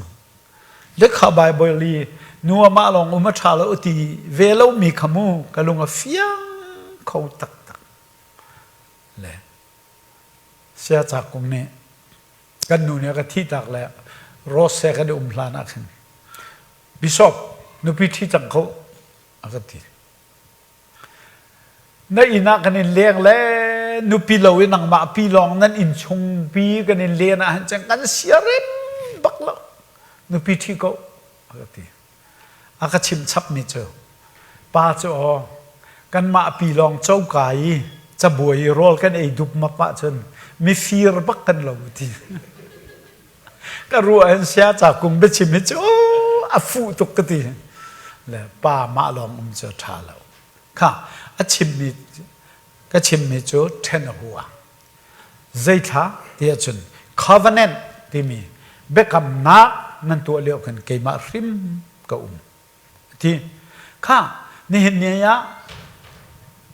Lekha Baibal i nu amah lawng um a ṭha lo ti ve lomi kha mu ka lung a fiang kho taktak. Le sia cakung nih kan nu nih a ka thihtak le Rose he kan i um hlan ah khin Bishop nupi ṭhi cang kho a ka ti. Na inn ah kan in leng le nupi lo i nangmah pi lawng nan inn chung pi kan in len ah hin kan siarem bak lo. Nupi ṭhi ko a ka ti. A ka chim chapmi cu pa cu aw kanmah pi lawng coka i cabuai i rawl kan ei dupmap ahcun mifir bak kan lo ti. Ka ruah in sia ca kung biachim hi cu a fuh tuk ka ti. Le pa mah lawng um cu a ṭha lo. Kha a chimmi ka chimmi cu ṭhen a hua. Zeithla ti ahcun covenant timi biakamnak nan tuah lio khan keimah hrim ka um. Ti kha nihin ni ah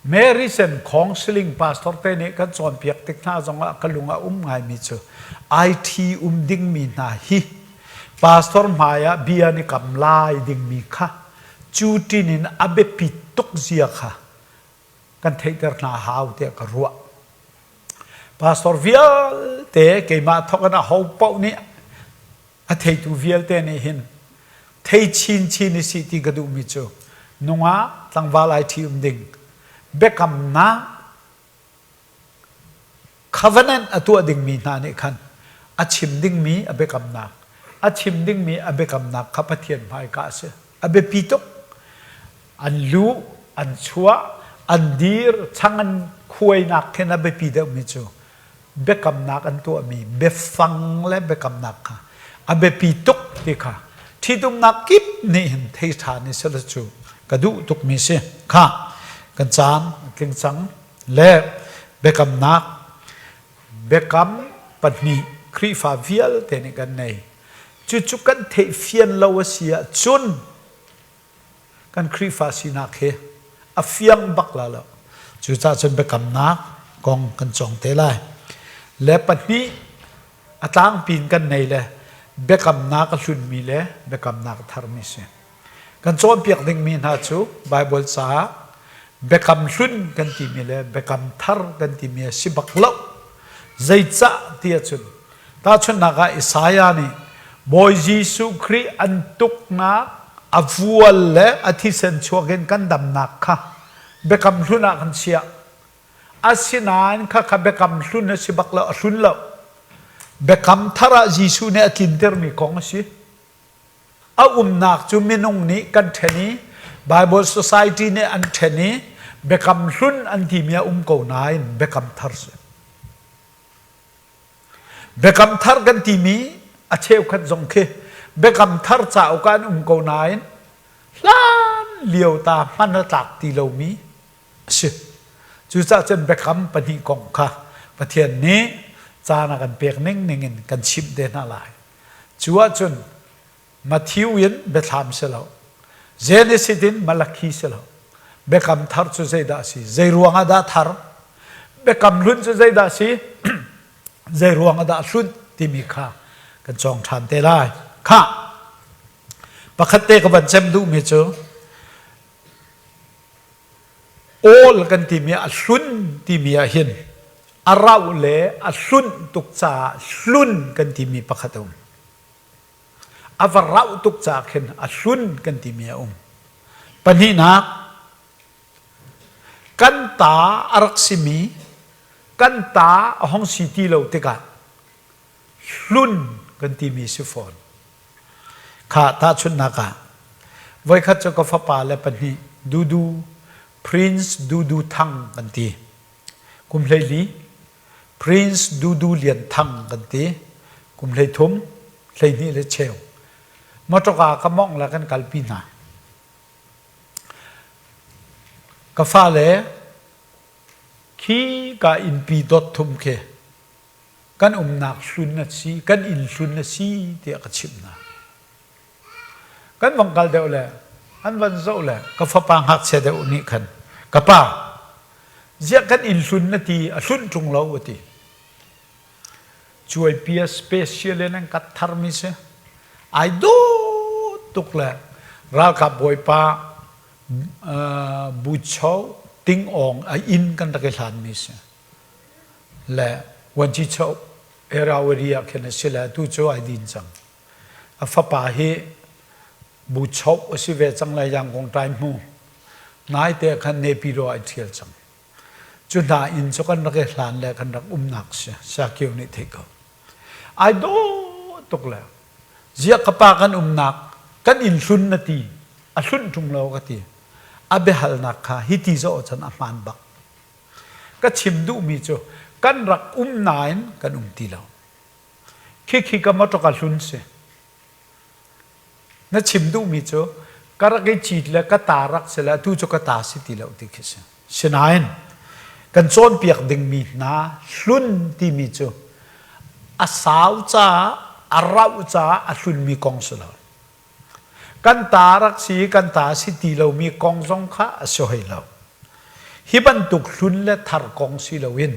Mary Sen Counseling pastor te nih kan cawnpiak tik hna zongah ka lung a um ngaimi cu IT um dingmi hna hi pastor hmai ah bia ni kam lai dingmi kha cu tin in a biapi tuk zia kha kan theihter hna hau tiah ka ruah. Pastor vialte keimah thawk in aho paoh nih a theitu vialte nih hin thei chinchin i si ti ka duhmi cu nungak tlangval ai ṭhi um ding biakamnak covenant a tuah dingmi hna nih khan a chim dingmi a biakamnak a chim dingmi a biakamnak kha Pathian hmaika a si a biapi tuk an lu an chuah an dir chang an khuainak khin a biapi deuhmi cu biakamnak an tuahmi biafang le biakamnak kha a biapi tuk ti kha. Ṭhitumnak kip nih hin thei ṭha ni sela cu ka duh tukmi si. Kha kan caan a tling cang le biakamnak biakam pahnih Khrihfa vialte nih kan nei. Cucu kan theih fian lo a si ahcun kan Khrihfa sinak hi a fiang bak la lo. Cucaah cun biakamnak kong kan cawng te lai. Le pahnih a tlangpi in kan nei le biakamnak a hlunmi le biakamnak a tharmi si. Kan cawnpiak dingmi hna cu Baibal caah biakam hlun kan timi le biakam thar kan timi a si bak lo. Zeicah ti ahcun tahchunhnak ah Isaiah nih Bawi Jesuh Khrih an tuknak a vual le a thisen chuak in kan damnak kha biakam hlun ah kan chiah. Asinain khakha biakam hlun a si bak lo, a hlun lo. Biakam thar ah Jesuh nih a tlintermi kong a si. A umnak cu minung nih kan ṭhen i Bible Society nih an ṭhen i biakam hlun an timi a um ko nain biakam thar si. Biakam thar kan timi a cheukhat zong khi biakam thar cauk ah an um ko nain hlan lio ta hman a tlak ti lomi a si. Cucaah cun biakam pahnih kong kha Pathian nih caan a kan pek ning ning in kan chimh te hna lai. Cu ahcun Matthew in biathlam si lo, Genesis in Malakhi si lo. Biakam thar cu zeidah a si? Zei ruang ah dah thar? Biakam hlun cu zeidah a si? Zei ruang ah dah hlun timi kha kan cawng ṭhan te lai. Khah! Pakhat te ka van cem duhmi cu Awl kan timi a hlun timi ah hin a rauh le a hlunh tuk caah hlun kan timi pakhat a um. A va rauh tuk caah khin a hlun kan timi a um. Pahnihnak, kan ta a rak simi kan ta a hong si ti lo tikah hlun kan timi si fawn. Kha tahchunhnak ah voikhat cu ka fapa le pahnih Dudu Prince Dudu Thang kan ti. Kum 14 Prince Dudu Lian Thang kan ti. Kum 13 12 le cheu. Motorka ka mongh le kan kalpi hna. Ka fale khi ka innpi dot thum khi kan umnak hlun a si, kan inn hlun a si tiah ka chimh hna. Kan vong kal deuh le an van zoh le ka fapa ngakchia deuh nih khan ka pa ziah kan inn hlun na ti a hlun ṭung lo a ti. Cuaipia special in an kat tharmi si. Ai dawt tuk le ralkap bawipa Bucho Ting Awng a inn kan rak i hlanmi si. Le Vuancichoh Erawari ah khin a si le atu cu ai din cang. A fapa hi Buchoh a si ve cang le Yangon Tai hmu. Naite khan Nepiro ai ṭhial cang. Cu hna inn cu kan rak i hlan le kan rak umnak si. Sakio nih theih ko. Ai dawh tuk le ziah ka pa kan umnak kan inn hlun na ti a hlunh ṭung lo ka ti. A biahalnak kha hi ti zawh cun a hmaan bak. Ka chim duhmi cu kan rak um nain kan um ti lo. Khikhi ka motor ka hlun si. Na chim duhmi cu ka rak i cit le ka ta rak si le atu cu ka ta si ti lo ti khi si. Sinain kan cawnpiak dingmi hna hlun timi cu a sau caah a rauh caah a hlunmi kong si lo. Kan ta rak si i kan ta si ti lomi kong zong kha a si hoi lo. Hi bantuk hlun le thar kong si loin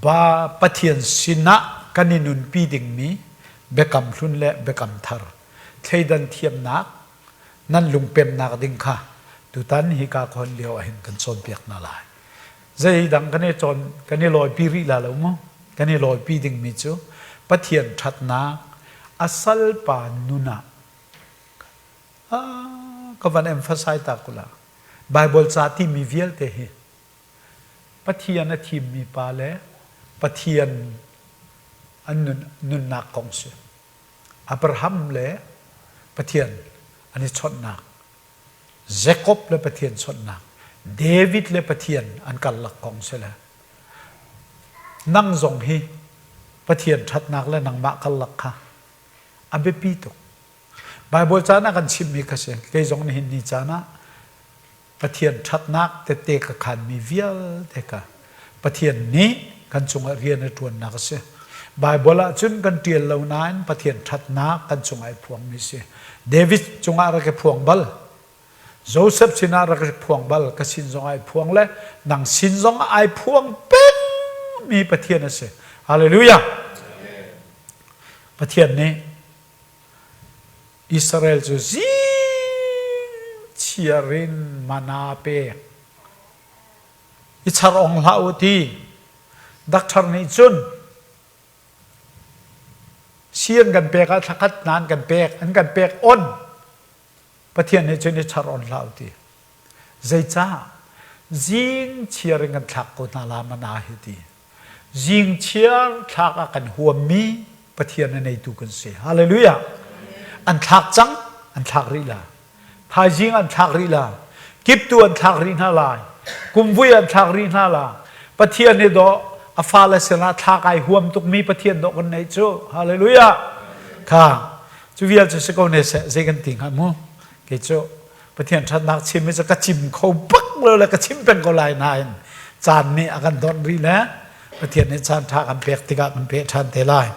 ba Pathian sinah kan i nunpi dingmi biakam hlun le biakam thar thleidan thiamnak nan lungpemnak ding kha tutan hika khon lio ahhin kan cawnpiak hna lai. Zeidang kan i cawn kan i lawipi rih la lo mu. Kan i lawipi dingmi cu Pathian ṭhatnak a salpa nun ah ka van emphasize ta kula. Bible ca timi vialte hi Pathian a thimmi pa le Pathian an nun, nunnak kong si. Abraham le Pathian an i chawnhnak Jakob le Pathian chawnhnak, David le Pathian an karlak kong si le nang zong hi Pathian ṭhatnak le nangmah karlak kha a biapi tuk. Baibal caan ah kan chimmi kha si. Kei zong nihin ni caan ah Pathian ṭhatnak tette ka khanmi vialte kha Pathian nih kan cungah rian a ṭuannak a si. Baibal ah cun kan ṭial lo nain Pathian ṭhatnak kan cungah i phuangmi si. David cungah rak i phuang bal. Joseph sinah rak i phuang bal, ka sin zong ai phuang le nang sin zong ai phuang pengmi Pathian a si. Hallelujah! Pathian nih Israel cu zing chiar in mana pek. I char ong hlah u ti. Doctor nih cun si an kan pek ah thlakhat nan kan pek, an kan pek on. Pathian nih cun i char on hlah u ti. Zeicah? Zing chiar in kan thlak ko hna la mana hi ti. Zing chiar thlak ah kan huammi Pathian a neitu kan si. Hallelujah. An thlak cang, an thlak rih la. Thaizing an thlak rih la. Kiptu an thlak rih hna lai. Kumvui an thlak rih hna la. Pathian nih dawh a fale sinah thlak ai huam tukmi Pathian dawh kan neih cu. Hallelujah. Kha cu vial cu si ko ne seh zei kan ti hnga mu. Kei cu Pathian ṭhatnak chim hi cu ka chim kho bak lo le ka chim peng ko lai nain caan nih a kan donh rih le Pathian nih caan ṭha kan pek tikah kan peh ṭhan te lai.